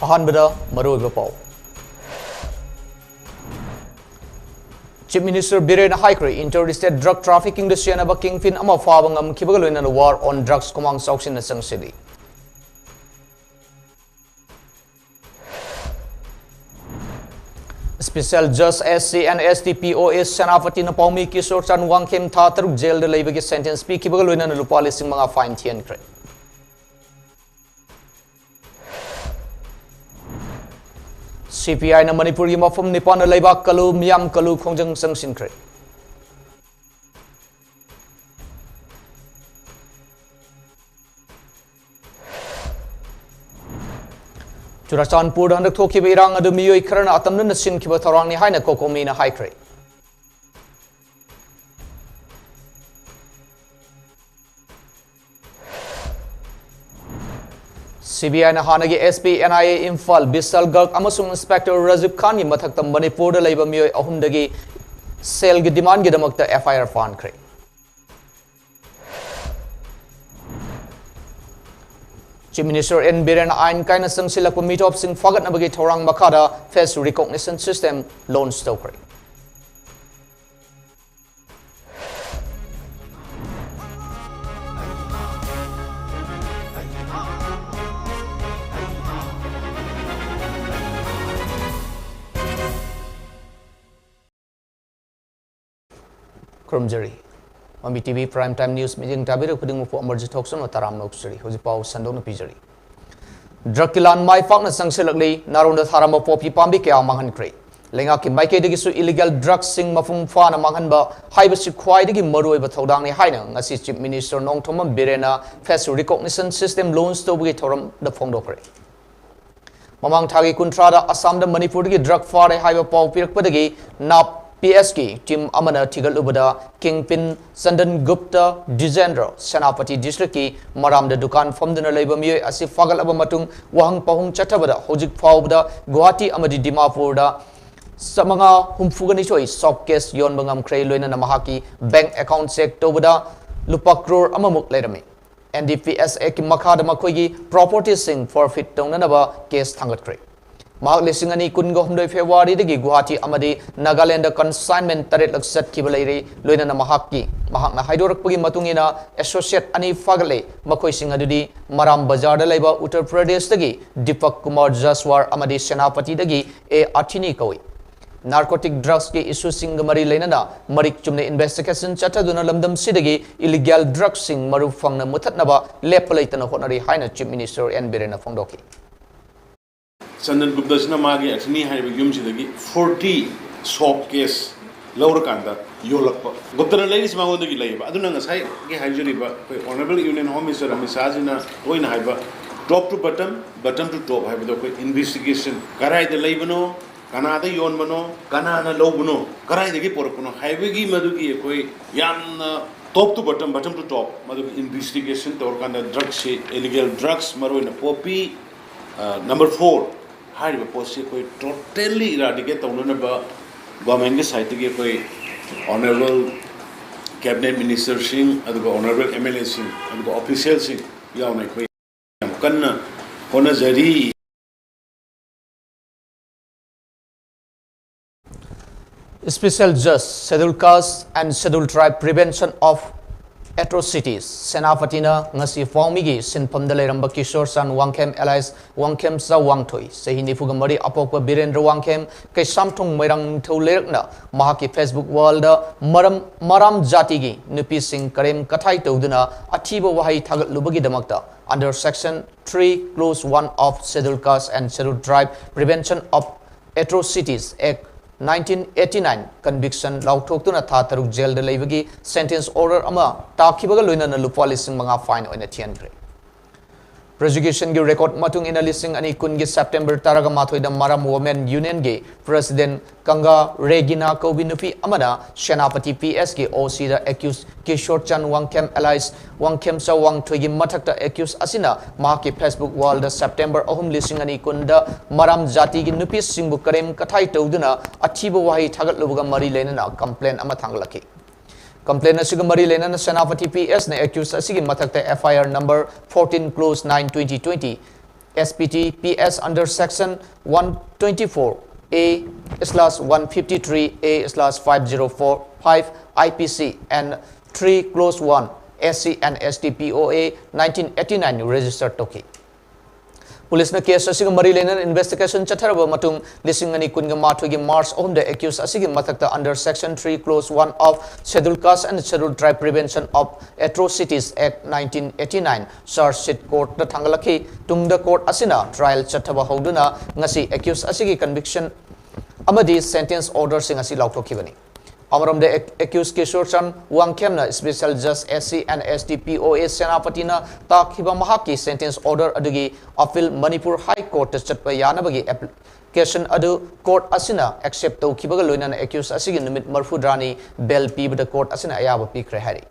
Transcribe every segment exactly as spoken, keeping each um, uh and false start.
ꯑꯍꯥꯟꯕꯗ ꯃꯔꯨꯑꯣꯏꯕ ꯄꯥꯎ꯫ Chief Minister ꯕꯤꯔꯦꯟꯅ ꯍꯥꯏꯈ꯭ꯔꯦ, inter state drug trafficking ꯗ ꯁꯦꯟꯅꯕ kingpin ꯑꯃ ꯐꯥꯕ ꯉꯝꯈꯤꯕꯒ ꯂꯣꯏꯅꯅ war on drugs ꯈꯨꯃꯥꯡ ꯆꯥꯎꯁꯤꯟꯅ ꯆꯪꯁꯤꯜꯂꯤ꯫ Special Judge S C and S T P O S ꯁꯦꯅꯥꯄꯇꯤꯅ ꯄꯥꯎꯃꯤ Kishore ꯆꯥꯟ ꯋꯥꯡꯈꯦꯝ ꯊꯥ ꯇꯔꯨꯛ ꯖꯦꯜꯗ ꯂꯩꯕꯒꯤ sentence ꯄꯤꯈꯤꯕꯒ ꯂꯣꯏꯅꯅ ꯂꯨꯄꯥ ꯂꯤꯁꯤꯡ ꯃꯉꯥ fine ꯊꯤꯍꯟꯈ꯭ꯔꯦ꯫ C P I ꯅ ꯃꯅꯤꯄꯨꯔꯒꯤ ꯃꯐꯝ ꯅꯤꯄꯥꯟꯗ ꯂꯩꯕꯥꯛ ꯀꯜꯂꯨ, ꯃꯤꯌꯥꯝ ꯀꯜꯂꯨ ꯈꯣꯡꯖꯪ ꯆꯪꯁꯤꯟꯈ꯭ꯔꯦ꯫ ꯆꯨꯔꯥꯆꯥꯟꯄꯨꯔꯗ ꯍꯟꯗꯛ ꯊꯣꯛꯈꯤꯕ ꯏꯔꯥꯡ ꯑꯗꯨ ꯃꯤꯑꯣꯏ ꯈꯔꯅ ꯑꯇꯝꯅꯅ ꯁꯤꯟꯈꯤꯕ ꯊꯧꯔꯥꯡꯅꯤ ꯍꯥꯏꯅ ꯀꯣꯀꯣꯃꯤꯅ ꯍꯥꯏꯈ꯭ꯔꯦ꯫ C B I ꯅ ꯍꯥꯟꯅꯒꯤ S P N I A Imphal ꯕꯤꯁꯥꯜ ꯒꯔꯒ ꯑꯃꯁꯨꯡ Inspector ꯔꯥꯖꯤꯕ ꯈꯥꯟꯒꯤ ꯃꯊꯛꯇ ꯃꯅꯤꯄꯨꯔꯗ ꯂꯩꯕ ꯃꯤꯑꯣꯏ ꯑꯍꯨꯝꯗꯒꯤ ꯁꯦꯜꯒꯤ ꯗꯤꯃꯥꯟꯒꯤꯗꯃꯛꯇ F I R ꯄꯥꯟꯈ꯭ꯔꯦ꯫ Chief Minister N ꯕꯤꯔꯦꯟ ꯑꯥꯏꯟ ꯀꯥꯏꯅ ꯆꯪꯁꯤꯜꯂꯛꯄ ꯃꯤꯇꯣꯞꯁꯤꯡ ꯐꯥꯒꯠꯅꯕꯒꯤ ꯊꯧꯔꯥꯡ ꯃꯈꯥꯗ face recognition system launch ꯇꯧꯈ꯭ꯔꯦ꯫ ꯈꯨꯔꯨꯝꯖꯔꯤ꯫ ꯃꯃꯤ T V Prime Time News ꯃꯤꯠꯌꯦꯡ ꯇꯥꯕꯤꯔꯛꯄ ꯈꯨꯗꯤꯡꯃꯛꯄꯨ ꯑꯃꯔꯖꯤꯠ ꯊꯣꯛꯆꯣꯝꯅ ꯇꯔꯥꯝꯅ ꯑꯣꯛꯆꯔꯤ꯫ ꯍꯧꯖꯤꯛ ꯄꯥꯎ ꯁꯟꯗꯣꯛꯅ ꯄꯤꯖꯔꯤ꯫ Drug ꯀꯤ ꯂꯥꯟ ꯃꯥꯏ ꯄꯥꯛꯅ ꯆꯪꯁꯤꯜꯂꯛꯂꯤ, ꯅꯥꯔꯣꯟꯗ ꯊꯥꯔꯝꯕ ꯄꯣꯄꯤ ꯄꯥꯝꯕꯤ ꯀꯌꯥ ꯃꯥꯡꯍꯟꯈ꯭ꯔꯦ꯫ ꯂꯩꯉꯥꯛꯀꯤ ꯃꯥꯏꯀꯩꯗꯒꯤꯁꯨ illegal drug ꯁꯤꯡ ꯃꯄꯨꯡ ꯐꯥꯅ ꯃꯥꯡꯍꯟꯕ ꯍꯥꯏꯕꯁꯤ ꯈ꯭ꯋꯥꯏꯗꯒꯤ ꯃꯔꯨꯑꯣꯏꯕ ꯊꯧꯗꯥꯡꯅꯤ ꯍꯥꯏꯅ ꯉꯁꯤ Chief Minister Nongthombam ꯕꯤꯔꯦꯟꯅ face recognition system launch ꯇꯧꯕꯒꯤ ꯊꯧꯔꯝꯗ ꯐꯣꯡꯗꯣꯛꯈ꯭ꯔꯦ꯫ ꯃꯃꯥꯡ ꯊꯥꯒꯤ ꯀꯨꯟꯊ꯭ꯔꯥꯗ ꯑꯁꯥꯝꯗ ꯃꯅꯤꯄꯨꯔꯗꯒꯤ drug ꯐꯥꯔꯦ ꯍꯥꯏꯕ ꯄꯥꯎ ꯄꯤꯔꯛꯄꯗꯒꯤ ꯅꯥꯞ P S ꯀꯤ team ꯑꯃꯅ ꯊꯤꯒꯠꯂꯨꯕꯗ, kingpin ꯆꯟꯗꯟ ꯒꯨꯞꯇ ꯗꯤꯖꯦꯟꯗ꯭ꯔ ꯁꯦꯅꯥꯄꯇꯤ district ꯀꯤ ꯃꯔꯥꯝꯗ ꯗꯨꯀꯥꯟ ꯐꯝꯗꯨꯅ ꯂꯩꯕ ꯃꯤꯑꯣꯏ ꯑꯁꯤ ꯐꯥꯒꯠꯂꯕ ꯃꯇꯨꯡ ꯋꯥꯍꯪ ꯄꯥꯎꯍꯪ ꯆꯠꯊꯕꯗ ꯍꯧꯖꯤꯛ ꯐꯥꯎꯕꯗ ꯒꯨꯋꯥꯍꯥꯇꯤ ꯑꯃꯗꯤ ꯗꯤꯃꯥꯄꯨꯔꯗ ꯆꯥꯃꯉꯥ ꯍꯨꯝꯐꯨꯒ ꯅꯤꯊꯣꯏ soft cash ꯌꯣꯟꯕ ꯉꯝꯈ꯭ꯔꯦ꯫ ꯂꯣꯏꯅꯅ ꯃꯍꯥꯛꯀꯤ bank account check ꯇꯧꯕꯗ ꯂꯨꯄꯥ ꯀ꯭ꯔꯣꯔ ꯑꯃꯃꯨꯛ ꯂꯩꯔꯝꯃꯤ꯫ N D P S Act ꯀꯤ ꯃꯈꯥꯗ ꯃꯈꯣꯏꯒꯤ property ꯁꯤꯡ forfeit ꯇꯧꯅꯅꯕ case ꯊꯥꯡꯒꯠꯈ꯭ꯔꯦ꯫ ꯃꯍꯥꯛ ꯂꯤꯁꯤꯡ ꯑꯅꯤ ꯀꯨꯟꯒ ꯍꯨꯝꯗꯣꯏ February ꯗꯒꯤ ꯒꯨꯋꯥꯍꯥꯇꯤ ꯑꯃꯗꯤ ꯅꯥꯒꯥꯂꯦꯟꯗ consignment ꯇꯔꯦꯠꯂꯛ ꯆꯠꯈꯤꯕ ꯂꯩꯔꯦ꯫ ꯂꯣꯏꯅꯅ ꯃꯍꯥꯛꯀꯤ, ꯃꯍꯥꯛꯅ ꯍꯥꯏꯗꯣꯔꯛꯄꯒꯤ ꯃꯇꯨꯡ ꯏꯟꯅ, associate ꯑꯅꯤ ꯐꯥꯒꯠꯂꯦ꯫ ꯃꯈꯣꯏꯁꯤꯡ ꯑꯗꯨꯗꯤ ꯃꯔꯥꯝ ꯕꯖꯥꯔꯗ ꯂꯩꯕ ꯎꯠꯇꯔ ꯄ꯭ꯔꯗꯦꯁꯇꯒꯤ ꯗꯤꯄꯛ ꯀꯨꯃꯥꯔ ꯖꯁꯋꯥꯔ ꯑꯃꯗꯤ ꯁꯦꯅꯥꯄꯇꯤꯗꯒꯤ ꯑꯦ ꯑꯊꯤꯅꯤ ꯀꯧꯏ꯫ Narcotic drugs ꯀꯤ issue ꯁꯤꯡꯒ ꯃꯔꯤ ꯂꯩꯅꯅ ꯃꯔꯤꯛ ꯆꯨꯝꯅ investigation ꯆꯠꯊꯗꯨꯅ ꯂꯝꯗꯝꯁꯤꯗꯒꯤ illegal drugs ꯁꯤꯡ ꯃꯔꯨ ꯐꯪꯅ ꯃꯨꯊꯠꯅꯕ ꯂꯦꯞꯄ ꯂꯩꯇꯅ ꯍꯣꯠꯅꯔꯤ ꯍꯥꯏꯅ Chief Minister ꯑꯦꯟ ꯕꯤꯔꯦꯟꯅ ꯐꯣꯡꯗꯣꯛꯈꯤ꯫ ꯆꯟꯗꯟ ꯒꯨꯞꯇꯁꯤꯅ ꯃꯥꯒꯤ ꯑꯊꯤꯅꯤ ꯍꯥꯏꯔꯤꯕ ꯌꯨꯝꯁꯤꯗꯒꯤ forty soap case ꯂꯧꯔꯀꯥꯟꯗ ꯌꯣꯜꯂꯛꯄ꯫ ꯒꯨꯞꯇꯅ ꯂꯩꯔꯤꯁꯤ ꯃꯉꯣꯟꯗꯒꯤ ꯂꯩꯌꯦꯕ꯫ ꯑꯗꯨꯅ ꯉꯁꯥꯏꯒꯤ ꯍꯥꯏꯖꯔꯤꯕ ꯑꯩꯈꯣꯏ Honourable Union Home Minister Amit ꯁꯥꯍꯖꯤꯅ ꯇꯣꯏꯅ ꯍꯥꯏꯕ top to bottom, bottom to top ꯍꯥꯏꯕꯗꯣ ꯑꯩꯈꯣꯏ investigation ꯀꯗꯥꯏꯗ ꯂꯩꯕꯅꯣ, ꯀꯅꯥꯗ ꯌꯣꯟꯕꯅꯣ, ꯀꯅꯥꯅ ꯂꯧꯕꯅꯣ, ꯀꯗꯥꯏꯗꯒꯤ ꯄꯨꯔꯛꯄꯅꯣ ꯍꯥꯏꯕꯒꯤ ꯃꯗꯨꯒꯤ ꯑꯩꯈꯣꯏ ꯌꯥꯝꯅ top to bottom, bottom to top ꯃꯗꯨꯒꯤ investigation ꯇꯧꯔꯀꯥꯟꯗ drugs ꯁꯤ, illegal drugs, ꯃꯔꯨꯑꯣꯏꯅ poppy, number four ꯍꯥꯏꯔꯤꯕ ꯄꯣꯠꯁꯤ ꯑꯩꯈꯣꯏ totally eradicate ꯇꯧꯅꯅꯕ government ꯀꯤ side ꯇꯒꯤ ꯑꯩꯈꯣꯏ Honourable Cabinet Minister ꯁꯤꯡ, ꯑꯗꯨꯒ Honourable M L A ꯁꯤꯡ, ꯑꯗꯨꯒ official ꯁꯤꯡ ꯌꯥꯎꯅ ꯑꯩꯈꯣꯏ ꯌꯥꯝ ꯀꯟꯅ ꯍꯣꯠꯅꯖꯔꯤ꯫ Special Judge, Scheduled Caste and Scheduled Tribe Prevention of Atrocities, ꯁꯦꯅꯥꯄꯇꯤꯅ ꯉꯁꯤ ꯄꯥꯎꯃꯤꯒꯤ ꯁꯤꯟꯐꯝꯗ ꯂꯩꯔꯝꯕ ꯀꯤꯁꯣꯔ ꯆꯥꯟ ꯋꯥꯡꯈꯦꯝ alias ꯋꯥꯡꯈꯦꯝꯆꯥ ꯋꯥꯡꯊꯣꯏ, ꯆꯍꯤ ꯅꯤꯐꯨꯒ ꯃꯔꯤ, ꯑꯄꯣꯛꯄ ꯕꯤꯔꯦꯟꯗ꯭ꯔ ꯋꯥꯡꯈꯦꯝ, ꯀꯩꯁꯥꯝꯊꯣꯡ ꯃꯣꯏꯔꯥꯡ ꯅꯤꯡꯊꯧ ꯂꯩꯔꯛꯅ ꯃꯍꯥꯛꯀꯤ Facebook wall ꯗ ꯃꯔꯝ, ꯃꯔꯥꯝ ꯖꯥꯇꯤꯒꯤ ꯅꯨꯄꯤꯁꯤꯡ ꯀꯔꯦꯝ ꯀꯊꯥꯏ ꯇꯧꯗꯨꯅ ꯑꯊꯤꯕ ꯋꯥꯍꯩ ꯊꯥꯒꯠꯂꯨꯕꯒꯤꯗꯃꯛꯇ under section three clause one of Scheduled Caste and Scheduled Tribe Prevention of Atrocities Act nineteen eighty nine conviction ꯂꯥꯎꯊꯣꯛꯇꯨꯅ ꯊꯥ ꯇꯔꯨꯛ ꯖꯦꯜꯗ ꯂꯩꯕꯒꯤ sentence order ꯑꯃ ꯇꯥꯈꯤꯕꯒ ꯂꯣꯏꯅꯅ ꯂꯨꯄꯥ ꯂꯤꯁꯤꯡ ꯃꯉꯥ fine ꯑꯣꯏꯅ ꯊꯤꯍꯟꯈ꯭ꯔꯦ꯫ Prosecution ꯒꯤ record ꯃꯇꯨꯡ ꯏꯟꯅ, ꯂꯤꯁꯤꯡ ꯑꯅꯤ ꯀꯨꯟꯒꯤ September ꯇꯔꯥꯃꯥꯊꯣꯏꯗ ꯃꯔꯥꯝ Women Union ꯒꯤ President ꯀꯪꯒꯥ ꯔꯦꯒꯤꯅꯥ ꯀꯧꯕꯤ ꯅꯨꯄꯤ ꯑꯃꯅ ꯁꯦꯅꯥꯄꯇꯤ P S ꯀꯤ O C ꯗ accused ꯀꯤꯁꯣꯔ ꯆꯟ ꯋꯥꯡꯈꯦꯝ alias ꯋꯥꯡꯈꯦꯝꯆꯥ ꯋꯥꯡꯊꯣꯏꯒꯤ ꯃꯊꯛꯇ accused ꯑꯁꯤꯅ ꯃꯍꯥꯛꯀꯤ Facebook wall ꯗ September ꯑꯍꯨꯝ, ꯂꯤꯁꯤꯡ ꯑꯅꯤ ꯀꯨꯟꯗ ꯃꯔꯥꯝ ꯖꯥꯇꯤꯒꯤ ꯅꯨꯄꯤꯁꯤꯡꯕꯨ ꯀꯔꯦꯝ ꯀꯊꯥꯏ ꯇꯧꯗꯨꯅ ꯑꯊꯤꯕ ꯋꯥꯍꯩ ꯊꯥꯒꯠꯂꯨꯕꯒ ꯃꯔꯤ ꯂꯩꯅꯅ complaint ꯑꯃ ꯊꯥꯡꯒꯠꯂꯛꯈꯤ꯫ Complaint ꯑꯁꯤꯒ ꯃꯔꯤ ꯂꯩꯅꯅ ꯁꯦꯅꯥꯄꯇꯤ P S ꯅ accused ꯑꯁꯤꯒꯤ ꯃꯊꯛꯇ F I R number fourteen clause nine twenty twenty, S P T P S under section one twenty-four A slash one fifty-three A slash five zero four five I P C and three clause one S C and S T P O A nineteen eighty-nine register ꯇꯧꯈꯤ꯫ ꯄꯨꯂꯤꯁꯅ case ꯑꯁꯤꯒ ꯃꯔꯤ ꯂꯩꯅꯅ investigation ꯆꯠꯊꯔꯕ ꯃꯇꯨꯡ, ꯂꯤꯁꯤꯡ ꯑꯅꯤ ꯀꯨꯟꯒ ꯃꯥꯊꯣꯏꯒꯤ March ꯑꯍꯨꯝꯗ accused ꯑꯁꯤꯒꯤ ꯃꯊꯛꯇ under section three clause one of Scheduled Caste and Scheduled Tribe Prevention of Atrocities Act nineteen eighty-nine charge sheet court ꯇ ꯊꯥꯡꯒꯠꯂꯛꯈꯤ꯫ ꯇꯨꯡꯗ court ꯑꯁꯤꯅ trial ꯆꯠꯊꯕ ꯍꯧꯗꯨꯅ ꯉꯁꯤ accused ꯑꯁꯤꯒꯤ conviction ꯑꯃꯗꯤ sentence order ꯁꯤꯡ ꯑꯁꯤ ꯂꯥꯎꯊꯣꯛꯈꯤꯕꯅꯤ꯫ ꯑꯃꯔꯣꯝꯗ, ac-, accused ꯀꯤꯁꯣꯔ ꯆꯟ ꯋꯥꯡꯈꯦꯝꯅ Special Judge S C and S T P O A ꯁꯦꯅꯥꯄꯇꯤꯅ ꯇꯥꯈꯤꯕ ꯃꯍꯥꯛꯀꯤ sentence order ꯑꯗꯨꯒꯤ appeal ꯃꯅꯤꯄꯨꯔ High Court ꯇ ꯆꯠꯄ ꯌꯥꯅꯕꯒꯤ application ꯑꯗꯨ court ꯑꯁꯤꯅ accept ꯇꯧꯈꯤꯕꯒ ꯂꯣꯏꯅꯅ accused ꯑꯁꯤꯒꯤ ꯅꯨꯃꯤꯠ ꯃꯔꯤꯐꯨꯇꯔꯥꯅꯤ bail ꯄꯤꯕꯗ court ꯑꯁꯤꯅ ꯑꯌꯥꯕ ꯄꯤꯈ꯭ꯔꯦ ꯍꯥꯏꯔꯤ꯫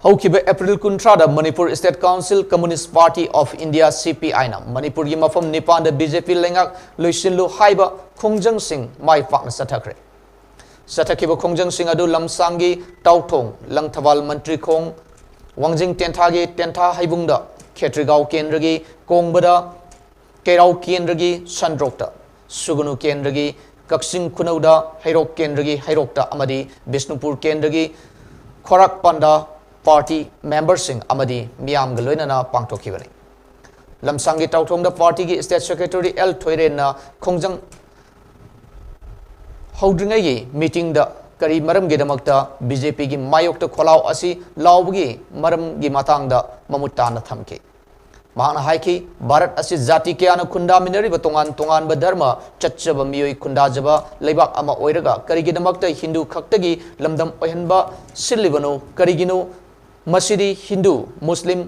ꯍꯧꯈꯤꯕ April ꯀꯨꯟꯊ꯭ꯔꯥꯗ Manipur State Council Communist Party of India, C P I ꯅ ꯃꯅꯤꯄꯨꯔꯒꯤ ꯃꯐꯝ ꯅꯤꯄꯥꯟꯗ B J P ꯂꯩꯉꯥꯛ ꯂꯣꯏꯁꯤꯜꯂꯨ ꯍꯥꯏꯕ ꯈꯣꯡꯖꯪꯁꯤꯡ ꯃꯥꯏ ꯄꯥꯛꯅ ꯆꯠꯊꯈ꯭ꯔꯦ꯫ ꯆꯠꯊꯈꯤꯕ ꯈꯣꯡꯖꯪꯁꯤꯡ ꯑꯗꯨ ꯂꯝꯁꯥꯡꯒꯤ ꯇꯥꯎꯊꯣꯡ, ꯂꯪꯊꯕꯥꯜ ꯃꯟꯇ꯭ꯔꯤꯈꯣꯡ, ꯋꯥꯡꯖꯤꯡ ꯇꯦꯟꯊꯥꯒꯤ ꯇꯦꯟꯊꯥ ꯍꯩꯕꯨꯡꯗ, ꯈꯦꯇ꯭ꯔꯤꯒꯥꯎ ꯀꯦꯟꯗ꯭ꯔꯒꯤ ꯀꯣꯡꯕꯗ, ꯀꯩꯔꯥꯎ ꯀꯦꯟꯗ꯭ꯔꯒꯤ ꯁꯟꯗ꯭ꯔꯣꯛꯇ, ꯁꯨꯒꯅꯨ ꯀꯦꯟꯗ꯭ꯔꯒꯤ ꯀꯛꯆꯤꯡ ꯈꯨꯅꯧꯗ, ꯍꯩꯔꯣꯛ ꯀꯦꯟꯗ꯭ꯔꯒꯤ ꯍꯩꯔꯣꯛꯇ ꯑꯃꯗꯤ ꯕꯤꯁꯅꯨꯄꯨꯔ ꯀꯦꯟꯗ꯭ꯔꯒꯤ ꯈ꯭ꯋꯥꯔꯥꯛꯄꯥꯟꯗ party member ꯁꯤꯡ ꯑꯃꯗꯤ ꯃꯤꯌꯥꯝꯒ ꯂꯣꯏꯅꯅ ꯄꯥꯡꯊꯣꯛꯈꯤꯕꯅꯤ꯫ ꯂꯝꯁꯥꯡꯒꯤ ꯇꯥꯎꯊꯣꯡꯗ party ꯒꯤ state secretary L ꯊꯣꯏꯔꯦꯟꯅ ꯈꯣꯡꯖꯪ ꯍꯧꯗ꯭ꯔꯤꯉꯩꯒꯤ meeting ꯗ ꯀꯔꯤ ꯃꯔꯝꯒꯤꯗꯃꯛꯇ B J P ꯒꯤ ꯃꯥꯌꯣꯛꯇ ꯈꯣꯜꯂꯥꯎ ꯑꯁꯤ ꯂꯥꯎꯕꯒꯤ ꯃꯔꯝꯒꯤ ꯃꯇꯥꯡꯗ ꯃꯃꯨꯠ ꯇꯥꯅ ꯊꯝꯈꯤ꯫ ꯃꯍꯥꯛꯅ ꯍꯥꯏꯈꯤ, ꯚꯥꯔꯠ ꯑꯁꯤ ꯖꯥꯇꯤ ꯀꯌꯥꯅ ꯈꯨꯟꯗꯥꯃꯤꯟꯅꯔꯤꯕ ꯇꯣꯉꯥꯟ ꯇꯣꯉꯥꯟꯕ ꯙꯔꯃ ꯆꯠꯆꯕ ꯃꯤꯑꯣꯏ ꯈꯨꯟꯗꯥꯖꯕ ꯂꯩꯕꯥꯛ ꯑꯃ ꯑꯣꯏꯔꯒ ꯀꯔꯤꯒꯤꯗꯃꯛꯇ ꯍꯤꯟꯗꯨ ꯈꯛꯇꯒꯤ ꯂꯝꯗꯝ ꯑꯣꯏꯍꯟꯕ ꯁꯤꯜꯂꯤꯕꯅꯣ? ꯀꯔꯤꯒꯤꯅꯣ ꯃꯁꯤꯗꯤ ꯍꯤꯟꯗꯨ, ꯃꯨꯁꯂꯤꯝ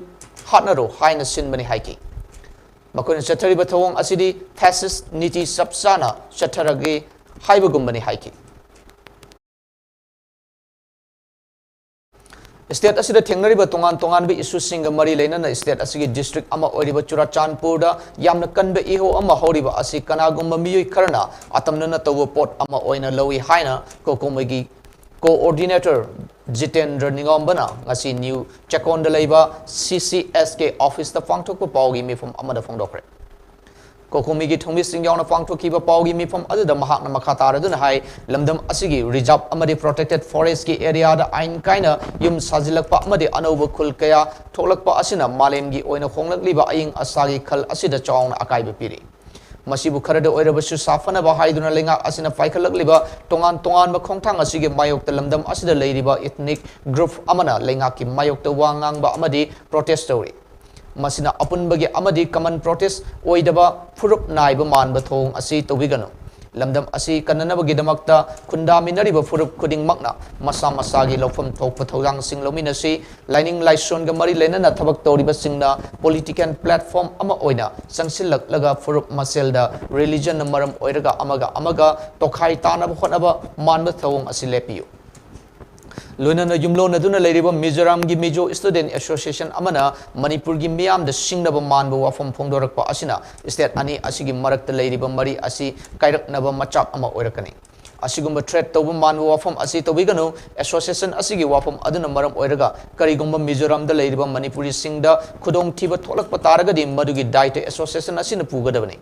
ꯍꯥꯠꯅꯔꯣ ꯍꯥꯏꯅ ꯁꯤꯟꯕꯅꯤ ꯍꯥꯏꯈꯤ꯫ ꯃꯈꯣꯏꯅ ꯆꯠꯊꯔꯤꯕ ꯊꯧꯑꯣꯡ ꯑꯁꯤꯗꯤ fascist ꯅꯤꯇꯤ ꯆꯞ ꯆꯥꯅ ꯆꯠꯊꯔꯒꯦ ꯍꯥꯏꯕꯒꯨꯝꯕꯅꯤ ꯍꯥꯏꯈꯤ꯫ ꯁ꯭ꯇꯦꯠ ꯑꯁꯤꯗ ꯊꯦꯡꯅꯔꯤꯕ ꯇꯣꯉꯥꯟ ꯇꯣꯉꯥꯟꯕ ꯏꯁꯨꯁꯤꯡꯒ ꯃꯔꯤ ꯂꯩꯅꯅ ꯁ꯭ꯇꯦꯠ ꯑꯁꯤꯒꯤ ꯗꯤꯁꯇ꯭ꯔꯤꯛ ꯑꯃ ꯑꯣꯏꯔꯤꯕ ꯆꯨꯔꯥꯆꯥꯟꯄꯨꯔꯗ ꯌꯥꯝꯅ ꯀꯟꯕ ꯏꯍꯧ ꯑꯃ ꯍꯧꯔꯤꯕ ꯑꯁꯤ ꯀꯅꯥꯒꯨꯝꯕ ꯃꯤꯑꯣꯏ ꯈꯔꯅ ꯑꯇꯝꯅꯅ ꯇꯧꯕ ꯄꯣꯠ ꯑꯃ ꯑꯣꯏꯅ ꯂꯧꯏ ꯍꯥꯏꯅ ꯀꯣꯀꯣꯃꯤꯒꯤ ꯀꯣꯑꯣꯔꯗꯤꯅꯦꯇꯔ ꯖꯤꯇꯦꯟꯗ꯭ꯔ ꯅꯤꯉꯣꯝꯕꯅ ꯉꯁꯤ ꯅ꯭ꯌꯨ ꯆꯦꯀꯣꯟꯗ ꯂꯩꯕ ꯁꯤ ꯁꯤ ꯑꯦꯁ ꯀꯦ ꯑꯣꯐꯤꯁꯇ ꯄꯥꯡꯊꯣꯛꯄ ꯄꯥꯎꯒꯤ ꯃꯤꯐꯝ ꯑꯃꯗ ꯐꯣꯡꯗꯣꯛꯈ꯭ꯔꯦ꯫ ꯀꯣꯀꯣꯃꯤꯒꯤ ꯊꯧꯃꯤꯁꯤꯡ ꯌꯥꯎꯅ ꯄꯥꯡꯊꯣꯛꯈꯤꯕ ꯄꯥꯎꯒꯤ ꯃꯤꯐꯝ ꯑꯗꯨꯗ ꯃꯍꯥꯛꯅ ꯃꯈꯥ ꯇꯥꯔꯗꯨꯅ ꯍꯥꯏ, ꯂꯝꯗꯝ ꯑꯁꯤꯒꯤ ꯔꯤꯖꯥꯔꯚ ꯑꯃꯗꯤ ꯄ꯭ꯔꯣꯇꯦꯛꯇꯦꯗ ꯐꯣꯔꯦꯁ꯭ꯠꯀꯤ ꯑꯦꯔꯤꯌꯥꯗ ꯑꯥꯏꯟ ꯀꯥꯏꯅ ꯌꯨꯝ ꯁꯥꯖꯤꯜꯂꯛꯄ ꯑꯃꯗꯤ ꯑꯅꯧꯕ ꯈꯨꯜ ꯀꯌꯥ ꯊꯣꯛꯂꯛꯄ ꯑꯁꯤꯅ ꯃꯥꯂꯦꯝꯒꯤ ꯑꯣꯏꯅ ꯍꯣꯡꯂꯛꯂꯤꯕ ꯑꯏꯪ ꯑꯁꯥꯒꯤ ꯈꯜ ꯑꯁꯤꯗ ꯆꯥꯎꯅ ꯑꯀꯥꯏꯕ ꯄꯤꯔꯤ꯫ ꯃꯁꯤꯕꯨ ꯈꯔꯗ ꯑꯣꯏꯔꯕꯁꯨ ꯁꯥꯐꯅꯕ ꯍꯥꯏꯗꯨꯅ ꯂꯩꯉꯥꯛ ꯑꯁꯤꯅ ꯄꯥꯏꯈꯠꯂꯛꯂꯤꯕ ꯇꯣꯉꯥꯟ ꯇꯣꯉꯥꯟꯕ ꯈꯣꯡꯊꯥꯡ ꯑꯁꯤꯒꯤ ꯃꯥꯌꯣꯛꯇ ꯂꯝꯗꯝ ꯑꯁꯤꯗ ꯂꯩꯔꯤꯕ ꯏꯊꯅꯤꯛ ꯒ꯭ꯔꯨꯞ ꯑꯃꯅ ꯂꯩꯉꯥꯛꯀꯤ ꯃꯥꯌꯣꯛꯇ ꯋꯥ ꯉꯥꯡꯕ ꯑꯃꯗꯤ ꯄ꯭ꯔꯣꯇꯦꯁ꯭ꯠ ꯇꯧꯔꯤ꯫ ꯃꯁꯤꯅ ꯑꯄꯨꯟꯕꯒꯤ ꯑꯃꯗꯤ ꯀꯃꯟ ꯄ꯭ꯔꯣꯇꯦꯁ꯭ꯠ ꯑꯣꯏꯗꯕ ꯐꯨꯔꯨꯞ ꯅꯥꯏꯕ ꯃꯥꯟꯕ ꯊꯧꯑꯣꯡ ꯑꯁꯤ ꯇꯧꯕꯤꯒꯅꯨ꯫ ꯂꯝꯗꯝ ꯑꯁꯤ ꯀꯟꯅꯅꯕꯒꯤꯗꯃꯛꯇ ꯈꯨꯟꯗꯥꯃꯤꯟꯅꯔꯤꯕ ꯐꯨꯔꯨꯞ ꯈꯨꯗꯤꯡꯃꯛꯅ ꯃꯁꯥ ꯃꯁꯥꯒꯤ ꯂꯧꯐꯝ ꯊꯣꯛꯄ ꯊꯧꯗꯥꯡꯁꯤꯡ ꯂꯧꯃꯤꯟꯅꯁꯤ꯫ ꯂꯥꯏꯅꯤꯡ ꯂꯥꯏꯁꯣꯟꯒ ꯃꯔꯤ ꯂꯩꯅꯅ ꯊꯕꯛ ꯇꯧꯔꯤꯕꯁꯤꯡꯅ ꯄꯣꯂꯤꯇꯤꯀꯦꯜ ꯄ꯭ꯂꯦꯠꯐꯣꯔꯝ ꯑꯃ ꯑꯣꯏꯅ ꯆꯪꯁꯤꯜꯂꯛꯂꯒ ꯐꯨꯔꯨꯞ ꯃꯁꯦꯜꯗ ꯔꯤꯂꯤꯖꯟꯅ ꯃꯔꯝ ꯑꯣꯏꯔꯒ ꯑꯃꯒ ꯑꯃꯒ ꯇꯣꯈꯥꯏ ꯇꯥꯅꯕ ꯍꯣꯠꯅꯕ ꯃꯥꯟꯕ ꯊꯧꯑꯣꯡ ꯑꯁꯤ ꯂꯦꯞꯄꯤꯌꯨ꯫ ꯂꯣꯏꯅꯅ ꯌꯨꯝꯂꯣꯟꯅꯗꯨꯅ ꯂꯩꯔꯤꯕ ꯃꯤꯖꯣꯔꯥꯝꯒꯤ ꯃꯤꯖꯣ ꯁ꯭ꯇꯨꯗꯦꯟꯠ ꯑꯦꯁꯣꯁꯤꯌꯦꯁꯟ ꯑꯃꯅ ꯃꯅꯤꯄꯨꯔꯒꯤ ꯃꯤꯌꯥꯝꯗ ꯁꯤꯡꯅꯕ ꯃꯥꯟꯕ ꯋꯥꯐꯝ ꯐꯣꯡꯗꯣꯔꯛꯄ ꯑꯁꯤꯅ ꯁ꯭ꯇꯦꯠ ꯑꯅꯤ ꯑꯁꯤꯒꯤ ꯃꯔꯛꯇ ꯂꯩꯔꯤꯕ ꯃꯔꯤ ꯑꯁꯤ ꯀꯥꯏꯔꯛꯅꯕ ꯃꯆꯥꯛ ꯑꯃ ꯑꯣꯏꯔꯛꯀꯅꯤ꯫ ꯑꯁꯤꯒꯨꯝꯕ ꯊ꯭ꯔꯦꯠ ꯇꯧꯕ ꯃꯥꯟꯕ ꯋꯥꯐꯝ ꯑꯁꯤ ꯇꯧꯕꯤꯒꯅꯨ꯫ ꯑꯦꯁꯣꯁꯤꯌꯦꯁꯟ ꯑꯁꯤꯒꯤ ꯋꯥꯐꯝ ꯑꯗꯨꯅ ꯃꯔꯝ ꯑꯣꯏꯔꯒ ꯀꯔꯤꯒꯨꯝꯕ ꯃꯤꯖꯣꯔꯥꯝꯗ ꯂꯩꯔꯤꯕ ꯃꯅꯤꯄꯨꯔꯤꯁꯤꯡꯗ ꯈꯨꯗꯣꯡꯊꯤꯕ ꯊꯣꯛꯂꯛꯄ ꯇꯥꯔꯒꯗꯤ ꯃꯗꯨꯒꯤ ꯗꯥꯏꯇ ꯑꯦꯁꯣꯁꯤꯌꯦꯁꯟ ꯑꯁꯤꯅ ꯄꯨꯒꯗꯕꯅꯤ꯫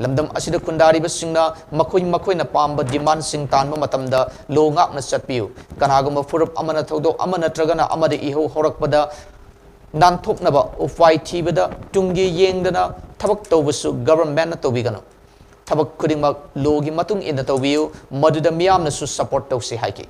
ꯂꯝꯗꯝ ꯑꯁꯤꯗ ꯈꯨꯟꯗꯥꯔꯤꯕꯁꯤꯡꯅ ꯃꯈꯣꯏ ꯃꯈꯣꯏꯅ ꯄꯥꯝꯕ ꯗꯤꯃꯥꯟꯁꯤꯡ ꯇꯥꯟꯕ ꯃꯇꯝꯗ ꯂꯣ ꯉꯥꯛꯅ ꯆꯠꯄꯤꯌꯨ꯫ ꯀꯅꯥꯒꯨꯝꯕ ꯐꯨꯔꯨꯞ ꯑꯃꯅ ꯊꯧꯗꯣꯛ ꯑꯃ ꯅꯠꯇ꯭ꯔꯒꯅ ꯑꯃꯗ ꯏꯍꯧ ꯍꯧꯔꯛꯄꯗ ꯅꯥꯟꯊꯣꯛꯅꯕ ꯎꯄꯥꯏ ꯊꯤꯕꯗ ꯇꯨꯡꯒꯤ ꯌꯦꯡꯗꯅ ꯊꯕꯛ ꯇꯧꯕꯁꯨ ꯒꯚꯔꯟꯃꯦꯟꯠꯅ ꯇꯧꯕꯤꯒꯅꯨ꯫ ꯊꯕꯛ ꯈꯨꯗꯤꯡꯃꯛ ꯂꯣꯒꯤ ꯃꯇꯨꯡ ꯏꯟꯅ ꯇꯧꯕꯤꯌꯨ, ꯃꯗꯨꯗ ꯃꯤꯌꯥꯝꯅꯁꯨ ꯁꯄꯣꯔꯠ ꯇꯧꯁꯤ ꯍꯥꯏꯈꯤ꯫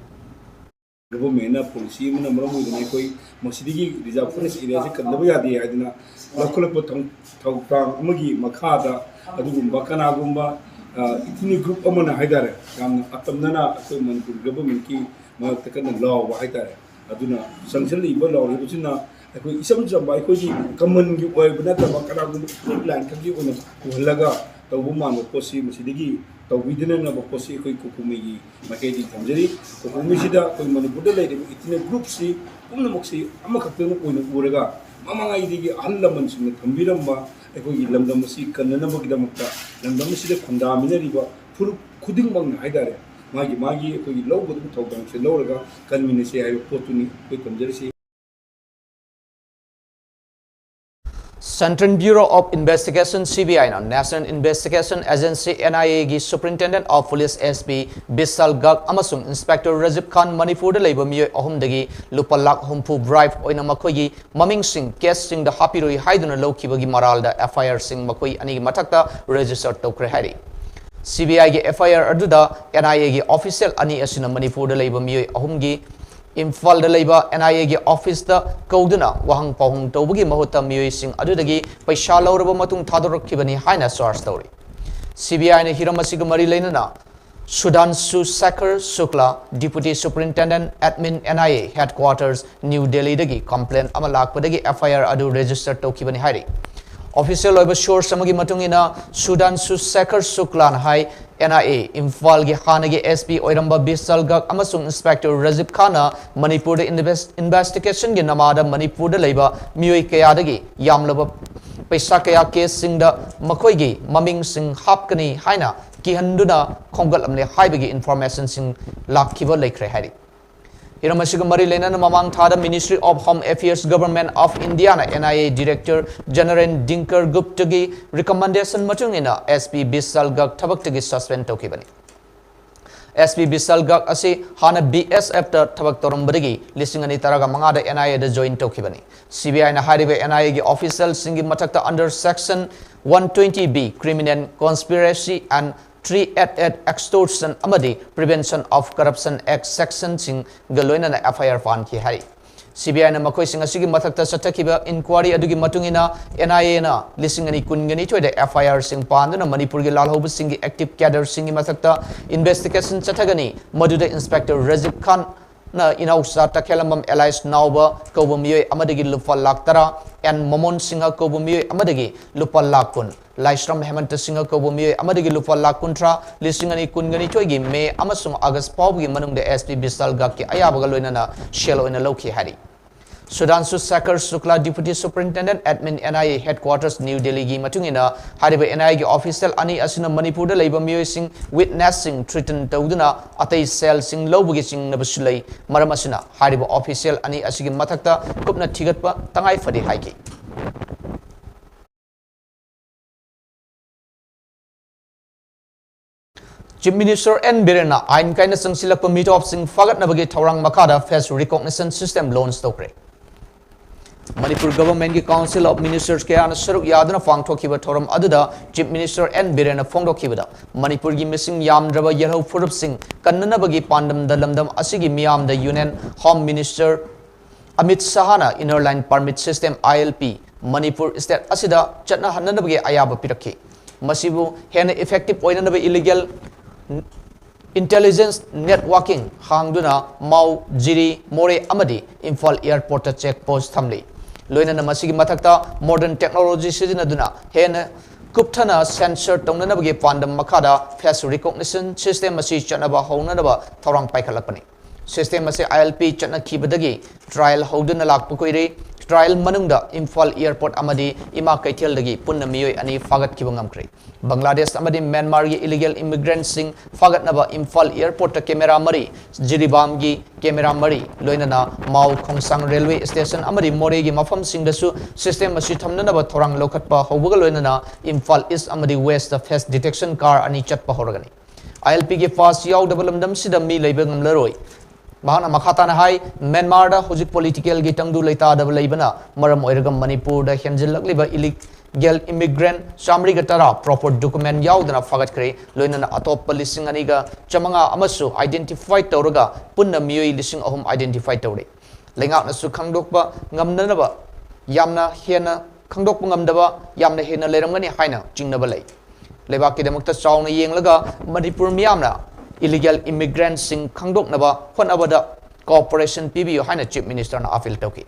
ꯒꯚꯔꯟꯃꯦꯟꯠꯅ ꯄꯣꯂꯤꯁꯤ ꯑꯃꯅ ꯃꯔꯝ ꯑꯣꯏꯗꯨꯅ ꯑꯩꯈꯣꯏ ꯃꯁꯤꯗꯒꯤ ꯔꯤꯖꯥꯔꯚ ꯐꯣꯔꯦꯁ꯭ꯠ ꯑꯦꯔꯤꯌꯥꯁꯤ ꯀꯟꯗꯕ ꯌꯥꯗꯦ ꯍꯥꯏꯗꯅ ꯂꯧꯈꯠꯂꯛꯄ ꯊꯧ-, ꯊꯧꯗꯥꯡ ꯑꯃꯒꯤ ꯃꯈꯥꯗ ꯑꯗꯨꯒꯨꯝꯕ ꯀꯅꯥꯒꯨꯝꯕ, ꯑ, ꯏꯊꯅꯤꯛ ꯒ꯭ꯔꯨꯞ ꯑꯃꯅ ꯍꯥꯏꯇꯥꯔꯦ, ꯌꯥꯝꯅ ꯑꯇꯝꯅꯅ ꯑꯩꯈꯣꯏ ꯃꯅꯤꯄꯨꯔ ꯒꯚꯔꯟꯃꯦꯟꯠꯀꯤ ꯃꯔꯛꯇ ꯀꯟꯅ ꯂꯥꯎꯕ ꯍꯥꯏꯇꯥꯔꯦ꯫ ꯑꯗꯨꯅ ꯆꯪꯁꯤꯜꯂꯛꯏꯕ ꯂꯥꯎꯔꯤꯕꯁꯤꯅ ꯑꯩꯈꯣꯏ ꯏꯆꯝ ꯆꯝꯕ ꯑꯩꯈꯣꯏꯒꯤ ꯀꯃꯟꯒꯤ ꯑꯣꯏꯕ ꯅꯠꯇꯕ ꯀꯅꯥꯒꯨꯝꯕ ꯏꯊꯅꯤꯛ ꯂꯥꯏꯟ ꯈꯛꯀꯤ ꯑꯣꯏꯅ ꯄꯨꯍꯜꯂꯒ ꯇꯧꯕ ꯃꯥꯟꯕ ꯄꯣꯠꯁꯤ ꯃꯁꯤꯗꯒꯤ ꯇꯧꯕꯤꯗꯅꯅꯕ ꯄꯣꯠꯁꯤ ꯑꯩꯈꯣꯏ ꯀꯣꯀꯣꯃꯤꯒꯤ ꯃꯥꯏꯀꯩꯗꯒꯤ ꯊꯝꯖꯔꯤ꯫ ꯀꯣꯀꯣꯃꯤꯁꯤꯗ ꯑꯩꯈꯣꯏ ꯃꯅꯤꯄꯨꯔꯗ ꯂꯩꯔꯤꯕ ꯏꯊꯅꯤꯛ ꯒ꯭ꯔꯨꯞꯁꯤ ꯄꯨꯝꯅꯃꯛꯁꯤ ꯑꯃꯈꯛꯇ ꯑꯣꯏꯅ ꯎꯔꯒ, ꯃꯃꯥꯡꯉꯩꯗꯒꯤ ꯑꯍꯜ ꯂꯃꯟꯁꯤꯡꯅ ꯊꯝꯕꯤꯔꯝꯕ ꯑꯩꯈꯣꯏꯒꯤ ꯂꯝꯗꯝ ꯑꯁꯤ ꯀꯟꯅꯅꯕꯒꯤꯗꯃꯛꯇ ꯂꯝꯗꯝ ꯑꯁꯤꯗ ꯈꯨꯟꯗꯥꯃꯤꯟꯅꯔꯤꯕ ꯐꯨꯔꯨꯞ ꯈꯨꯗꯤꯡꯃꯛꯅ ꯍꯥꯏꯇꯥꯔꯦ, ꯃꯥꯒꯤ ꯃꯥꯒꯤ ꯑꯩꯈꯣꯏꯒꯤ ꯂꯧꯒꯗꯕ ꯊꯧꯗꯥꯡꯁꯦ ꯂꯧꯔꯒ ꯀꯟꯃꯤꯟꯅꯁꯤ ꯍꯥꯏꯕ ꯄꯣꯠꯇꯨꯅꯤ ꯑꯩꯈꯣꯏ ꯊꯝꯖꯔꯤꯁꯤ꯫ Central Bureau of Investigation, C B I, ꯅ National Investigation Agency, N I A, ꯒꯤ Superintendent of Police, S P, ꯕꯤꯁꯥꯜ ꯒꯔꯒ ꯑꯃꯁꯨꯡ Inspector ꯔꯥꯖꯤꯕ ꯈꯥꯟ ꯃꯅꯤꯄꯨꯔꯗ ꯂꯩꯕ ꯃꯤꯑꯣꯏ ꯑꯍꯨꯝꯗꯒꯤ ꯂꯨꯄꯥ ꯂꯥꯈ ꯍꯨꯝꯐꯨ bribe ꯑꯣꯏꯅ ꯃꯈꯣꯏꯒꯤ ꯃꯃꯤꯡꯁꯤꯡ ꯀꯦꯁꯁꯤꯡꯗ ꯍꯥꯞꯄꯤꯔꯣꯏ ꯍꯥꯏꯗꯨꯅ ꯂꯧꯈꯤꯕꯒꯤ ꯃꯔꯥꯜꯗ F I R ꯁꯤꯡ ꯃꯈꯣꯏ ꯑꯅꯤꯒꯤ ꯃꯊꯛꯇ register ꯇꯧꯈ꯭ꯔꯦ ꯍꯥꯏꯔꯤ꯫ C B I ꯒꯤ F I R ꯑꯗꯨꯗ N I A ꯒꯤ official ꯑꯅꯤ ꯑꯁꯤꯅ ꯃꯅꯤꯄꯨꯔꯗ ꯂꯩꯕ ꯃꯤꯑꯣꯏ ꯑꯍꯨꯝꯒꯤ ꯏꯝꯐꯥꯜꯗ ꯂꯩꯕ N I A ꯒꯤ office ꯇ ꯀꯧꯗꯨꯅ ꯋꯥꯍꯪ ꯄꯥꯎꯍꯪ ꯇꯧꯕꯒꯤ ꯃꯍꯨꯠꯇ ꯃꯤꯑꯣꯏꯁꯤꯡ ꯑꯗꯨꯗꯒꯤ ꯄꯩꯁꯥ ꯂꯧꯔꯕ ꯃꯇꯨꯡ ꯊꯥꯗꯣꯔꯛꯈꯤꯕꯅꯤ ꯍꯥꯏꯅ charge ꯇꯧꯔꯤ꯫ C B I ꯅ ꯍꯤꯔꯝ ꯑꯁꯤꯒ ꯃꯔꯤ ꯂꯩꯅꯅ ꯁꯨꯙꯥꯟꯁꯨ ꯁꯦꯈꯔ ꯁꯨꯛꯂꯥ, Deputy Superintendent Admin N I A Headquarters, New Delhi ꯗꯒꯤ complaint ꯑꯃ ꯂꯥꯛꯄꯗꯒꯤ F I R ꯑꯗꯨ register ꯇꯧꯈꯤꯕꯅꯤ ꯍꯥꯏꯔꯤ꯫ Official ꯑꯣꯏꯕ source ꯑꯃꯒꯤ ꯃꯇꯨꯡ ꯏꯟꯅ, ꯁꯨꯙꯥꯟꯁꯨ ꯁꯦꯈꯔ ꯁꯨꯛꯂꯥꯅ ꯍꯥꯏ, N I A ꯏꯝꯐꯥꯜꯒꯤ ꯍꯥꯟꯅꯒꯤ S P ꯑꯣꯏꯔꯝꯕ ꯕꯤꯁꯥꯜ ꯒꯔꯒ ꯑꯃꯁꯨꯡ Inspector ꯔꯥꯖꯤꯕ ꯈꯥꯟꯅ ꯃꯅꯤꯄꯨꯔꯗ invest- investigation ꯒꯤ ꯅꯃꯥꯗ ꯃꯅꯤꯄꯨꯔꯗ ꯂꯩꯕ ꯃꯤꯑꯣꯏ ꯀꯌꯥꯗꯒꯤ ꯌꯥꯝꯂꯕ ꯄꯩꯁꯥ ꯀꯌꯥ ꯀꯦꯁꯁꯤꯡꯗ ꯃꯈꯣꯏꯒꯤ ꯃꯃꯤꯡꯁꯤꯡ ꯍꯥꯞꯀꯅꯤ ꯍꯥꯏꯅ ꯀꯤꯍꯟꯗꯨꯅ ꯈꯣꯝꯒꯠꯂꯝꯂꯦ ꯍꯥꯏꯕꯒꯤ information ꯁꯤꯡ ꯂꯥꯛꯈꯤꯕ ꯂꯩꯈ꯭ꯔꯦ ꯍꯥꯏꯔꯤ꯫ ꯍꯤꯔꯝ ꯑꯁꯤꯒ ꯃꯔꯤ ꯂꯩꯅꯅ ꯃꯃꯥꯡ ꯊꯥꯗ Ministry of Home Affairs, Government of India ꯅ N I A Director General ꯗꯤꯡꯀꯔ ꯒꯨꯞꯇꯒꯤ recommendation ꯃꯇꯨꯡ ꯏꯟꯅ S P ꯕꯤꯁꯥꯜ ꯒꯔꯒ ꯊꯕꯛꯇꯒꯤ suspend ꯇꯧꯈꯤꯕꯅꯤ꯫ S P ꯕꯤꯁꯥꯜ ꯒꯔꯒ ꯑꯁꯤ ꯍꯥꯟꯅ B S F ꯇ ꯊꯕꯛ ꯇꯧꯔꯝꯕꯗꯒꯤ ꯂꯤꯁꯤꯡ ꯑꯅꯤ ꯇꯔꯥꯃꯉꯥꯗ N I A the join ꯇꯧꯈꯤꯕꯅꯤ꯫ C B I ꯅ ꯍꯥꯏꯔꯤꯕ N I A ꯒꯤ official ꯁꯤꯡꯒꯤ ꯃꯊꯛꯇ under section one twenty B, Criminal Conspiracy and Threat at Extortion ꯑꯃꯗꯤ Prevention of Corruption Act section ꯁꯤꯡꯒ ꯂꯣꯏꯅꯅ F I R ꯄꯥꯟꯈꯤ ꯍꯥꯏꯔꯤ꯫ C B I ꯅ ꯃꯈꯣꯏꯁꯤꯡ ꯑꯁꯤꯒꯤ ꯃꯊꯛꯇ ꯆꯠꯊꯈꯤꯕ inquiry ꯑꯗꯨꯒꯤ ꯃꯇꯨꯡ ꯏꯟꯅ, N I A ꯅ ꯂꯤꯁꯤꯡ ꯑꯅꯤ ꯀꯨꯟꯒ ꯅꯤꯊꯣꯏꯗ F I R ꯁꯤꯡ ꯄꯥꯟꯗꯨꯅ ꯃꯅꯤꯄꯨꯔꯒꯤ ꯂꯥꯜꯍꯧꯕꯁꯤꯡꯒꯤ active cadre ꯁꯤꯡꯒꯤ ꯃꯊꯛꯇ investigation ꯆꯠꯊꯒꯅꯤ, ꯃꯗꯨꯗ Inspector ꯔꯥꯖꯤꯕ ꯈꯥꯟ, ꯅ ꯏꯅꯥꯎꯆꯥ ꯇꯈꯦꯂꯝꯕꯝ ꯑꯦꯂꯥꯏꯁ ꯅꯥꯎꯕ ꯀꯧꯕ ꯃꯤꯑꯣꯏ ꯑꯃꯗꯒꯤ ꯂꯨꯄꯥ ꯂꯥꯈ ꯇꯔꯥ, ꯑꯦꯟ ꯃꯣꯃꯣꯟ ꯁꯤꯡꯍ ꯀꯧꯕ ꯃꯤꯑꯣꯏ ꯑꯃꯗꯒꯤ ꯂꯨꯄꯥ ꯂꯥꯈ ꯀꯨꯟ, ꯂꯥꯏꯁ꯭ꯔꯝ ꯍꯦꯃꯟꯇ ꯁꯤꯡꯍ ꯀꯧꯕ ꯃꯤꯑꯣꯏ ꯑꯃꯗꯒꯤ ꯂꯨꯄꯥ ꯂꯥꯈ ꯀꯨꯟꯊ꯭ꯔꯥ, ꯂꯤꯁꯤꯡ ꯑꯅꯤ ꯀꯨꯟꯒꯅꯤꯊꯣꯏꯒꯤ ꯃꯦ ꯑꯃꯁꯨꯡ ꯑꯥꯒꯁ ꯐꯥꯎꯕꯒꯤ ꯃꯅꯨꯡꯗ ꯑꯦꯁ ꯄꯤ ꯕꯤꯁꯥꯜ ꯒꯥꯔꯒꯀꯤ ꯑꯌꯥꯕꯒ ꯂꯣꯏꯅꯅ ꯁꯦꯜ ꯑꯣꯏꯅ ꯂꯧꯈꯤ ꯍꯥꯏꯔꯤ꯫ ꯁꯨꯙꯥꯟꯁꯨ ꯁꯦꯈꯔ ꯁꯨꯛꯂꯥ, Deputy Superintendent Admin N I A Headquarters, New Delhi ꯒꯤ ꯃꯇꯨꯡ ꯏꯟꯅ, ꯍꯥꯏꯔꯤꯕ N I A ꯒꯤ official ꯑꯅꯤ ꯑꯁꯤꯅ ꯃꯅꯤꯄꯨꯔꯗ ꯂꯩꯕ ꯃꯤꯑꯣꯏꯁꯤꯡ, witness ꯁꯤꯡ threaten ꯇꯧꯗꯨꯅ ꯑꯇꯩ ꯁꯦꯜꯁꯤꯡ ꯂꯧꯕꯒꯤ ꯆꯤꯡꯅꯕꯁꯨ ꯂꯩ꯫ ꯃꯔꯝ ꯑꯁꯤꯅ, ꯍꯥꯏꯔꯤꯕ official ꯑꯅꯤ ꯑꯁꯤꯒꯤ ꯃꯊꯛꯇ ꯀꯨꯞꯅ ꯊꯤꯒꯠꯄ ꯇꯉꯥꯏ ꯐꯗꯦ ꯍꯥꯏꯈꯤ꯫ Chief Minister N ꯕꯤꯔꯦꯟꯅ ꯑꯥꯏꯟ ꯀꯥꯏꯅ ꯆꯪꯁꯤꯜꯂꯛꯄ ꯃꯤꯇꯣꯞꯁꯤꯡ ꯐꯥꯒꯠꯅꯕꯒꯤ ꯊꯧꯔꯥꯡ ꯃꯈꯥꯗ face recognition system launch ꯇꯧꯈ꯭ꯔꯦ꯫ ꯃꯅꯤꯄꯨꯔ Government ꯀꯤ Council of Ministers ꯀꯌꯥꯅ ꯁꯔꯨꯛ ꯌꯥꯗꯨꯅ ꯄꯥꯡꯊꯣꯛꯈꯤꯕ ꯊꯧꯔꯝ ꯑꯗꯨꯗ Chief Minister N ꯕꯤꯔꯦꯟꯅ ꯐꯣꯡꯗꯣꯛꯈꯤꯕꯗ, ꯃꯅꯤꯄꯨꯔꯒꯤ ꯃꯁꯤꯡ ꯌꯥꯝꯗ꯭ꯔꯕ ꯌꯦꯜꯍꯧ ꯐꯨꯔꯨꯞꯁꯤꯡ ꯀꯟꯅꯅꯕꯒꯤ ꯄꯥꯟꯗꯝꯗ ꯂꯝꯗꯝ ꯑꯁꯤꯒꯤ ꯃꯤꯌꯥꯝꯗ Union Home Minister Amit ꯁꯥꯍꯅ Inner Line Permit System, I L P, Manipur state ꯑꯁꯤꯗ ꯆꯠꯅꯍꯟꯅꯅꯕꯒꯤ ꯑꯌꯥꯕ ꯄꯤꯔꯛꯈꯤ꯫ ꯃꯁꯤꯕꯨ ꯍꯦꯟꯅ effective ꯑꯣꯏꯅꯅꯕ illegal intelligence networking ꯍꯥꯡꯗꯨꯅ ꯃꯥꯎ, ꯖꯤꯔꯤ, ꯃꯣꯔꯦ ꯑꯃꯗꯤ ꯏꯝꯐꯥꯜ airport ꯇ check post ꯊꯝꯂꯤ꯫ ꯂꯣꯏꯅꯅ ꯃꯁꯤꯒꯤ ꯃꯊꯛꯇ modern technology ꯁꯤꯖꯤꯟꯅꯗꯨꯅ ꯍꯦꯟꯅ ꯀꯨꯞꯊꯅ censor ꯇꯧꯅꯅꯕꯒꯤ ꯄꯥꯟꯗꯝ ꯃꯈꯥꯗ face recognition system ꯑꯁꯤ ꯆꯠꯅꯕ ꯍꯧꯅꯅꯕ ꯊꯧꯔꯥꯡ ꯄꯥꯏꯈꯠꯂꯛꯄꯅꯤ꯫ System ꯑꯁꯤ I L P ꯆꯠꯅꯈꯤꯕꯗꯒꯤ trial ꯍꯧꯗꯨꯅ ꯂꯥꯛꯄ ꯀꯨꯏꯔꯦ꯫ Trial ꯃꯅꯨꯡꯗ ꯏꯝꯐꯥꯜ airport ꯑꯃꯗꯤ ꯏꯃꯥ ꯀꯩꯊꯦꯜꯗꯒꯤ ꯄꯨꯟꯅ ꯃꯤꯑꯣꯏ ꯑꯅꯤ ꯐꯥꯒꯠꯈꯤꯕ ꯉꯝꯈ꯭ꯔꯦ꯫ ꯕꯪꯒ꯭ꯂꯥꯗꯦꯁ ꯑꯃꯗꯤ ꯃ꯭ꯌꯥꯟꯃꯥꯔꯒꯤ illegal immigrant ꯁꯤꯡ ꯐꯥꯒꯠꯅꯕ ꯏꯝꯐꯥꯜ airport ꯇ camera ꯃꯔꯤ, ꯖꯤꯔꯤꯕꯥꯝꯒꯤ camera ꯃꯔꯤ, ꯂꯣꯏꯅꯅ ꯃꯥꯎ, ꯈꯣꯡꯁꯥꯡ railway station ꯑꯃꯗꯤ ꯃꯣꯔꯦꯒꯤ ꯃꯐꯝꯁꯤꯡꯗꯁꯨ system ꯑꯁꯤ ꯊꯝꯅꯅꯕ ꯊꯧꯔꯥꯡ ꯂꯧꯈꯠꯄ ꯍꯧꯕꯒ ꯂꯣꯏꯅꯅ ꯏꯝꯐꯥꯜ East ꯑꯃꯗꯤ West ꯇ face detection car ꯑꯅꯤ ꯆꯠꯄ ꯍꯧꯔꯒꯅꯤ꯫ I L P ꯒꯤ pass ꯌꯥꯎꯗꯕ ꯂꯝꯗꯝꯁꯤꯗ ꯃꯤ ꯂꯩꯕ ꯉꯝꯂꯔꯣꯏ꯫ ꯃꯍꯥꯛꯅ ꯃꯈꯥ ꯇꯥꯅ ꯍꯥꯏ, ꯃ꯭ꯌꯥꯟꯃꯥꯔꯗ ꯍꯧꯖꯤꯛ political ꯒꯤ ꯇꯪꯗꯨ ꯂꯩꯇꯥꯗꯕ ꯂꯩꯕꯅ ꯃꯔꯝ ꯑꯣꯏꯔꯒ ꯃꯅꯤꯄꯨꯔꯗ ꯍꯦꯟꯖꯤꯜꯂꯛꯂꯤꯕ illegal immigrant ꯆꯥꯃꯔꯤꯒ ꯇꯔꯥ proper document ꯌꯥꯎꯗꯅ ꯐꯥꯒꯠꯈ꯭ꯔꯦ꯫ ꯂꯣꯏꯅꯅ ꯑꯇꯣꯞꯄ ꯂꯤꯁꯤꯡ ꯑꯅꯤꯒ ꯆꯥꯃꯉꯥ ꯑꯃꯁꯨ identify ꯇꯧꯔꯒ ꯄꯨꯟꯅ ꯃꯤꯑꯣꯏ ꯂꯤꯁꯤꯡ ꯑꯍꯨꯝ identify ꯇꯧꯔꯦ꯫ ꯂꯩꯉꯥꯛꯅꯁꯨ ꯈꯪꯗꯣꯛꯄ ꯉꯝꯅꯅꯕ ꯌꯥꯝꯅ ꯍꯦꯟꯅ ꯈꯪꯗꯣꯛꯄ ꯉꯝꯗꯕ ꯌꯥꯝꯅ ꯍꯦꯟꯅ ꯂꯩꯔꯝꯒꯅꯤ ꯍꯥꯏꯅ ꯆꯤꯡꯅꯕ ꯂꯩ꯫ ꯂꯩꯕꯥꯛꯀꯤꯗꯃꯛꯇ ꯆꯥꯎꯅ ꯌꯦꯡꯂꯒ ꯃꯅꯤꯄꯨꯔ ꯃꯤꯌꯥꯝꯅ illegal immigrant ꯁꯤꯡ ꯈꯪꯗꯣꯛꯅꯕ ꯍꯣꯠꯅꯕꯗ ꯀꯣꯑꯣꯄꯔꯦꯁꯟ ꯄꯤꯕꯤꯌꯨ ꯍꯥꯏꯅ ꯆꯤꯐ ꯃꯤꯅꯤꯁꯇꯔꯅ ꯑꯥꯄꯤꯜ ꯇꯧꯈꯤ꯫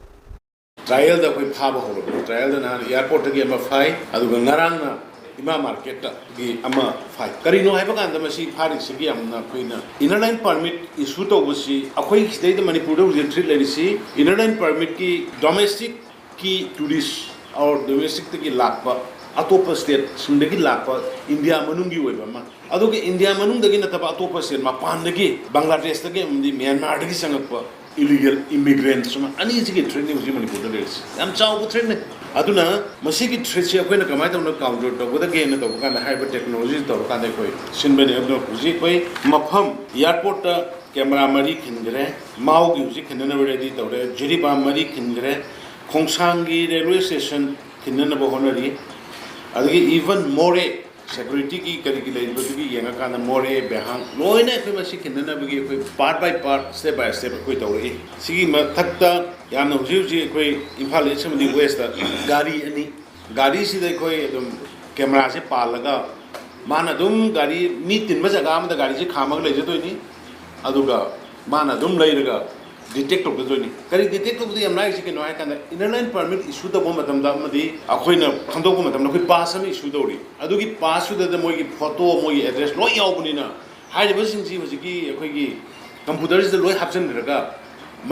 ꯇ꯭ꯔꯥꯏꯌꯦꯜꯗ ꯑꯩꯈꯣꯏ ꯐꯥꯕ ꯍꯧꯔꯕꯅꯤ꯫ ꯇ꯭ꯔꯥꯏꯌꯦꯜꯗ ꯅꯍꯥꯟ ꯑꯦꯌꯥꯔꯄꯣꯔꯠꯇꯒꯤ ꯑꯃ ꯐꯥꯏ, ꯑꯗꯨꯒ ꯉꯔꯥꯡꯅ ꯏꯃꯥ ꯃꯥꯔꯀꯦꯠꯇꯒꯤ ꯑꯃ ꯐꯥꯏ꯫ ꯀꯔꯤꯅꯣ ꯍꯥꯏꯕ ꯀꯥꯟꯗ ꯃꯁꯤ ꯐꯥꯔꯤꯁꯤꯒꯤ ꯌꯥꯝꯅ ꯑꯩꯈꯣꯏꯅ ꯏꯅꯔ ꯂꯥꯏꯟ ꯄꯥꯔꯃꯤꯠ ꯏꯁꯨ ꯇꯧꯕꯁꯤ, ꯑꯩꯈꯣꯏ ꯁꯤꯗꯩꯗ ꯃꯅꯤꯄꯨꯔꯗ ꯍꯧꯖꯤꯛ ꯊ꯭ꯔꯦꯠ ꯂꯩꯔꯤꯁꯤ ꯏꯅꯔ ꯂꯥꯏꯟ ꯄꯥꯔꯃꯤꯠꯀꯤ ꯗꯣꯃꯦꯁꯇꯤꯛ ꯀꯤ ꯇꯨꯔꯤꯁ ꯑꯣꯔ ꯗꯣꯃꯦꯁꯇꯤꯛꯇꯒꯤ ꯂꯥꯛꯄ, ꯑꯇꯣꯞꯄ ꯁ꯭ꯇꯦꯠꯁꯤꯡꯗꯒꯤ ꯂꯥꯛꯄ, ꯏꯟꯗꯤꯌꯥ ꯃꯅꯨꯡꯒꯤ ꯑꯣꯏꯕ ꯑꯃ, ꯑꯗꯨꯒ ꯏꯟꯗꯤꯌꯥ ꯃꯅꯨꯡꯗꯒꯤ ꯅꯠꯇꯕ ꯑꯇꯣꯞꯄ ꯁ꯭ꯇꯦꯠ ꯃꯄꯥꯟꯗꯒꯤ, ꯕꯪꯒ꯭ꯂꯥꯗꯦꯁꯇꯒꯤ ꯑꯃꯗꯤ ꯃ꯭ꯌꯥꯟꯃꯥꯔꯗꯒꯤ ꯆꯪꯉꯛꯄ ꯏꯂꯤꯒꯦꯜ ꯏꯃꯤꯒ꯭ꯔꯦꯟꯠꯁ ꯑꯃ, ꯑꯅꯤꯁꯤꯒꯤ ꯊ꯭ꯔꯦꯠꯅꯤ ꯍꯧꯖꯤꯛ ꯃꯅꯤꯄꯨꯔꯗ ꯂꯩꯔꯤꯁꯤ꯫ ꯌꯥꯝ ꯆꯥꯎꯕ ꯊ꯭ꯔꯦꯠꯅꯤ꯫ ꯑꯗꯨꯅ ꯃꯁꯤꯒꯤ ꯊ꯭ꯔꯦꯠꯁꯤ ꯑꯩꯈꯣꯏꯅ ꯀꯃꯥꯏꯅ ꯇꯧꯅ ꯀꯥꯎꯟꯇꯔ ꯇꯧꯒꯗꯒꯦꯅ ꯇꯧꯕ ꯀꯥꯟꯗ, ꯍꯥꯏꯔꯤꯕ ꯇꯦꯛꯅꯣꯂꯣꯖꯤ ꯇꯧꯔꯀꯥꯟꯗ ꯑꯩꯈꯣꯏ ꯁꯤꯟꯕꯅꯤ꯫ ꯑꯗꯨꯅ ꯍꯧꯖꯤꯛ ꯑꯩꯈꯣꯏ ꯃꯐꯝ ꯑꯦꯌꯥꯔꯄꯣꯔꯠꯇ ꯀꯦꯃꯦꯔꯥ ꯃꯔꯤ ꯈꯤꯟꯈ꯭ꯔꯦ, ꯃꯥꯎꯒꯤ ꯍꯧꯖꯤꯛ ꯈꯤꯟꯅꯅꯕ ꯔꯦꯗꯤ ꯇꯧꯔꯦ, ꯖꯤꯔꯤꯕꯥꯝ ꯃꯔꯤ ꯈꯤꯟꯈ꯭ꯔꯦ, ꯈꯣꯡꯁꯥꯡꯒꯤ ꯔꯦꯜꯋꯦ ꯁ꯭ꯇꯦꯁꯟ ꯈꯤꯟꯅꯅꯕ ꯍꯣꯠꯅꯔꯤ꯫ ꯑꯗꯒꯤ ꯏꯚꯟ ꯃꯣꯔꯦ, ꯁꯦꯀ꯭ꯌꯨꯔꯤꯇꯤꯒꯤ ꯀꯔꯤꯒꯤ ꯂꯩꯔꯤꯕꯗꯨꯒꯤ ꯌꯦꯡꯉꯀꯥꯟꯗ ꯃꯣꯔꯦ, ꯕꯦꯍꯥꯡ ꯂꯣꯏꯅ ꯑꯩꯈꯣꯏ ꯃꯁꯤ ꯈꯤꯟꯅꯅꯕꯒꯤ ꯑꯩꯈꯣꯏ part by part, step by step ꯑꯩꯈꯣꯏ ꯇꯧꯔꯛꯏ꯫ ꯁꯤꯒꯤ ꯃꯊꯛꯇ ꯌꯥꯝꯅ ꯍꯧꯖꯤꯛ ꯍꯧꯖꯤꯛ ꯑꯩꯈꯣꯏ ꯏꯝꯐꯥꯜ ꯏꯁ ꯑꯃꯗꯤ ꯋꯦꯁꯇ ꯒꯥꯔꯤ ꯑꯅꯤ, ꯒꯥꯔꯤꯁꯤꯗ ꯑꯩꯈꯣꯏ ꯑꯗꯨꯝ ꯀꯦꯃꯦꯔꯥꯁꯦ ꯄꯥꯜꯂꯒ ꯃꯥꯅ ꯑꯗꯨꯝ ꯒꯥꯔꯤ ꯃꯤ ꯇꯤꯟꯕ ꯖꯒꯥ ꯑꯃꯗ ꯒꯥꯔꯤꯁꯦ ꯈꯥꯝꯃꯒ ꯂꯩꯖꯗꯣꯏꯅꯤ꯫ ꯑꯗꯨꯒ ꯃꯥꯅ ꯑꯗꯨꯝ ꯂꯩꯔꯒ ꯗꯤꯇꯦꯛ ꯇꯧꯖꯗꯣꯏꯅꯤ꯫ ꯀꯔꯤ ꯗꯤꯇꯦꯛ ꯇꯧꯕꯗ ꯌꯥꯝ ꯂꯥꯏꯔꯤꯁꯤ ꯀꯩꯅꯣ ꯍꯥꯏ ꯀꯥꯟꯗ, ꯏꯅꯔ ꯂꯥꯏꯟ ꯄꯔꯃꯤꯠ ꯏꯁꯨ ꯇꯧꯕ ꯃꯇꯝꯗ ꯑꯃꯗꯤ ꯑꯩꯈꯣꯏꯅ ꯈꯪꯗꯣꯛꯄ ꯃꯇꯝꯗ ꯑꯩꯈꯣꯏ ꯄꯥꯁ ꯑꯃ ꯏꯁꯨ ꯇꯧꯔꯤ꯫ ꯑꯗꯨꯒꯤ ꯄꯥꯁꯇꯨꯗ ꯃꯣꯏꯒꯤ ꯐꯣꯇꯣ, ꯃꯣꯏꯒꯤ ꯑꯦꯗ꯭ꯔꯦꯁ ꯂꯣꯏ ꯌꯥꯎꯕꯅꯤꯅ, ꯍꯥꯏꯔꯤꯕꯁꯤꯡꯁꯤ ꯍꯧꯖꯤꯛꯀꯤ ꯑꯩꯈꯣꯏꯒꯤ ꯀꯝꯄ꯭ꯌꯨꯇꯔꯁꯤꯗ ꯂꯣꯏ ꯍꯥꯞꯆꯤꯟꯈ꯭ꯔꯒ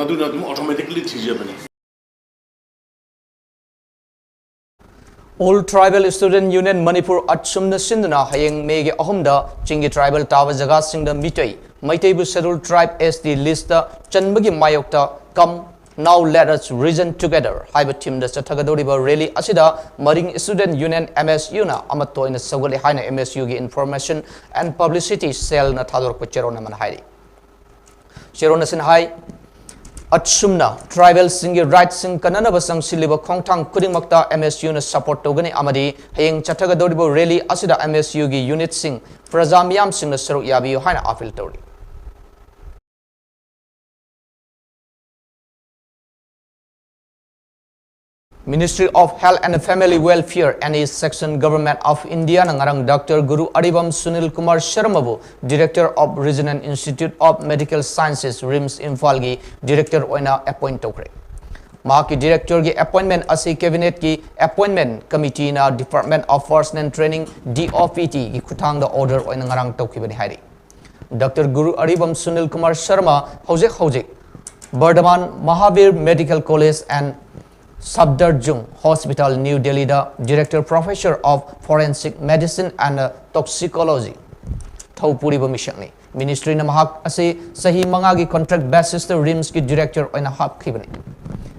ꯃꯗꯨꯅ ꯑꯗꯨꯝ ꯑꯣꯇꯣꯃꯦꯇꯤꯀꯂꯤ ꯊꯤꯖꯕꯅꯤ꯫ All Tribal Student Union Manipur, ꯑꯠꯁꯨꯝꯅ ꯁꯤꯟꯗꯨꯅ ꯍꯌꯦꯡ ꯃꯦꯒꯤ ꯑꯍꯨꯝꯗ ꯆꯤꯡꯒꯤ ꯇ꯭ꯔꯥꯏꯕꯦꯜ ꯇꯥꯕ ꯖꯒꯥꯁꯤꯡꯗ Meitei, ꯃꯩꯇꯩꯕꯨ Scheduled Tribe, S T list ꯆꯟꯕꯒꯤ ꯃꯥꯌꯣꯛꯇ Come Now Let Us Reason Together ꯍꯥꯏꯕ ꯊꯤꯝꯗ ꯆꯠꯊꯒꯗꯧꯔꯤꯕ ꯔꯦꯂꯤ ꯑꯁꯤꯗ ꯃꯔꯤꯡ Student Union, M S U ꯅ ꯑꯃꯠꯇ ꯑꯣꯏꯅ ꯁꯧꯒꯠꯂꯤ ꯍꯥꯏꯅ M S U ꯒꯤ Information and Publicity Cell ꯅ ꯊꯥꯗꯣꯔꯛꯄ ꯆꯦꯔꯣꯜ ꯑꯃꯅ ꯍꯥꯏꯔꯤ꯫ ꯆꯦꯔꯣꯜ ꯑꯁꯤꯅ ꯍꯥꯏ, ꯑꯠꯁꯨꯝꯅ ꯇ꯭ꯔꯥꯏꯕꯦꯜꯁꯤꯡꯒꯤ ꯔꯥꯏꯠꯁꯤꯡ ꯀꯟꯅꯅꯕ ꯆꯪꯁꯤꯜꯂꯤꯕ ꯈꯣꯡꯊꯥꯡ ꯈꯨꯗꯤꯡꯃꯛꯇ M S U ꯅ ꯁꯄꯣꯔꯠ ꯇꯧꯒꯅꯤ ꯑꯃꯗꯤ ꯍꯌꯦꯡ ꯆꯠꯊꯒꯗꯧꯔꯤꯕ ꯔꯦꯂꯤ ꯑꯁꯤꯗ M S U ꯒꯤ ꯌꯨꯅꯤꯠꯁꯤꯡ, ꯄ꯭ꯔꯖꯥ ꯃꯤꯌꯥꯝꯁꯤꯡꯅ ꯁꯔꯨꯛ ꯌꯥꯕꯤꯌꯨ ꯍꯥꯏꯅ ꯑꯥꯄꯤꯜ ꯇꯧꯔꯤ꯫ Ministry of Health and Family Welfare and its section Government of India ꯅ ꯉꯔꯥꯡ Doctor Guru Aribam Sunil Kumar Sharma ꯕꯨ Director of Regional Institute of Medical Sciences, RIMS Imphal ꯒꯤ Director ꯑꯣꯏꯅ appoint ꯇꯧꯈ꯭ꯔꯦ꯫ ꯃꯍꯥꯛꯀꯤ Director ꯒꯤ appointment ꯑꯁꯤ Cabinet ꯀꯤ Appointment Committee ꯅ Department of Personnel Training, D O P T ꯒꯤ ꯈꯨꯠꯊꯥꯡꯗ order ꯑꯣꯏꯅ ꯉꯔꯥꯡ ꯇꯧꯈꯤꯕꯅꯤ ꯍꯥꯏꯔꯤ꯫ Doctor Guru Aribam Sunil Kumar Sharma ꯍꯧꯖꯤꯛ ꯍꯧꯖꯤꯛ Bardhaman Mahavir Medical College and Safdarjung Hospital, New Delhi the Director Professor of Forensic Medicine and Toxicology ꯊꯧ ꯄꯨꯔꯤꯕ ꯃꯤꯁꯛꯅꯤ꯫ Ministry ꯅ ꯃꯍꯥꯛ ꯑꯁꯤ ꯆꯍꯤ ꯃꯉꯥꯒꯤ contract basis ꯇ RIMS ꯀꯤ Director ꯑꯣꯏꯅ ꯍꯥꯞꯈꯤꯕꯅꯤ꯫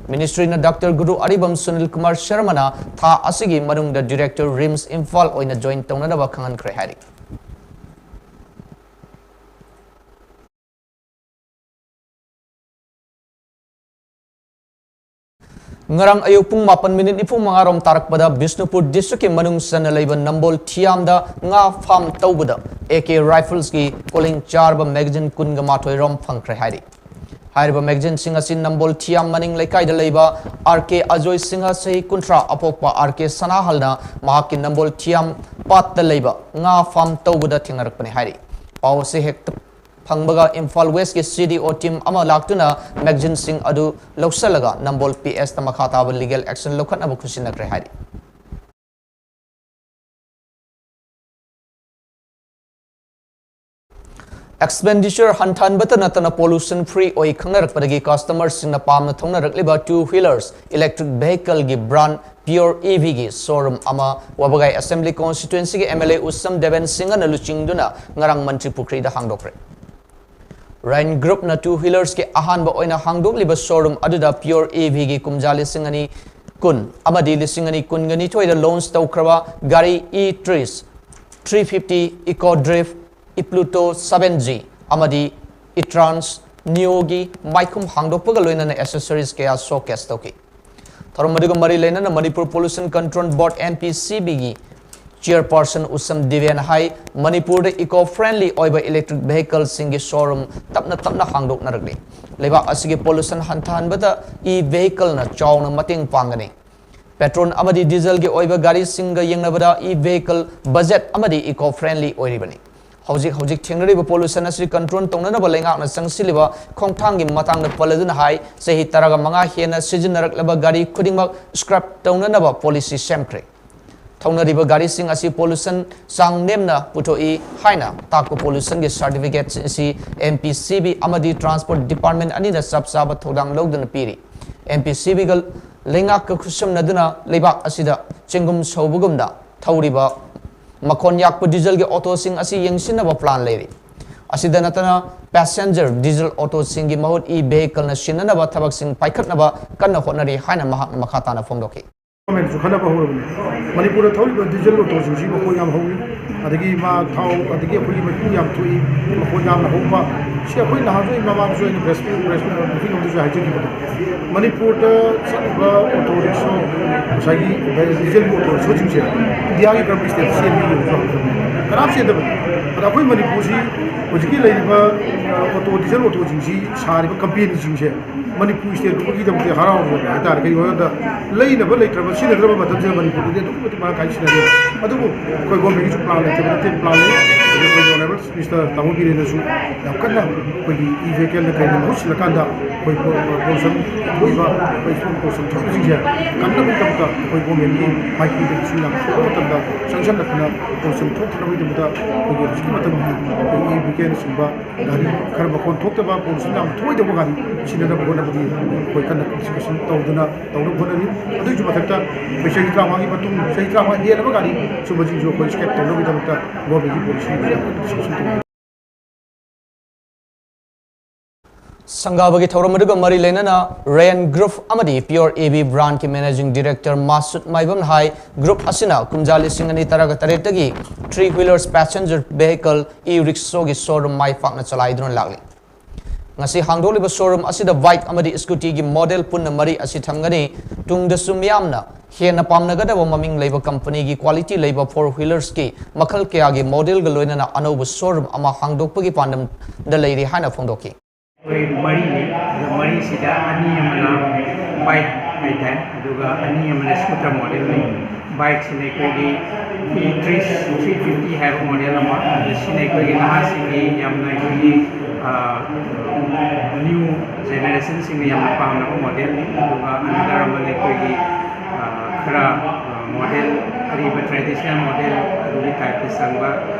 Ministry ꯅ Doctor Guru Aribam Sunil Kumar Sharma ꯅ ꯊꯥ ꯑꯁꯤꯒꯤ ꯃꯅꯨꯡꯗ Director RIMS Imphal ꯑꯣꯏꯅ join ꯇꯧꯅꯅꯕ ꯈꯪꯍꯟꯈ꯭ꯔꯦ ꯍꯥꯏꯔꯤ꯫ ꯉꯔꯥꯡ ꯑꯌꯨꯛ ꯄꯨꯡ ꯃꯥꯄꯟ minute ꯅꯤꯐꯨ ꯃꯉꯥ ꯔꯣꯝ ꯇꯥꯔꯛꯄꯗ ꯕꯤꯁꯅꯨꯄꯨꯔ District ꯀꯤ ꯃꯅꯨꯡ ꯆꯟꯅ ꯂꯩꯕ ꯅꯝꯕꯣꯜ ꯊꯤꯌꯥꯝꯗ ꯉꯥ farm ꯇꯧꯕꯗ A K Rifles ꯀꯤ ꯀꯣꯂꯤꯡ ꯆꯥꯔꯕ magazine ꯀꯨꯟꯒ ꯃꯥꯊꯣꯏ ꯔꯣꯝ ꯐꯪꯈ꯭ꯔꯦ ꯍꯥꯏꯔꯤ꯫ ꯍꯥꯏꯔꯤꯕ magazine ꯁꯤꯡ ꯑꯁꯤ ꯅꯝꯕꯣꯜ ꯊꯤꯌꯥꯝ ꯃꯅꯤꯡ ꯂꯩꯀꯥꯏꯗ ꯂꯩꯕ R K ꯑꯖꯣꯏ ꯁꯤꯡꯍ, ꯆꯍꯤ ꯀꯨꯟꯊ꯭ꯔꯥ, ꯑꯄꯣꯛꯄ R K ꯁꯅꯥꯍꯜꯅ ꯃꯍꯥꯛꯀꯤ ꯅꯝꯕꯣꯜ ꯊꯤꯌꯥꯝ ꯄꯥꯠꯇ ꯂꯩꯕ ꯉꯥ farm ꯇꯧꯕꯗ ꯊꯦꯡꯅꯔꯛꯄꯅꯤ ꯍꯥꯏꯔꯤ꯫ ꯄꯥꯎ ꯑꯁꯤ ꯍꯦꯛꯇ ꯐꯪꯕꯒ ꯏꯝꯐꯥꯜ West ꯀꯤ C D O team ꯑꯃ ꯂꯥꯛꯇꯨꯅ magazine ꯁꯤꯡ ꯑꯗꯨ ꯂꯧꯁꯤꯜꯂꯒ ꯅꯝꯕꯣꯜ P S ꯇ ꯃꯈꯥ ꯇꯥꯕ legal action ꯂꯧꯈꯠꯅꯕ ꯈꯨꯠꯁꯤꯟꯅꯈ꯭ꯔꯦ ꯍꯥꯏꯔꯤ꯫ Expenditure ꯍꯟꯊꯍꯟꯕꯇ ꯅꯠꯇꯅ pollution free ꯑꯣꯏ ꯈꯪꯅꯔꯛꯄꯗꯒꯤ customer ꯁꯤꯡꯅ ꯄꯥꯝꯅ ꯊꯧꯅꯔꯛꯂꯤꯕ two wheelers electric vehicle ꯒꯤ brand Pure E V ꯒꯤ showroom ꯑꯃ ꯋꯥꯕꯒꯥꯏ Assembly Constituency ꯒꯤ M L A ꯎꯁꯝ ꯗꯦꯕꯦꯟ ꯁꯤꯡꯍꯅ ꯂꯨꯆꯤꯡꯗꯨꯅ ꯉꯔꯥꯡ ꯃꯟꯇ꯭ꯔꯤ ꯄꯨꯈ꯭ꯔꯤꯗ ꯍꯥꯡꯗꯣꯛꯈ꯭ꯔꯦ꯫ Ryan Group ꯅ two wheelers ꯀꯤ ꯑꯍꯥꯟꯕ ꯑꯣꯏꯅ ꯍꯥꯡꯗꯣꯛꯂꯤꯕ showroom ꯑꯗꯨꯗ Pure E V ꯒꯤ ꯀꯨꯝꯖꯥ ꯂꯤꯁꯤꯡ ꯑꯅꯤ ꯀꯨꯟ ꯑꯃꯗꯤ ꯂꯤꯁꯤꯡ ꯑꯅꯤ ꯀꯨꯟꯒ ꯅꯤꯊꯣꯏꯗ launch ꯇꯧꯈ꯭ꯔꯕ ꯒꯥꯔꯤ E Triz, three fifty, Eco Drift, ePluto seven G ꯑꯃꯗꯤ eTrans Neo ꯒꯤ ꯃꯥꯏꯈꯨꯝ ꯍꯥꯡꯗꯣꯛꯄꯒ ꯂꯣꯏꯅꯅ accessories ꯀꯌꯥ showcase ꯇꯧꯈꯤ꯫ ꯊꯧꯔꯝ ꯑꯗꯨꯒ ꯃꯔꯤ ꯂꯩꯅꯅ Manipur Pollution Control Board, M P C B ꯒꯤ chairperson ꯎꯁꯝ ꯗꯤꯕꯦꯅ ꯍꯥꯏ, ꯃꯅꯤꯄꯨꯔꯗ eco friendly ꯑꯣꯏꯕ electric vehicle ꯁꯤꯡꯒꯤ showroom ꯇꯞꯅ ꯇꯞꯅ ꯍꯥꯡꯗꯣꯛꯅꯔꯛꯂꯤ꯫ ꯂꯩꯕꯥꯛ ꯑꯁꯤꯒꯤ pollution ꯍꯟꯊꯍꯟꯕꯗ e vehicle ꯅ ꯆꯥꯎꯅ ꯃꯇꯦꯡ ꯄꯥꯡꯒꯅꯤ꯫ ꯄꯦꯇ꯭ꯔꯣꯜ ꯑꯃꯗꯤ ꯗꯤꯖꯜꯒꯤ ꯑꯣꯏꯕ ꯒꯥꯔꯤꯁꯤꯡꯒ ꯌꯦꯡꯅꯕꯗ e-vehicle budget ꯑꯃꯗꯤ eco friendly ꯑꯣꯏꯔꯤꯕꯅꯤ꯫ ꯍꯧꯖꯤꯛ ꯍꯧꯖꯤꯛ ꯊꯦꯡꯅꯔꯤꯕ pollution ꯑꯁꯤ control ꯇꯧꯅꯅꯕ ꯂꯩꯉꯥꯛꯅ ꯆꯪꯁꯤꯜꯂꯤꯕ ꯈꯣꯡꯊꯥꯡꯒꯤ ꯃꯇꯥꯡꯗ ꯄꯜꯂꯗꯨꯅ ꯍꯥꯏ, ꯆꯍꯤ ꯇꯔꯥꯒ ꯃꯉꯥ ꯍꯦꯟꯅ ꯁꯤꯖꯤꯟꯅꯔꯛꯂꯕ ꯒꯥꯔꯤ ꯈꯨꯗꯤꯡꯃꯛ scrap ꯇꯧꯅꯅꯕ policy ꯁꯦꯝꯈ꯭ꯔꯦ꯫ ꯊꯧꯅꯔꯤꯕ ꯒꯥꯔꯤꯁꯤꯡ ꯑꯁꯤ pollution ꯆꯥꯡ ꯅꯦꯝꯅ ꯄꯨꯊꯣꯛꯏ ꯍꯥꯏꯅ ꯇꯥꯛꯄ pollutionꯒꯤ certificate ꯑꯁꯤ M P C B ꯑꯃꯗꯤ Transport Department ꯑꯅꯤꯅ ꯆꯞ ꯆꯥꯕ ꯊꯧꯗꯥꯡ ꯂꯧꯗꯨꯅ ꯄꯤꯔꯤ꯫ M P C Bꯒ ꯂꯩꯉꯥꯛꯀ ꯈꯨꯠꯁꯝꯅꯗꯨꯅ ꯂꯩꯕꯥꯛ ꯑꯁꯤꯗ ꯆꯦꯡꯒꯨꯝ ꯁꯧꯕꯒꯨꯝꯅ ꯊꯧꯔꯤꯕ ꯃꯈꯣꯟ ꯌꯥꯛꯄ dieselꯒꯤ autoꯁꯤꯡ ꯑꯁꯤ ꯌꯦꯡꯁꯤꯟꯅꯕ plan ꯂꯩꯔꯤ꯫ ꯑꯁꯤꯗ ꯅꯠꯇꯅ passenger diesel autoꯁꯤꯡꯒꯤ ꯃꯍꯨꯠ e-vehicleꯅ ꯁꯤꯟꯅꯅꯕ ꯊꯕꯛꯁꯤꯡ ꯄꯥꯏꯈꯠꯅꯕ ꯀꯟꯅ ꯍꯣꯠꯅꯔꯤ ꯍꯥꯏꯅ ꯃꯍꯥꯛꯅ ꯃꯈꯥ ꯇꯥꯅ ꯐꯣꯡꯗꯣꯛꯈꯤ꯫ Governmentꯁꯨ ꯈꯟꯅꯕ ꯍꯧꯔꯕꯅꯤ꯫ ꯃꯅꯤꯄꯨꯔꯗ ꯊꯧꯔꯤꯕ diesel autoꯁꯤꯡꯁꯤ ꯃꯈꯣꯟ ꯌꯥꯝ ꯍꯧꯏ, ꯑꯗꯒꯤ ꯃꯥ ꯊꯥꯎ, ꯑꯗꯒꯤ ꯑꯩꯈꯣꯏꯒꯤ ꯃꯩꯈꯨ ꯌꯥꯝ ꯊꯣꯛꯏ, ꯃꯈꯣꯟ ꯌꯥꯝꯅ ꯍꯧꯕ꯫ ꯁꯤ ꯑꯩꯈꯣꯏ ꯅꯍꯥꯟꯁꯨ, ꯑꯩ ꯃꯃꯥꯡꯁꯨ ꯑꯩꯅ press, press briefing ꯑꯃꯗꯁꯨ ꯍꯥꯏꯖꯈꯤꯕꯗꯣ, ꯃꯅꯤꯄꯨꯔꯗ ꯆꯠꯂꯤꯕ auto rickshaw, ꯉꯁꯥꯏꯒꯤ dieselꯒꯤ auto ricshawꯁꯤꯡꯁꯦ ꯏꯟꯗꯤꯌꯥꯒꯤ ꯀꯔꯝꯕ state ꯆꯦꯟꯒꯦ ꯌꯦꯡꯕꯁꯨ ꯍꯧꯗꯕꯅꯤ, ꯀꯅꯥꯝ ꯆꯦꯟꯗꯕꯅꯤ꯫ ꯑꯗ ꯑꯩꯈꯣꯏ ꯃꯅꯤꯄꯨꯔꯁꯤ ꯍꯧꯖꯤꯛꯀꯤ ꯂꯩꯔꯤꯕ auto, diesel autoꯁꯤꯡꯁꯤ ꯁꯥꯔꯤꯕ companyꯁꯤꯡꯁꯦ ꯃꯅꯤꯄꯨꯔ stateꯀꯨꯝꯕꯒꯤꯗꯃꯛꯇ ꯍꯔꯥꯎꯔꯕ ꯍꯥꯏꯇꯥꯔꯦ꯫ ꯀꯩꯒꯤꯅꯣ ꯍꯥꯏꯕꯗ, ꯂꯩꯅꯕ ꯂꯩꯇ꯭ꯔꯕ, ꯁꯤꯖꯤꯟꯅꯗ꯭ꯔꯕ ꯃꯇꯝꯁꯤꯗ ꯃꯅꯤꯄꯨꯔꯗꯗꯤ ꯑꯗꯨꯛꯀꯤ ꯃꯇꯤꯛ ꯃꯔꯥꯡ ꯀꯥꯏꯅ ꯁꯤꯖꯤꯟꯅꯔꯤ꯫ ꯑꯗꯨꯕꯨ ꯑꯩꯈꯣꯏ governmentꯒꯤꯁꯨ plan ꯂꯩꯇꯕ ꯅꯠꯇꯦ, plan ꯂꯩ꯫ ꯑꯗꯨ ꯑꯩꯈꯣꯏꯒꯤ honourable minister ꯇꯥꯃꯣ ꯕꯤꯔꯦꯟꯅꯁꯨ ꯌꯥꯝ ꯀꯟꯅ ꯑꯩꯈꯣꯏꯒꯤ e-vehicleꯅ ꯀꯩꯅ ꯃꯍꯨꯠ ꯁꯤꯜꯂꯛꯀꯥꯟꯗ ꯑꯩꯈꯣꯏ pollution ꯊꯣꯛꯏꯕ, ꯑꯩꯈꯣꯏ pollution ꯊꯣꯛꯏꯕꯁꯤꯡꯁꯦ ꯀꯟꯅꯕꯒꯤꯗꯃꯛꯇ ꯑꯩꯈꯣꯏ governmentꯀꯤ ꯃꯥꯏꯀꯩꯗꯒꯤꯁꯨ ꯌꯥꯝ ꯊꯣꯛꯄ ꯃꯇꯝꯗ ꯆꯪꯁꯤꯜꯂꯛꯇꯅ pollution ꯊꯣꯛꯇꯅꯕꯒꯤꯗꯃꯛꯇ ꯑꯩꯈꯣꯏꯒꯤ ꯍꯧꯖꯤꯛꯀꯤ ꯃꯇꯝꯒꯤ ꯑꯩꯈꯣꯏ e-vehicleꯅꯆꯤꯡꯕ ꯒꯥꯔꯤ ꯈꯔ ꯃꯈꯣꯟ ꯊꯣꯛꯇꯕ, pollution ꯌꯥꯝ ꯊꯣꯛꯑꯣꯏꯗꯧꯕ ꯒꯥꯔꯤ ꯁꯤꯖꯤꯟꯅꯅꯕ ꯍꯣꯠꯅꯕꯒꯤ ꯑꯩꯈꯣꯏ ꯀꯟꯅ consideration ꯇꯧꯗꯨꯅ ꯇꯧꯅꯕ ꯍꯣꯠꯅꯔꯤ꯫ ꯑꯗꯨꯒꯤꯁꯨ ꯃꯊꯛꯇ ꯑꯩꯈꯣꯏ ꯆꯍꯤ ꯇꯔꯥꯃꯉꯥꯒꯤ ꯃꯇꯨꯡ, ꯆꯍꯤ ꯇꯔꯥꯃꯉꯥ ꯍꯦꯜꯂꯕ ꯒꯥꯔꯤ ꯁꯨꯝꯕꯁꯤꯡꯁꯨ ꯑꯩꯈꯣꯏ scrap ꯇꯧꯅꯕꯒꯤꯗꯃꯛꯇ governmentꯀꯤ policy ꯌꯥꯝ ꯀꯟꯅ discussion ꯇꯧꯔꯤ꯫ ꯁꯪꯒꯥꯕꯒꯤ ꯊꯧꯔꯝ ꯑꯗꯨꯒ ꯃꯔꯤ ꯂꯩꯅꯅ Rayan Group ꯑꯃꯗꯤ Pure A B brandꯀꯤ managing director ꯃꯥꯁꯨꯠ ꯃꯥꯏꯕꯝꯅ high, group ꯑꯁꯤꯅ ꯀꯨꯝꯖꯥ ꯂꯤꯁꯤꯡ ꯑꯅꯤ ꯇꯔꯥꯒ ꯇꯔꯦꯠꯇꯒꯤ three wheelers passenger vehicle e-ricshawꯒꯤ showroom ꯃꯥꯏ ꯄꯥꯛꯅ ꯆꯂꯥꯏꯗꯨꯅ ꯂꯥꯛꯂꯤ꯫ ꯉꯁꯤ ꯍꯥꯡꯗꯣꯛꯂꯤꯕ showroom ꯑꯁꯤꯗ bike ꯑꯃꯗꯤ scootyꯒꯤ model ꯄꯨꯟꯅ ꯃꯔꯤ ꯑꯁꯤ ꯊꯝꯒꯅꯤ꯫ ꯇꯨꯡꯗꯁꯨ ꯃꯤꯌꯥꯝꯅ ꯍꯦꯟꯅ ꯄꯥꯝꯅꯒꯗꯕ ꯃꯃꯤꯡ ꯂꯩꯕ companyꯒꯤ quality ꯂꯩꯕ four wheelersꯀꯤ ꯃꯈꯜ ꯀꯌꯥꯒꯤ modelꯒ ꯂꯣꯏꯅꯅ ꯑꯅꯧꯕ showroom ꯑꯃ ꯍꯥꯡꯗꯣꯛꯄꯒꯤ ꯄꯥꯟꯗꯝꯗ ꯂꯩꯔꯤ ꯍꯥꯏꯅ ꯐꯣꯡꯗꯣꯛꯈꯤ꯫ ꯑꯩꯈꯣꯏ ꯃꯔꯤꯅꯤ, ꯑꯗꯣ ꯃꯔꯤꯁꯤꯗ ꯑꯅꯤ ꯑꯃꯅ bike ꯍꯥꯏꯇꯥꯔꯦ꯫ ꯑꯗꯨꯒ ꯑꯅꯤ ꯑꯃꯅ ꯁ꯭ꯀꯨꯇꯔ ꯃꯣꯗꯦꯜꯅꯤ꯫ ꯕꯥꯏꯛꯁꯤꯅ ꯑꯩꯈꯣꯏꯒꯤ ꯏ ꯊ꯭ꯔꯤ ꯊ꯭ꯔꯤ ꯐꯤꯐꯇꯤ ꯍꯥꯏꯕ ꯃꯣꯗꯦꯜ ꯑꯃ, ꯑꯗꯨ ꯁꯤꯅ ꯑꯩꯈꯣꯏꯒꯤ ꯅꯍꯥꯁꯤꯡꯒꯤ ꯌꯥꯝꯅ ꯑꯩꯈꯣꯏꯒꯤ ꯅ꯭ꯌꯨ ꯖꯦꯅꯦꯔꯦꯁꯟꯁꯤꯡꯅ ꯌꯥꯝꯅ ꯄꯥꯝꯅꯕ ꯃꯣꯗꯦꯜꯅꯤ꯫ ꯑꯗꯨꯒ ꯑꯅꯗꯔ ꯑꯃꯅ ꯑꯩꯈꯣꯏꯒꯤ ꯈꯔ ꯃꯣꯗꯦꯜ, ꯑꯔꯤꯕ ꯇ꯭ꯔꯦꯗꯤꯁꯅꯦꯜ ꯃꯣꯗꯦꯜ ꯑꯗꯨꯒꯤ ꯇꯥꯏꯞꯇ ꯆꯪꯕ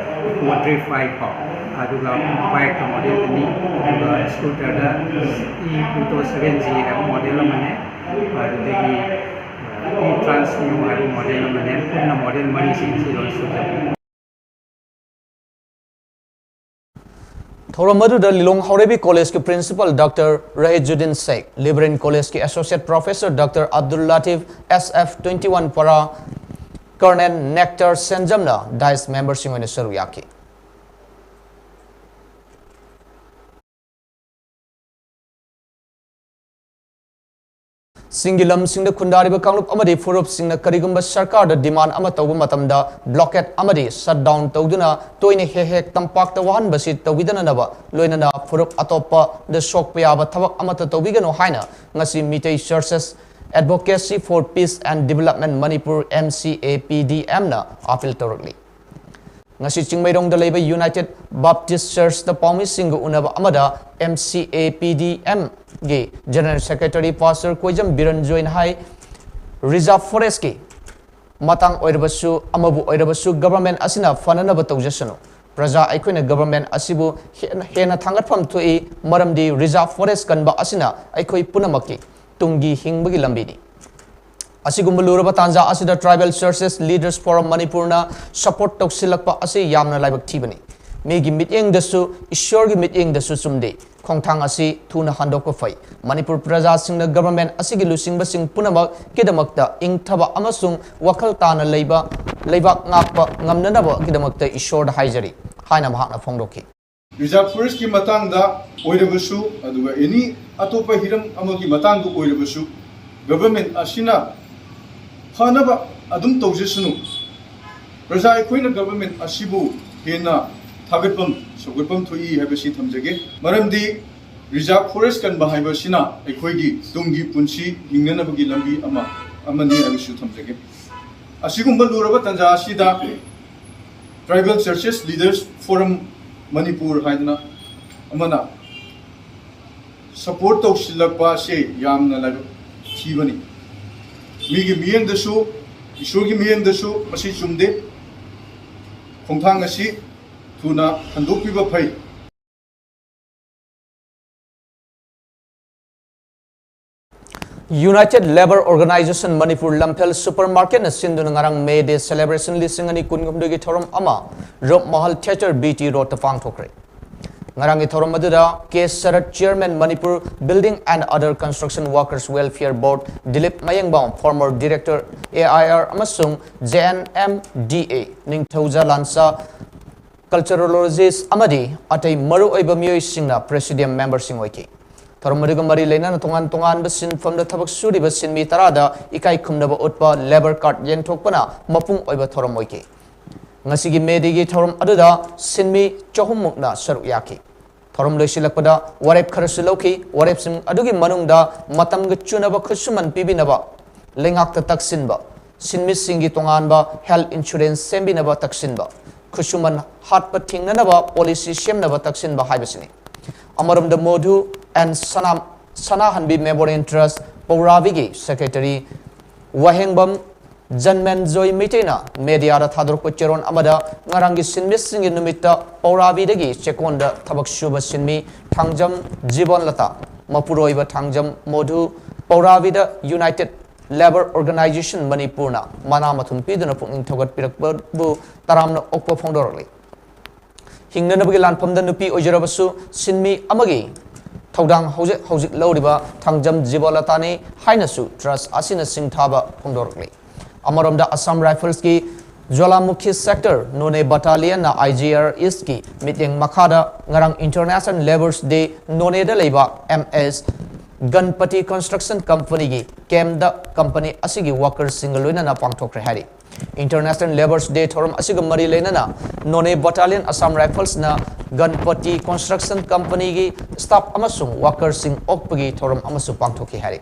ꯏꯀꯣ ꯗ꯭ꯔꯤꯐ ꯕꯥꯏꯛ ꯀꯣ, ꯑꯗꯨꯒ ꯕꯥꯏꯛꯇ ꯃꯣꯗꯦꯜ ꯑꯅꯤ, ꯑꯗꯨꯒ ꯁ꯭ꯀꯨꯇꯔꯗ ꯏ ꯄꯨꯇꯣ ꯁꯚꯦꯟ ꯖꯤ ꯍꯥꯏꯕ ꯃꯣꯗꯦꯜ ꯑꯃꯅꯦ꯫ ꯑꯗꯨꯗꯒꯤ ꯏ ꯇ꯭ꯔꯥꯟꯁ ꯅ꯭ꯌꯨ ꯍꯥꯏꯕ ꯃꯣꯗꯦꯜ ꯑꯃꯅꯦ꯫ ꯄꯨꯟꯅ ꯃꯣꯗꯦꯜ ꯃꯔꯤꯁꯤꯡꯁꯤ ꯂꯣꯟ ꯁꯨꯖꯩ꯫ ꯊꯧꯔꯝ ꯑꯗꯨꯗ ꯂꯤꯂꯣꯡ ꯍꯥꯎꯔꯩꯕꯤ ꯀꯣꯂꯦꯖꯀꯤ ꯄ꯭ꯔꯤꯟꯁꯤꯄꯥꯜ ꯗꯥꯛꯇꯔ ꯔꯍꯤꯖꯨꯗꯤꯟ ꯁꯦꯈ, ꯂꯤꯕꯔꯦꯟ ꯀꯣꯂꯦꯖꯀꯤ associate professor doctor Abdul Latif, S F twenty one para colonel nectar ꯁꯦꯟꯖꯝꯅ ꯗꯥꯏꯁ ꯃꯦꯝꯕꯔꯁꯤꯡ ꯑꯣꯏꯅ ꯁꯔꯨꯛ ꯌꯥꯈꯤ꯫ ꯆꯤꯡꯒꯤ ꯂꯝꯁꯤꯡꯗ ꯈꯨꯟꯗꯥꯔꯤꯕ ꯀꯥꯡꯂꯨꯞ ꯑꯃꯗꯤ ꯐꯨꯔꯨꯞꯁꯤꯡꯅ ꯀꯔꯤꯒꯨꯝꯕ ꯁꯔꯀꯥꯔꯗ ꯗꯤꯃꯥꯟ ꯑꯃ ꯇꯧꯕ ꯃꯇꯝꯗ ꯕ꯭ꯂꯣꯀꯦꯠ ꯑꯃꯗꯤ ꯁꯠꯗꯥꯎꯟ ꯇꯧꯗꯨꯅ ꯇꯣꯏꯅ ꯍꯦꯛ ꯍꯦꯛ ꯇꯝꯄꯥꯛꯇ ꯋꯥꯍꯟꯕꯁꯤ ꯇꯧꯕꯤꯗꯅꯅꯕ, ꯂꯣꯏꯅꯅ ꯐꯨꯔꯨꯞ ꯑꯇꯣꯞꯄꯗ ꯁꯣꯛꯄ ꯌꯥꯕ ꯊꯕꯛ ꯑꯃꯠꯇ ꯇꯧꯕꯤꯒꯅꯨ ꯍꯥꯏꯅ ꯉꯁꯤ Meitei Churches Advocacy for Peace and Development Manipur, M C A P D M ꯅ ꯑꯥꯄꯤꯜ ꯇꯧꯔꯛꯂꯤ꯫ ꯉꯁꯤ ꯆꯤꯡꯃꯩꯔꯣꯡꯗ ꯂꯩꯕ United Baptist Churchꯇ ꯄꯥꯎꯃꯤꯁꯤꯡꯒ ꯎꯅꯕ ꯑꯃꯗ M C A P D M ꯒꯤ General Secretary Pastor ꯀꯣꯏꯖꯝ ꯕꯤꯔꯟꯖꯣꯏꯅ ꯍꯥꯏ, Reserve Forestꯀꯤ ꯃꯇꯥꯡ ꯑꯣꯏꯔꯕꯁꯨ, ꯑꯃꯕꯨ ꯑꯣꯏꯔꯕꯁꯨ, government ꯑꯁꯤꯅ ꯐꯅꯅꯕ ꯇꯧꯖꯁꯅꯨ꯫ ꯄ꯭ꯔꯖꯥ ꯑꯩꯈꯣꯏꯅ government ꯑꯁꯤꯕꯨ ꯍꯦꯟꯅ, ꯍꯦꯟꯅ ꯊꯥꯡꯒꯠꯐꯝ ꯊꯣꯛꯏ, ꯃꯔꯝꯗꯤ Reserve Forest ꯀꯟꯕ ꯑꯁꯤꯅ ꯑꯩꯈꯣꯏ ꯄꯨꯝꯅꯃꯛꯀꯤ ꯇꯨꯡꯒꯤ ꯍꯤꯡꯕꯒꯤ ꯂꯝꯕꯤꯅꯤ꯫ ꯑꯁꯤꯒꯨꯝꯕ ꯂꯨꯔꯕ ꯇꯥꯟꯖꯥ ꯑꯁꯤꯗ Tribal Churches Leaders Forum ꯃꯅꯤꯄꯨꯔꯅ support ꯇꯧꯁꯤꯜꯂꯛꯄ ꯑꯁꯤ ꯌꯥꯝꯅ ꯂꯥꯏꯕꯛ ꯊꯤꯕꯅꯤ꯫ ꯃꯤꯒꯤ ꯃꯤꯠꯌꯦꯡꯗꯁꯨ, ꯏꯁ꯭ꯋꯔꯒꯤ ꯃꯤꯠꯌꯦꯡꯗꯁꯨ ꯆꯨꯝꯗꯦ꯫ ꯈꯣꯡꯊꯥꯡ ꯑꯁꯤ ꯊꯨꯅ ꯍꯟꯗꯣꯛꯄ ꯐꯩ꯫ ꯃꯅꯤꯄꯨꯔ ꯄ꯭ꯔꯖꯥꯁꯤꯡꯅ government ꯑꯁꯤꯒꯤ ꯂꯨꯆꯤꯡꯕꯁꯤꯡ ꯄꯨꯝꯅꯃꯛꯀꯤꯗꯃꯛꯇ ꯏꯪꯊꯕ ꯑꯃꯁꯨꯡ ꯋꯥꯈꯜ ꯇꯥꯅ ꯂꯩꯕ, ꯂꯩꯕꯥꯛ ꯉꯥꯛꯄ ꯉꯝꯅꯅꯕꯒꯤꯗꯃꯛꯇ ꯏꯁ꯭ꯋꯔꯗ ꯍꯥꯏꯖꯔꯤ ꯍꯥꯏꯅ ꯃꯍꯥꯛꯅ ꯐꯣꯡꯗꯣꯛꯈꯤ꯫ Reserve Forestꯀꯤ ꯃꯇꯥꯡꯗ ꯑꯣꯏꯔꯕꯁꯨ, ꯑꯗꯨꯒ any ꯑꯇꯣꯞꯄ ꯍꯤꯔꯝ ꯑꯃꯒꯤ ꯃꯇꯥꯡꯗ ꯑꯣꯏꯔꯕꯁꯨ, government ꯑꯁꯤꯅ ꯐꯅꯕ ꯑꯗꯨꯝ ꯇꯧꯖꯁꯅꯨ꯫ ꯄ꯭ꯔꯖꯥ ꯑꯩꯈꯣꯏꯅ government ꯑꯁꯤꯕꯨ ꯍꯦꯟꯅ ꯊꯥꯒꯠꯐꯝ ꯁꯧꯒꯠꯐꯝ ꯊꯣꯛꯏ ꯍꯥꯏꯕꯁꯤ ꯊꯝꯖꯒꯦ꯫ ꯃꯔꯝꯗꯤ ꯔꯤꯖꯥꯔꯚ ꯐꯣꯔꯦꯁ ꯀꯟꯕ ꯍꯥꯏꯕꯁꯤꯅ ꯑꯩꯈꯣꯏꯒꯤ ꯇꯨꯡꯒꯤ ꯄꯨꯟꯁꯤ ꯍꯤꯡꯅꯅꯕꯒꯤ ꯂꯝꯕꯤ ꯑꯃ ꯑꯃꯅꯤ ꯍꯥꯏꯕꯁꯨ ꯊꯝꯖꯒꯦ꯫ ꯑꯁꯤꯒꯨꯝꯕ ꯂꯨꯔꯕ ꯇꯥꯟꯖꯥ ꯑꯁꯤꯗ Tribal Churches Leaders Forum Manipur ꯍꯥꯏꯗꯅ ꯑꯃꯅ ꯁꯄꯣꯔꯠ ꯇꯧꯁꯤꯜꯂꯛꯄ ꯑꯁꯦ ꯌꯥꯝꯅ ꯂꯥꯏꯕꯛ ꯊꯤꯕꯅꯤ꯫ ꯃꯤꯒꯤ ꯃꯤꯠꯌꯦꯡꯗꯁꯨ, ꯏꯁꯣꯔꯒꯤ ꯃꯤꯠꯌꯦꯡꯗꯁꯨ ꯃꯁꯤ ꯆꯨꯝꯗꯦ꯫ ꯈꯣꯡꯊꯥꯡ ꯑꯁꯤ ꯊꯨꯅ ꯍꯟꯗꯣꯛꯄꯤꯕ ꯐꯩ꯫ United Labour Organisation Manipur Lamphel super ꯃꯥꯔꯀꯦꯠꯅ ꯁꯤꯟꯗꯨꯅ ꯉꯔꯥꯡ ꯃꯦ ꯗꯦ ꯁꯦꯂꯦꯕ꯭ꯔꯦꯁꯟ ꯂꯤꯁꯤꯡ ꯑꯅꯤ ꯀꯨꯟꯍꯨꯝꯗꯣꯏꯒꯤ ꯊꯧꯔꯝ ꯑꯃ Rup Mahal theatre B T ꯔꯣꯗꯇ ꯄꯥꯡꯊꯣꯛꯈ꯭ꯔꯦ꯫ ꯉꯔꯥꯡꯒꯤ ꯊꯧꯔꯝ ꯑꯗꯨꯗ K Sarat, chairman Manipur building and other construction workers welfare board, Dilip Mayengbam, former director A I R ꯑꯃꯁꯨꯡ J N M D A, Ningthouja Lansa, culturologist ꯑꯃꯗꯤ ꯑꯇꯩ ꯃꯔꯨꯑꯣꯏꯕ ꯃꯤꯑꯣꯏꯁꯤꯡꯅ ꯄ꯭ꯔꯦꯁꯤꯗꯤꯌꯝ ꯃꯦꯝꯕꯔꯁꯤꯡ ꯑꯣꯏꯈꯤ꯫ ꯊꯧꯔꯝ ꯑꯗꯨꯒ ꯃꯔꯤ ꯂꯩꯅꯅ ꯇꯣꯉꯥꯟ ꯇꯣꯉꯥꯟꯕ ꯁꯤꯟꯐꯝꯗ ꯊꯕꯛ ꯁꯨꯔꯤꯕ ꯁꯤꯟꯃꯤ ꯇꯔꯥꯗ ꯏꯀꯥꯏ ꯈꯨꯝꯅꯕ ꯎꯠꯄ ꯂꯦꯕꯔ ꯀꯥꯔꯗ ꯌꯦꯟꯊꯣꯛꯄꯅ ꯃꯄꯨꯡ ꯑꯣꯏꯕ ꯊꯧꯔꯝ ꯑꯣꯏꯈꯤ꯫ ꯉꯁꯤꯒꯤ ꯃꯦ ꯗꯦꯒꯤ ꯊꯧꯔꯝ ꯑꯗꯨꯗ ꯁꯤꯟꯃꯤ ꯆꯍꯨꯝ ꯃꯨꯛꯅ ꯁꯔꯨꯛ ꯌꯥꯈꯤ꯫ ꯊꯧꯔꯝ ꯂꯣꯏꯁꯤꯜꯂꯛꯄꯗ ꯋꯥꯔꯦꯞ ꯈꯔꯁꯨ ꯂꯧꯈꯤ꯫ ꯋꯥꯔꯦꯞꯁꯤꯡ ꯑꯗꯨꯒꯤ ꯃꯅꯨꯡꯗ ꯃꯇꯝꯒ ꯆꯨꯅꯕ ꯈꯨꯠꯁꯨꯃꯟ ꯄꯤꯕꯤꯅꯕ, ꯂꯩꯉꯥꯛꯇ ꯇꯛꯁꯤꯟꯕ, ꯁꯤꯟꯃꯤꯁꯤꯡꯒꯤ ꯇꯣꯉꯥꯟꯕ ꯍꯦꯜꯊ ꯏꯟꯁꯨꯔꯦꯟꯁ ꯁꯦꯝꯕꯤꯅꯕ ꯇꯛꯁꯤꯟꯕ, ꯈꯨꯠꯁꯨꯃꯟ ꯍꯥꯠꯄ ꯊꯤꯡꯅꯅꯕ ꯄꯣꯂꯤꯁꯤ ꯁꯦꯝꯅꯕ ꯇꯛꯁꯤꯟꯕ ꯍꯥꯏꯕꯁꯤꯅꯤ꯫ ꯑꯃꯔꯣꯝꯗ ꯃꯣꯙꯨ ꯑꯦꯟ ꯁꯅꯥ-, ꯁꯅꯥꯍꯟꯕꯤ ꯃꯦꯃꯣꯔꯤꯌꯦꯜ ꯇ꯭ꯔꯁ ꯄꯧꯔꯥꯕꯤꯒꯤ ꯁꯦꯀ꯭ꯔꯦꯇꯔꯤ ꯋꯥꯍꯦꯡꯕꯝ ꯖꯟꯃꯦꯟꯖꯣꯏ ꯃꯩꯇꯩꯅ ꯃꯦꯗꯤꯌꯥꯗ ꯊꯥꯗꯣꯔꯛꯄ ꯆꯦꯔꯣꯜ ꯑꯃꯗ ꯉꯔꯥꯡꯒꯤ ꯁꯤꯟꯃꯤꯁꯤꯡꯒꯤ ꯅꯨꯃꯤꯠꯇ ꯄꯧꯔꯥꯕꯤꯗꯒꯤ ꯆꯦꯛꯀꯣꯟꯗ ꯊꯕꯛ ꯁꯨꯕ ꯁꯤꯟꯃꯤ ꯊꯥꯡꯖꯝ ꯖꯤꯕꯣꯟꯂꯇꯥ, ꯃꯄꯨꯔꯣꯏꯕ ꯊꯥꯡꯖꯝ ꯃꯣꯙꯨ, ꯄꯧꯔꯥꯕꯤꯗ ꯌꯨꯅꯥꯏꯇꯦꯗ ꯂꯦꯕꯔ ꯑꯣꯔꯒꯅꯥꯏꯖꯦꯁꯟ ꯃꯅꯤꯄꯨꯔꯅ ꯃꯅꯥ ꯃꯊꯨꯝ ꯄꯤꯗꯨꯅ ꯄꯨꯛꯅꯤꯡ ꯊꯧꯒꯠꯄꯤꯔꯛꯄꯕꯨ ꯇꯔꯥꯝꯅ ꯑꯣꯛꯄ ꯐꯣꯡꯗꯣꯔꯛꯂꯤ꯫ ꯍꯤꯡꯅꯅꯕꯒꯤ ꯂꯥꯟꯐꯝꯗ ꯅꯨꯄꯤ ꯑꯣꯏꯖꯔꯕꯁꯨ ꯁꯤꯟꯃꯤ ꯑꯃꯒꯤ ꯊꯧꯗꯥꯡ ꯍꯧꯖꯤꯛ ꯍꯧꯖꯤꯛ ꯂꯧꯔꯤꯕ ꯊꯥꯡꯖꯝ ꯖꯤꯕꯣꯂꯇꯥꯅꯤ ꯍꯥꯏꯅꯁꯨ ꯇ꯭ꯔꯁ ꯑꯁꯤꯅ ꯁꯤꯡꯊꯥꯕ ꯐꯣꯡꯗꯣꯔꯛꯂꯤ꯫ ꯑꯃꯔꯣꯝꯗ ꯑꯁꯥꯝ ꯔꯥꯏꯐꯜꯁꯀꯤ ꯖ꯭ꯋꯥꯂꯥꯃꯨꯈꯤ ꯁꯦꯛꯇꯔ ꯅꯣꯅꯦ ꯕꯠꯇꯥꯂꯤꯌꯟꯅ ꯑꯥꯏ ꯖꯤ ꯑꯥꯔ ꯏꯁꯀꯤ ꯃꯤꯠꯌꯦꯡ ꯃꯈꯥꯗ ꯉꯔꯥꯡ ꯏꯟꯇꯔꯅꯦꯁꯅꯦꯜ ꯂꯦꯕꯔꯁ ꯗꯦ ꯅꯣꯅꯦꯗ ꯂꯩꯕ ꯑꯦꯝ ꯑꯦꯁ ꯒꯟꯄꯇꯤ ꯀꯟꯁꯇ꯭ꯔꯛꯁꯟ ꯀꯝꯄꯅꯤꯒꯤ ꯀꯦꯝꯗ ꯀꯝꯄꯅꯤ ꯑꯁꯤꯒꯤ ꯋꯥꯀꯔꯁꯤꯡꯒ ꯂꯣꯏꯅꯅ ꯄꯥꯡꯊꯣꯛꯈ꯭ꯔꯦ ꯍꯥꯏꯔꯤ꯫ International Labour's Day ꯊꯧꯔꯝ ꯑꯁꯤꯒ ꯃꯔꯤ ꯂꯩꯅꯅ Noney Battalion Assam Riflesꯅ Ganpati Construction Companyꯒꯤ staff ꯑꯃꯁꯨꯡ workerꯁꯤꯡ ꯑꯣꯛꯄꯒꯤ ꯊꯧꯔꯝ ꯑꯃꯁꯨ ꯄꯥꯡꯊꯣꯛꯈꯤ ꯍꯥꯏꯔꯤ꯫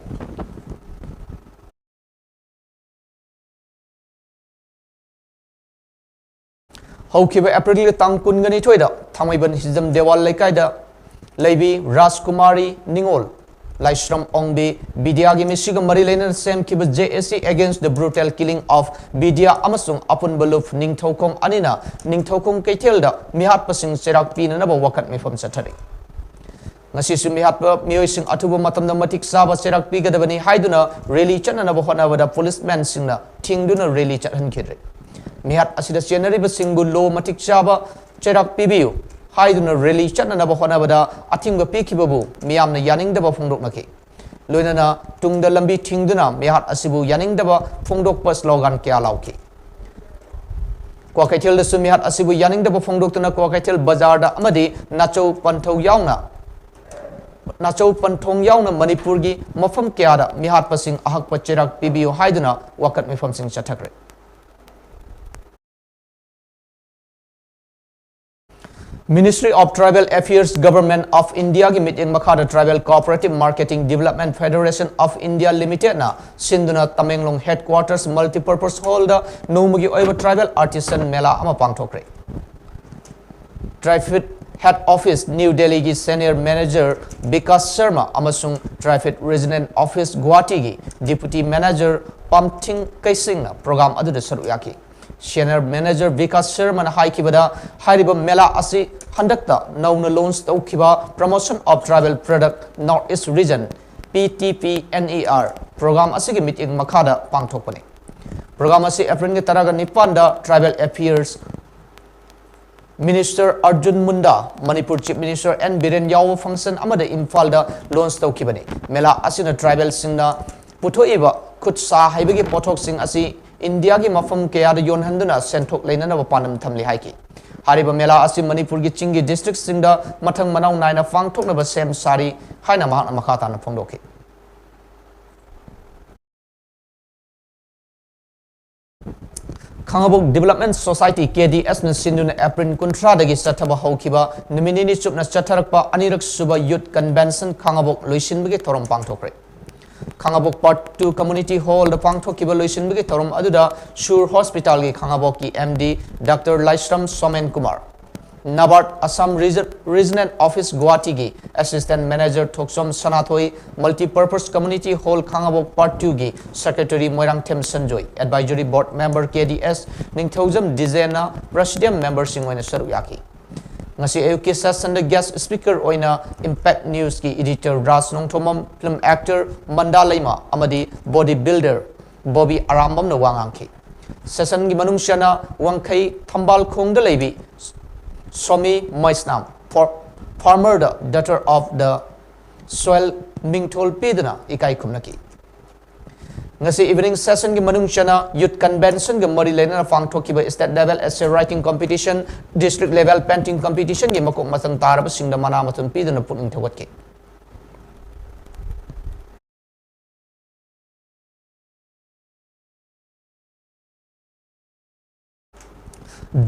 ꯍꯧꯈꯤꯕ ꯑꯦꯄ꯭ꯔꯤꯜꯒꯤ ꯇꯥꯡ ꯀꯨꯟꯒ ꯅꯤꯊꯣꯏꯗ ꯊꯥꯡꯃꯩꯕꯟ ꯍꯤꯖꯝ ꯗꯦꯋꯥꯜ ꯂꯩꯀꯥꯏꯗ ꯂꯩꯕꯤ ꯔꯥꯖꯀꯨꯃꯥꯔꯤ ꯅꯤꯉꯣꯜ ꯂꯥꯏꯁ꯭ꯔꯝ ꯑꯣꯡꯕꯤ ꯕꯤꯗ꯭ꯌꯥꯒꯤ ꯃꯤꯁꯤꯒ ꯃꯔꯤ ꯂꯩꯅꯅ ꯁꯦꯝꯈꯤꯕ J A C Against the Brutal Killing of Bidya ꯑꯃꯁꯨꯡ ꯑꯄꯨꯟꯕ ꯂꯨꯞ ꯅꯤꯡꯊꯧꯈꯣꯡ ꯑꯅꯤꯅ ꯅꯤꯡꯊꯧꯈꯣꯡ ꯀꯩꯊꯦꯜꯗ ꯃꯤꯍꯥꯠꯄꯁꯤꯡ ꯆꯩꯔꯥꯛ ꯄꯤꯅꯅꯕ ꯋꯥꯀꯠ ꯃꯤꯐꯝ ꯆꯠꯊꯔꯤ꯫ ꯉꯁꯤꯁꯨ ꯃꯤꯍꯥꯠꯄ ꯃꯤꯑꯣꯏꯁꯤꯡ ꯑꯊꯨꯕ ꯃꯇꯝꯗ ꯃꯇꯤꯛ ꯆꯥꯕ ꯆꯩꯔꯥꯛ ꯄꯤꯒꯗꯕꯅꯤ ꯍꯥꯏꯗꯨꯅ rally ꯆꯠꯅꯅꯕ ꯍꯣꯠꯅꯕꯗ policemanꯁꯤꯡꯅ ꯊꯤꯡꯗꯨꯅ rally ꯆꯠꯍꯟꯈꯤꯗ꯭ꯔꯦ꯫ ꯃꯤꯍꯥꯠ ꯑꯁꯤꯗ ꯆꯦꯟꯅꯔꯤꯕꯁꯤꯡꯕꯨ ꯂꯣ ꯃꯇꯤꯛ ꯆꯥꯕ ꯆꯩꯔꯥꯛ ꯄꯤꯕꯤꯌꯨ ꯍꯥꯏꯗꯨꯅ rally ꯆꯠꯅꯅꯕ ꯍꯣꯠꯅꯕꯗ ꯑꯊꯤꯡꯕ ꯄꯤꯈꯤꯕꯕꯨ ꯃꯤꯌꯥꯝꯅ ꯌꯥꯅꯤꯡꯗꯕ ꯐꯣꯡꯗꯣꯛꯅꯈꯤ꯫ ꯂꯣꯏꯅꯅ ꯇꯨꯡꯗ ꯂꯝꯕꯤ ꯊꯤꯡꯗꯨꯅ ꯃꯤꯍꯥꯠ ꯑꯁꯤꯕꯨ ꯌꯥꯅꯤꯡꯗꯕ ꯐꯣꯡꯗꯣꯛꯄ slogan ꯀꯌꯥ ꯂꯥꯎꯈꯤ꯫ ꯀ꯭ꯋꯥꯀꯩꯊꯦꯜꯗꯁꯨ ꯃꯤꯍꯥꯠ ꯑꯁꯤꯕꯨ ꯌꯥꯅꯤꯡꯗꯕ ꯐꯣꯡꯗꯣꯛꯇꯨꯅ ꯀ꯭ꯋꯥꯀꯩꯊꯦꯜ ꯕꯖꯥꯔꯗ ꯑꯃꯗꯤ ꯅꯥꯆꯧ ꯄꯟꯊꯧ ꯌꯥꯎꯅ, ꯅꯥꯆꯧ ꯄꯟꯊꯣꯡ ꯌꯥꯎꯅ ꯃꯅꯤꯄꯨꯔꯒꯤ ꯃꯐꯝ ꯀꯌꯥꯗ ꯃꯤꯍꯥꯠꯄꯁꯤꯡ ꯑꯍꯛꯄ ꯆꯩꯔꯥꯛ ꯄꯤꯕꯤꯌꯨ ꯍꯥꯏꯗꯨꯅ ꯋꯥꯀꯠ ꯃꯤꯐꯝꯁꯤꯡ ꯆꯠꯊꯈ꯭ꯔꯦ꯫ Ministry of Tribal Affairs, Government of Indiaꯒꯤ ꯃꯤꯠꯌꯦꯡ ꯃꯈꯥꯗ Tribal Cooperative Marketing Development Federation of India Limitedꯅ ꯁꯤꯟꯗꯨꯅ ꯇꯃꯦꯡꯂꯣꯡ Headquarters Multipurpose Hallꯗ ꯅꯣꯡꯃꯒꯤ ꯑꯣꯏꯕ Tribal Artisan ꯃꯦꯂꯥ ꯑꯃ ꯄꯥꯡꯊꯣꯛꯈ꯭ꯔꯦ꯫ TRIFED Head Office New Delhiꯒꯤ Senior Manager Vikas Sharma ꯑꯃꯁꯨꯡ TRIFED Regional Office ꯒꯨꯋꯥꯍꯥꯇꯤꯒꯤ Deputy Manager ꯄꯥꯝꯊꯤꯡ ꯀꯩꯁꯤꯡꯅ program ꯑꯗꯨꯗ ꯁꯔꯨꯛ ꯌꯥꯈꯤ꯫ Senior Manager ꯕꯤꯀꯥꯁ ꯁꯔꯃꯅ ꯍꯥꯏꯈꯤꯕꯗ, ꯍꯥꯏꯔꯤꯕ ꯃꯦꯂꯥ ꯑꯁꯤ ꯍꯟꯗꯛꯇ ꯅꯧꯅ launch ꯇꯧꯈꯤꯕ Promotion of Tribal Product North East Region, P T P N E R, program ꯑꯁꯤꯒꯤ ꯃꯤꯠꯌꯦꯡ ꯃꯈꯥꯗ ꯄꯥꯡꯊꯣꯛꯄꯅꯤ꯫ Program ꯑꯁꯤ ꯑꯦꯄ꯭ꯔꯤꯜꯒꯤ ꯇꯔꯥꯒ ꯅꯤꯄꯥꯟꯗ Tribal Affairs Minister Arjun Munda, Manipur Chief Minister N Biren ꯌꯥꯎꯕ function ꯑꯃꯗ ꯏꯝꯐꯥꯜꯗ launch ꯇꯧꯈꯤꯕꯅꯤ꯫ ꯃꯦꯂꯥ ꯑꯁꯤꯅ tribalꯁꯤꯡꯅ ꯄꯨꯊꯣꯛꯏꯕ ꯈꯨꯠ ꯁꯥ ꯍꯩꯕꯒꯤ ꯄꯣꯠꯊꯣꯛꯁꯤꯡ ꯑꯁꯤ ꯏꯟꯗꯤꯌꯥꯒꯤ ꯃꯐꯝ ꯀꯌꯥꯗ ꯌꯣꯟꯍꯟꯗꯨꯅ ꯁꯦꯟꯊꯣꯛ ꯂꯩꯅꯅꯕ ꯄꯥꯟꯗꯝ ꯊꯝꯂꯤ ꯍꯥꯏꯈꯤ꯫ ꯍꯥꯏꯔꯤꯕ ꯃꯦꯂꯥ ꯑꯁꯤ ꯃꯅꯤꯄꯨꯔꯒꯤ ꯆꯤꯡꯒꯤ districtꯁꯤꯡꯗ ꯃꯊꯪ ꯃꯅꯥꯎ ꯅꯥꯏꯅ ꯄꯥꯡꯊꯣꯛꯅꯕ ꯁꯦꯝ ꯁꯥꯔꯤ ꯍꯥꯏꯅ ꯃꯍꯥꯛꯅ ꯃꯈꯥ ꯇꯥꯅ ꯐꯣꯡꯗꯣꯛꯈꯤ꯫ ꯈꯥꯉꯕꯣꯛ Development Society, K D S ꯅ ꯁꯤꯟꯗꯨꯅ ꯑꯦꯄ꯭ꯔꯤꯜ ꯀꯨꯟꯊ꯭ꯔꯥꯗꯒꯤ ꯆꯠꯊꯕ ꯍꯧꯈꯤꯕ ꯅꯨꯃꯤꯠ ꯅꯤꯅꯤ ꯆꯨꯞꯅ ꯆꯠꯊꯔꯛꯄ ꯑꯅꯤꯔꯛ ꯁꯨꯕ Youth Convention ꯈꯥꯉꯕꯣꯛ ꯂꯣꯏꯁꯤꯟꯕꯒꯤ ꯊꯧꯔꯝ ꯄꯥꯡꯊꯣꯛꯈ꯭ꯔꯦ꯫ ꯈꯥꯉꯕꯣꯛ Part two Community Hall ꯗ ꯄꯥꯡꯊꯣꯛꯈꯤꯕ ꯂꯣꯏꯁꯤꯟꯕꯒꯤ ꯊꯧꯔꯝ ꯑꯗꯨꯗ ꯁꯨꯔ Hospital ꯒꯤ ꯈꯥꯉꯕꯣꯛꯀꯤ M D Doctor Laishram Somen Kumar, NABARD Assam Region-, Regional Office Guwahati ꯒꯤ Assistant Manager Thokchom Sanathoi, Multipurpose Community Hall Khangabok Part two ꯒꯤ Secretary Moirangthem Sanjoy, Advisory Board Member K D S Ningthoujam ꯗꯤꯖꯦꯟꯅ Presidium Member ꯁꯤꯡ ꯑꯣꯏꯅ ꯁꯔꯨꯛ ꯌꯥꯈꯤ꯫ ꯉꯁꯤ ꯑꯌꯨꯛꯀꯤ session ꯗ guest speaker ꯑꯣꯏꯅ Impact News ꯀꯤ Editor ꯔꯥꯖ ꯅꯣꯡꯊꯣꯝꯕꯝ, Film Actor ꯃꯟꯗꯥ ꯂꯩꯃ ꯑꯃꯗꯤ Body Builder ꯕꯣꯕꯤ ꯑꯔꯥꯝꯕꯝꯅ ꯋꯥ ꯉꯥꯡꯈꯤ꯫ Session ꯒꯤ ꯃꯅꯨꯡ ꯆꯟꯅ ꯋꯥꯡꯈꯩ ꯊꯝꯕꯥꯜ ꯈꯣꯡꯗ ꯂꯩꯕꯤ ꯁꯣꯃꯤ ꯃꯩꯁꯅꯥꯝ, for-, Farmer the Daughter of the Soil ꯃꯤꯡꯊꯣꯜ ꯄꯤꯗꯨꯅ ꯏꯀꯥꯏ ꯈꯨꯝꯅꯈꯤ꯫ ꯉꯁꯤ evening session ꯒꯤ ꯃꯅꯨꯡ ꯆꯟꯅ Youth Convention ꯒ ꯃꯔꯤ ꯂꯩꯅꯅ ꯄꯥꯡꯊꯣꯛꯈꯤꯕ State Level Essay Writing Competition, District Level Painting Competition ꯒꯤ ꯃꯀꯣꯛ ꯃꯊꯪ ꯇꯥꯔꯕꯁꯤꯡꯗ ꯃꯅꯥ ꯃꯊꯨꯝ ꯄꯤꯗꯨꯅ ꯄꯨꯛꯅꯤꯡ ꯊꯧꯒꯠꯈꯤ꯫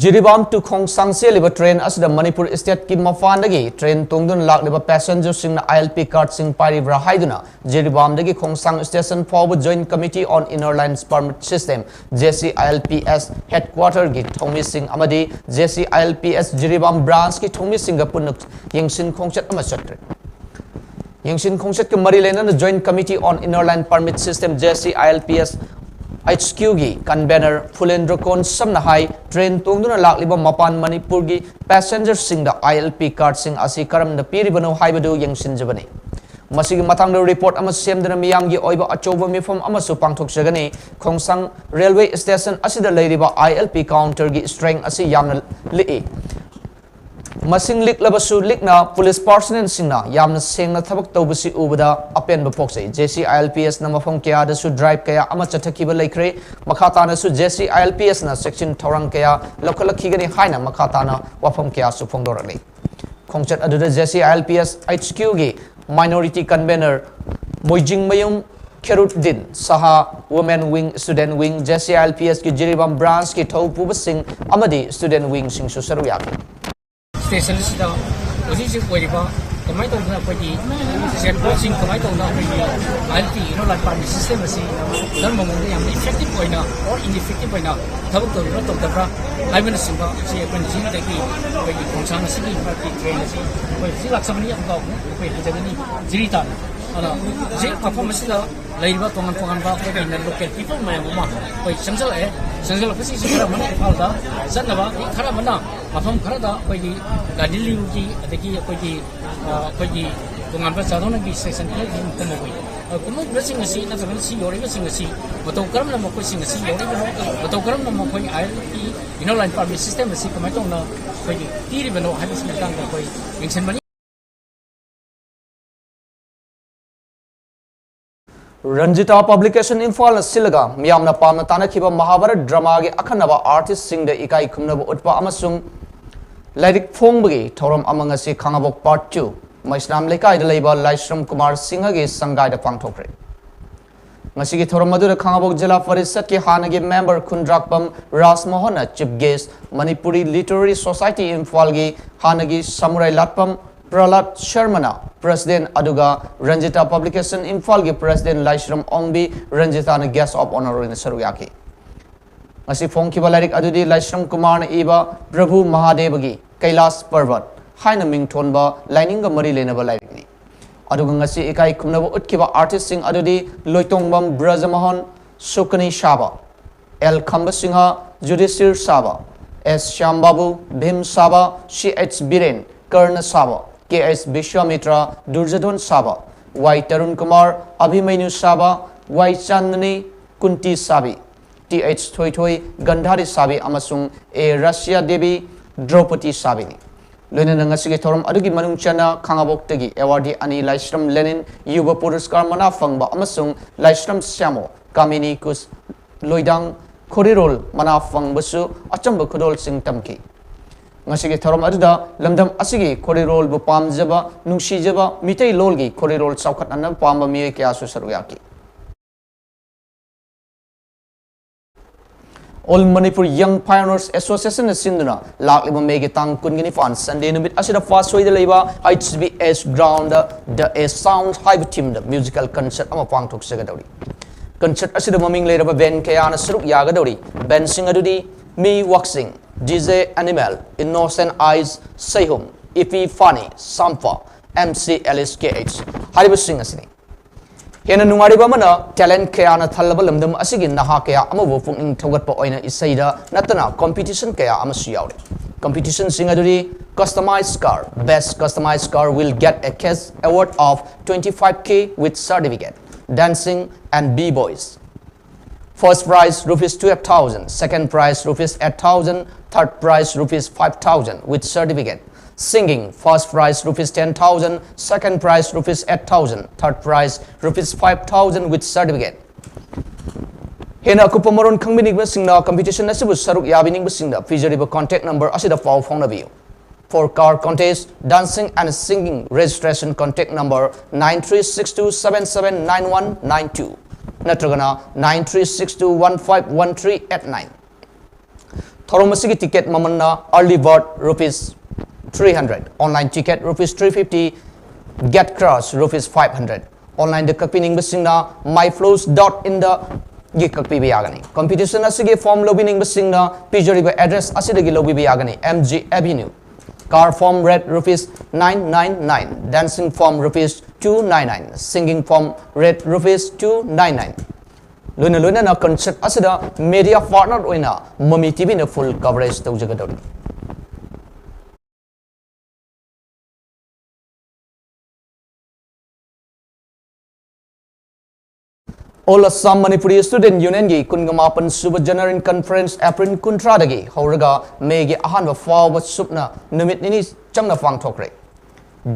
ꯖꯤꯔꯤꯕꯥꯝ to ꯈꯣꯡꯁꯥꯡ ꯆꯦꯜꯂꯤꯕ train ꯑꯁꯤꯗ ꯃꯅꯤꯄꯨꯔ state ꯀꯤ ꯃꯄꯥꯟꯗꯒꯤ train ꯇꯣꯡꯗꯨꯅ ꯂꯥꯛꯂꯤꯕ passenger ꯁꯤꯡꯅ I L P card ꯁꯤꯡ ꯄꯥꯏꯔꯤꯕ꯭ꯔꯥ ꯍꯥꯏꯗꯨꯅ ꯖꯤꯔꯤꯕꯥꯝꯗꯒꯤ ꯈꯣꯡꯁꯥꯡ station ꯐꯥꯎꯕ Joint Committee on Inner Line Permit System, J C I L P S headquarter ꯒꯤ ꯊꯧꯃꯤꯁꯤꯡ ꯑꯃꯗꯤ J C I L P S Jiribam branch ꯀꯤ ꯊꯧꯃꯤꯁꯤꯡꯒ ꯄꯨꯟꯅ ꯌꯦꯡꯁꯤꯟ ꯈꯣꯡꯆꯠ ꯑꯃ ꯆꯠꯈ꯭ꯔꯦ꯫ ꯌꯦꯡꯁꯤꯟ ꯈꯣꯡꯆꯠꯀ ꯃꯔꯤ ꯂꯩꯅꯅ Joint Committee on Inner Line Permit System, J C I L P S H Q ꯒꯤ convener ꯐꯨꯂꯦꯟꯗ꯭ꯔ ꯀꯣꯟꯁꯝꯅ ꯍꯥꯏ, train ꯇꯣꯡꯗꯨꯅ ꯂꯥꯛꯂꯤꯕ ꯃꯄꯥꯟ ꯃꯅꯤꯄꯨꯔꯒꯤ passenger ꯁꯤꯡꯗ I L P card ꯁꯤꯡ ꯑꯁꯤ ꯀꯔꯝꯅ ꯄꯤꯔꯤꯕꯅꯣ ꯍꯥꯏꯕꯗꯨ ꯌꯦꯡꯁꯤꯟꯖꯕꯅꯤ꯫ ꯃꯁꯤꯒꯤ ꯃꯇꯥꯡꯗ report ꯑꯃ ꯁꯦꯝꯗꯨꯅ ꯃꯤꯌꯥꯝꯒꯤ ꯑꯣꯏꯕ ꯑꯆꯧꯕ ꯃꯤꯐꯝ ꯑꯃꯁꯨ ꯄꯥꯡꯊꯣꯛꯆꯒꯅꯤ꯫ ꯈꯣꯡꯁꯥꯡ railway station ꯑꯁꯤꯗ ꯂꯩꯔꯤꯕ I L P counter ꯒꯤ strength ꯑꯁꯤ ꯌꯥꯝꯅ ꯂꯤꯛꯏ꯫ ꯃꯁꯤꯡ ꯂꯤꯛꯂꯕꯁꯨ ꯂꯤꯛꯅ police personnel ꯁꯤꯡꯅ ꯌꯥꯝꯅ ꯁꯦꯡꯅ ꯊꯕꯛ ꯇꯧꯕꯁꯤ ꯎꯕꯗ ꯑꯄꯦꯟꯕ ꯄꯣꯛꯆꯩ꯫ J C I L P S ꯅ ꯃꯐꯝ ꯀꯌꯥꯗꯁꯨ drive ꯀꯌꯥ ꯑꯃ ꯆꯠꯊꯈꯤꯕ ꯂꯩꯈ꯭ꯔꯦ꯫ ꯃꯈꯥ ꯇꯥꯅꯁꯨ J C I L P S ꯅ ꯆꯦꯛꯁꯤꯟ ꯊꯧꯔꯥꯡ ꯀꯌꯥ ꯂꯧꯈꯠꯂꯛꯈꯤꯒꯅꯤ ꯍꯥꯏꯅ ꯃꯈꯥ ꯇꯥꯅ ꯋꯥꯐꯝ ꯀꯌꯥꯁꯨ ꯐꯣꯡꯗꯣꯔꯛꯂꯤ꯫ ꯈꯣꯡꯆꯠ ꯑꯗꯨꯗ J C I L P S H Q ꯒꯤ minority convener Moijingmayum ꯈꯦꯔꯨꯗꯤꯟ Shah, Women Wing, Student Wing, J C I L P S ꯀꯤ ꯖꯤꯔꯤꯕꯥꯝ branch ꯀꯤ ꯊꯧ ꯄꯨꯕꯁꯤꯡ ꯑꯃꯗꯤ student wing ꯁꯤꯡꯁꯨ ꯁꯔꯨꯛ ꯌꯥꯈꯤ꯫ Station ꯑꯁꯤꯗ ꯍꯧꯖꯤꯛ ꯍꯧꯖꯤꯛ ꯑꯣꯏꯔꯤꯕ ꯀꯃꯥꯏꯅ ꯇꯧꯗꯅ ꯑꯩꯈꯣꯏꯒꯤ ꯁꯦꯟꯐꯣꯠꯁꯤꯡ ꯀꯃꯥꯏꯅ ꯇꯧꯗꯅ ꯑꯩꯈꯣꯏꯒꯤ I L P, inner line permit system ꯑꯁꯤ ꯀꯔꯝꯕ ꯃꯑꯣꯡꯗ ꯌꯥꯝꯅ effective ꯑꯣꯏꯅ or ineffective ꯑꯣꯏꯅ ꯊꯕꯛ ꯇꯧꯔꯤꯕ꯭ꯔꯥ ꯇꯧꯗꯕ꯭ꯔꯥ ꯍꯥꯏꯕꯅꯆꯤꯡꯕ ꯑꯁꯤ ꯑꯩꯈꯣꯏꯅ ꯖꯤꯔꯤꯗꯒꯤ ꯑꯩꯈꯣꯏꯒꯤ ꯈꯣꯡꯁꯥꯡ ꯑꯁꯤꯒꯤ ꯃꯔꯛꯀꯤ train ꯑꯁꯤ ꯑꯩꯈꯣꯏ ꯍꯧꯖꯤꯛ ꯂꯥꯛꯆꯕꯅꯤ, ꯑꯃꯨꯛꯀ ꯑꯃꯨꯛ ꯑꯩꯈꯣꯏ ꯍꯟꯖꯒꯅꯤ ꯖꯤꯔꯤ ꯇꯥꯟꯅ꯫ ꯑꯗꯣ ꯍꯧꯖꯤꯛ ꯃꯐꯝ ꯑꯁꯤꯗ ꯂꯩꯔꯤꯕ ꯇꯣꯉꯥꯟ ꯇꯣꯉꯥꯟꯕ ꯑꯩꯈꯣꯏꯒꯤ local people ꯃꯌꯥꯝ ꯑꯃ ꯑꯩꯈꯣꯏ ꯆꯪꯁꯤꯜꯂꯛꯑꯦ꯫ ꯆꯪꯁꯤꯜꯂꯛꯄꯁꯤꯡꯁꯤ ꯈꯔ ꯑꯃꯅ ꯏꯝꯐꯥꯜꯗ ꯆꯠꯅꯕ, ꯃꯤ ꯈꯔ ꯑꯃꯅ ꯃꯐꯝ ꯈꯔꯗ ꯑꯩꯈꯣꯏꯒꯤ ꯒꯥꯟꯙꯤ ꯂꯤꯌꯨꯒꯤ ꯑꯗꯒꯤ ꯑꯩꯈꯣꯏꯒꯤ, ꯑ, ꯑꯩꯈꯣꯏꯒꯤ ꯇꯣꯉꯥꯟꯕ ꯖꯥꯗꯣꯅꯒꯤ station ꯈꯔꯒꯤ ꯀꯨꯝꯃꯧꯏ꯫ ꯑ, ꯀꯨꯝꯃꯧꯔꯤꯕꯁꯤꯡ ꯑꯁꯤ ꯅꯠꯇ꯭ꯔꯒꯅ ꯁꯤ ꯌꯧꯔꯛꯏꯕꯁꯤꯡ ꯑꯁꯤ ꯃꯇꯧ ꯀꯔꯝꯅ ꯃꯈꯣꯏꯁꯤꯡ ꯑꯁꯤ ꯌꯧꯔꯛꯏꯕꯅꯣ, ꯃꯇꯧ ꯀꯔꯝꯅ ꯃꯈꯣꯏ I L P, inner line permit system ꯑꯁꯤ ꯀꯃꯥꯏꯅ ꯇꯧꯅ ꯑꯩꯈꯣꯏꯒꯤ ꯄꯤꯔꯤꯕꯅꯣ ꯍꯥꯏꯕꯁꯤ ꯃꯇꯥꯡꯗ ꯑꯩꯈꯣꯏ ꯌꯦꯡꯁꯤꯟꯕꯅꯤ꯫ ꯔꯟꯖꯤꯇꯥ Publication ꯏꯝꯐꯥꯜꯅ ꯁꯤꯜꯂꯒ ꯃꯤꯌꯥꯝꯅ ꯄꯥꯝꯅ ꯇꯥꯅꯈꯤꯕ ꯃꯍꯥꯚꯥꯔꯠ dramaꯒꯤ ꯑꯈꯟꯅꯕ artistꯁꯤꯡꯗ ꯏꯀꯥꯏ ꯈꯨꯝꯅꯕ ꯎꯠꯄ ꯑꯃꯁꯨꯡ ꯂꯥꯏꯔꯤꯛ ꯐꯣꯡꯕꯒꯤ ꯊꯧꯔꯝ ꯑꯃ ꯉꯁꯤ ꯈꯥꯉꯕꯣꯛ Part two ꯃꯩꯁꯅꯥꯝ ꯂꯩꯀꯥꯏꯗ ꯂꯩꯕ ꯂꯥꯏꯁ꯭ꯔꯝ ꯀꯨꯃꯥꯔ ꯁꯤꯡꯍꯒꯤ ꯁꯪꯒꯥꯏꯗ ꯄꯥꯡꯊꯣꯛꯈ꯭ꯔꯦ꯫ ꯉꯁꯤꯒꯤ ꯊꯧꯔꯝ ꯑꯗꯨꯗ ꯈꯥꯉꯕꯣꯛ ꯖꯤꯂꯥ ꯄꯔꯤꯁꯠꯀꯤ ꯍꯥꯟꯅꯒꯤ member ꯈꯨꯟꯗ꯭ꯔꯥꯛꯄꯝ ꯔꯥꯖꯃꯣꯍꯟꯅ chief guest, Manipuri Literary Society ꯏꯝꯐꯥꯜꯒꯤ ꯍꯥꯟꯅꯒꯤ ꯁꯃꯨꯔꯥꯏ ꯂꯥꯠꯄꯝ ꯄ꯭ꯔꯍꯂꯥꯗ ꯁꯔꯃꯅ president, ꯑꯗꯨꯒ ꯔꯟꯖꯤꯇꯥ Publication ꯏꯝꯐꯥꯜꯒꯤ president Laishram Ongbi ꯔꯟꯖꯤꯇꯥꯅ guest of honour ꯑꯣꯏꯅ ꯁꯔꯨꯛ ꯌꯥꯈꯤ꯫ ꯉꯁꯤ ꯐꯣꯡꯈꯤꯕ ꯂꯥꯏꯔꯤꯛ ꯑꯗꯨꯗꯤ ꯂꯥꯏꯁ꯭ꯔꯝ ꯀꯨꯃꯥꯔꯅ ꯏꯕ ꯄ꯭ꯔꯚꯨ ꯃꯍꯥꯗꯦꯕꯒꯤ ꯀꯩꯂꯥꯁ ꯄꯔꯕꯠ ꯍꯥꯏꯅ ꯃꯤꯡꯊꯣꯟꯕ ꯂꯥꯏꯅꯤꯡꯒ ꯃꯔꯤ ꯂꯩꯅꯕ ꯂꯥꯏꯔꯤꯛꯅꯤ꯫ ꯑꯗꯨꯒ ꯉꯁꯤ ꯏꯀꯥꯏ ꯈꯨꯝꯅꯕ ꯎꯠꯈꯤꯕ artistꯁꯤꯡ ꯑꯗꯨꯗꯤ ꯂꯣꯏꯇꯣꯡꯕꯝ ꯕ꯭ꯔꯖꯃꯣꯍꯟ, ꯁꯨꯀꯅꯤ ꯁꯥꯕ, ꯑꯦꯜ ꯈꯝꯕ ꯁꯤꯡꯍ, ꯖꯨꯗꯤꯁꯤꯔ ꯁꯥꯕ, ꯑꯦꯁ ꯁ꯭ꯌꯥꯝꯕꯥꯕꯨ, ꯚꯤꯝ ꯁꯥꯕ, ꯁꯤ ꯑꯩꯆ ꯕꯤꯔꯦꯟ, ꯀꯔꯅ ꯁꯥꯕ, ꯀꯦ ꯑꯩꯆ ꯕꯤꯁ꯭ꯋꯥꯃꯤꯇ꯭ꯔ, ꯗꯨꯔꯖꯣꯙꯟ ꯁꯥꯕ, ꯋꯥꯏ ꯇꯔꯨꯟ ꯀꯨꯃꯥꯔ, ꯑꯚꯤꯃꯩꯅꯨ ꯁꯥꯕ, ꯋꯥꯏ ꯆꯥꯟꯗꯅꯤ, ꯀꯨꯟꯇꯤ ꯁꯥꯕꯤ, ꯇꯤ ꯑꯩꯆ ꯊꯣꯏꯊꯣꯏ, ꯒꯟꯙꯥꯔꯤ ꯁꯥꯕꯤ ꯑꯃꯁꯨꯡ ꯑꯦ ꯔꯁꯤꯌꯥ ꯗꯦꯕꯤ, ꯗ꯭ꯔꯧꯄꯗꯤ ꯁꯥꯕꯤꯅꯤ꯫ ꯂꯣꯏꯅꯅ ꯉꯁꯤꯒꯤ ꯊꯧꯔꯝ ꯑꯗꯨꯒꯤ ꯃꯅꯨꯡ ꯆꯟꯅ ꯈꯥꯉꯕꯣꯛꯇꯒꯤ awardee ꯑꯅꯤ ꯂꯥꯏꯁ꯭ꯔꯝ ꯂꯦꯅꯤꯟ ꯌꯨꯕ ꯄꯨꯔꯁꯀꯥꯔ ꯃꯅꯥ ꯐꯪꯕ ꯑꯃꯁꯨꯡ ꯂꯥꯏꯁ꯭ꯔꯝ ꯁ꯭ꯌꯥꯃꯣ ꯀꯥꯃꯤꯅꯤ ꯀꯨꯁ ꯂꯣꯏꯗꯥꯡ ꯈꯣꯔꯤꯔꯣꯜ ꯃꯅꯥ ꯐꯪꯕꯁꯨ ꯑꯆꯝꯕ ꯈꯨꯗꯣꯜꯁꯤꯡ ꯇꯝꯈꯤ꯫ ꯉꯁꯤꯒꯤ ꯊꯧꯔꯝ ꯑꯗꯨꯗ ꯂꯝꯗꯝ ꯑꯁꯤꯒꯤ ꯈꯣꯔꯤꯔꯣꯜꯕꯨ ꯄꯥꯝꯖꯕ, ꯅꯨꯡꯁꯤꯖꯕ, ꯃꯤꯇꯩꯂꯣꯜꯒꯤ ꯈꯣꯔꯤꯔꯣꯜ ꯆꯥꯎꯈꯠꯅꯅꯕ ꯄꯥꯝꯕ ꯃꯤꯑꯣꯏ ꯀꯌꯥꯁꯨ ꯁꯔꯨꯛ ꯌꯥꯈꯤ꯫ All Manipur Young Pioneers Association ꯅ ꯁꯤꯟꯗꯨꯅ ꯂꯥꯛꯂꯤꯕ ꯃꯦꯒꯤ ꯇꯥꯡ ꯀꯨꯟꯒ ꯅꯤꯄꯥꯟ Sunday ꯅꯨꯃꯤꯠ ꯑꯁꯤꯗ ꯐꯥꯁꯣꯏꯗ ꯂꯩꯕ H B S ground the A Sound ꯍꯥꯏꯕ theme ꯗ musical concert ꯑꯃ ꯄꯥꯡꯊꯣꯛꯆꯒꯗꯧꯔꯤ꯫ Concert ꯑꯁꯤꯗ ꯃꯃꯤꯡ ꯂꯩꯔꯕ band ꯀꯌꯥꯅ ꯁꯔꯨꯛ ꯌꯥꯒꯗꯧꯔꯤ꯫ Band ꯁꯤꯡ ꯑꯗꯨꯗꯤ ꯃꯤ ꯋꯥꯛꯁꯤꯡ, D J Animal, Innocent Eyes, ꯁꯩꯍꯨꯝ, Epiphany, ꯁꯥꯝꯐ, M C Alice K H ꯍꯥꯏꯔꯤꯕꯁꯤꯡ ꯑꯁꯤꯅꯤ꯫ ꯍꯦꯟꯅ ꯅꯨꯡꯉꯥꯏꯔꯤꯕ ꯑꯃꯅ, talent ꯀꯌꯥꯅ ꯊꯜꯂꯕ ꯂꯝꯗꯝ ꯑꯁꯤꯒꯤ ꯅꯍꯥ ꯀꯌꯥ ꯑꯃꯕꯨ ꯄꯨꯛꯅꯤꯡ ꯊꯧꯒꯠꯄ ꯑꯣꯏꯅ ꯏꯁꯩꯗ ꯅꯠꯇꯅ competition ꯀꯌꯥ ꯑꯃꯁꯨ ꯌꯥꯎꯔꯤ꯫ Competition ꯁꯤꯡ ꯑꯗꯨꯗꯤ: Customized car, best customized car will get a cash award of twenty-five K with certificate. Dancing and B-boys, first prize rupees twelve thousand, second prize rupees eight thousand, third prize rupees five thousand with certificate. Singing, first prize rupees ten thousand, second prize rupees eight thousand, third prize rupees five thousand with certificate. ꯍꯦꯟꯅ ꯑꯀꯨꯞꯄ ꯃꯔꯣꯜ ꯈꯪꯕꯤꯅꯤꯡꯕꯁꯤꯡꯅ competition ꯑꯁꯤꯕꯨ ꯁꯔꯨꯛ ꯌꯥꯕꯤꯅꯤꯡꯕꯁꯤꯡꯗ ꯄꯤꯖꯔꯤꯕ contact number ꯑꯁꯤꯗ ꯄꯥꯎ ꯐꯥꯎꯅꯕꯤꯌꯨ꯫ For car contest, dancing and singing registration contact number nine three six two seven seven nine one nine two ꯅꯠꯇ꯭ꯔꯒꯅ nine three six two one five one three eight nine꯫ ꯊꯧꯔꯝ ꯑꯁꯤꯒꯤ ticket ꯃꯃꯜꯅ early bird rupees three hundred, online ticket rupees three fifty, gate crash rupees five hundred꯫ Online the ꯀꯛꯄꯤꯅꯤꯡꯕꯁꯤꯡꯅ myflows dot in ꯗꯒꯤ ꯀꯛꯄꯤꯕ ꯌꯥꯒꯅꯤ꯫ Competition ꯑꯁꯤꯒꯤ form ꯂꯧꯕꯤꯅꯤꯡꯕꯁꯤꯡꯅ ꯄꯤꯖꯔꯤꯕ address ꯑꯁꯤꯗꯒꯤ ꯂꯧꯕꯤꯕ ꯌꯥꯒꯅꯤ: M G Avenue꯫ Car form rate rupees nine nine nine, dancing form rupees two nine nine, singing form rate rupees two nine nine꯫ ꯂꯣꯏꯅ ꯂꯣꯏꯅꯅ concert ꯑꯁꯤꯗ media partner ꯑꯣꯏꯅ ꯃꯃꯤ T V ꯅ full coverage ꯇꯧꯖꯒꯗꯧꯔꯤ꯫ All Assam Manipuri Student Union ꯒꯤ ꯀꯨꯟꯒ ꯃꯥꯄꯟ ꯁꯨꯕ General Conference April ꯀꯨꯟꯊ꯭ꯔꯥꯗꯒꯤ ꯍꯧꯔꯒ ꯃꯦꯒꯤ ꯑꯍꯥꯟꯕ ꯐꯥꯎꯕ ꯁꯨꯞꯅ ꯅꯨꯃꯤꯠ ꯅꯤꯅꯤ ꯆꯪꯅ ꯄꯥꯡꯊꯣꯛꯈ꯭ꯔꯦ꯫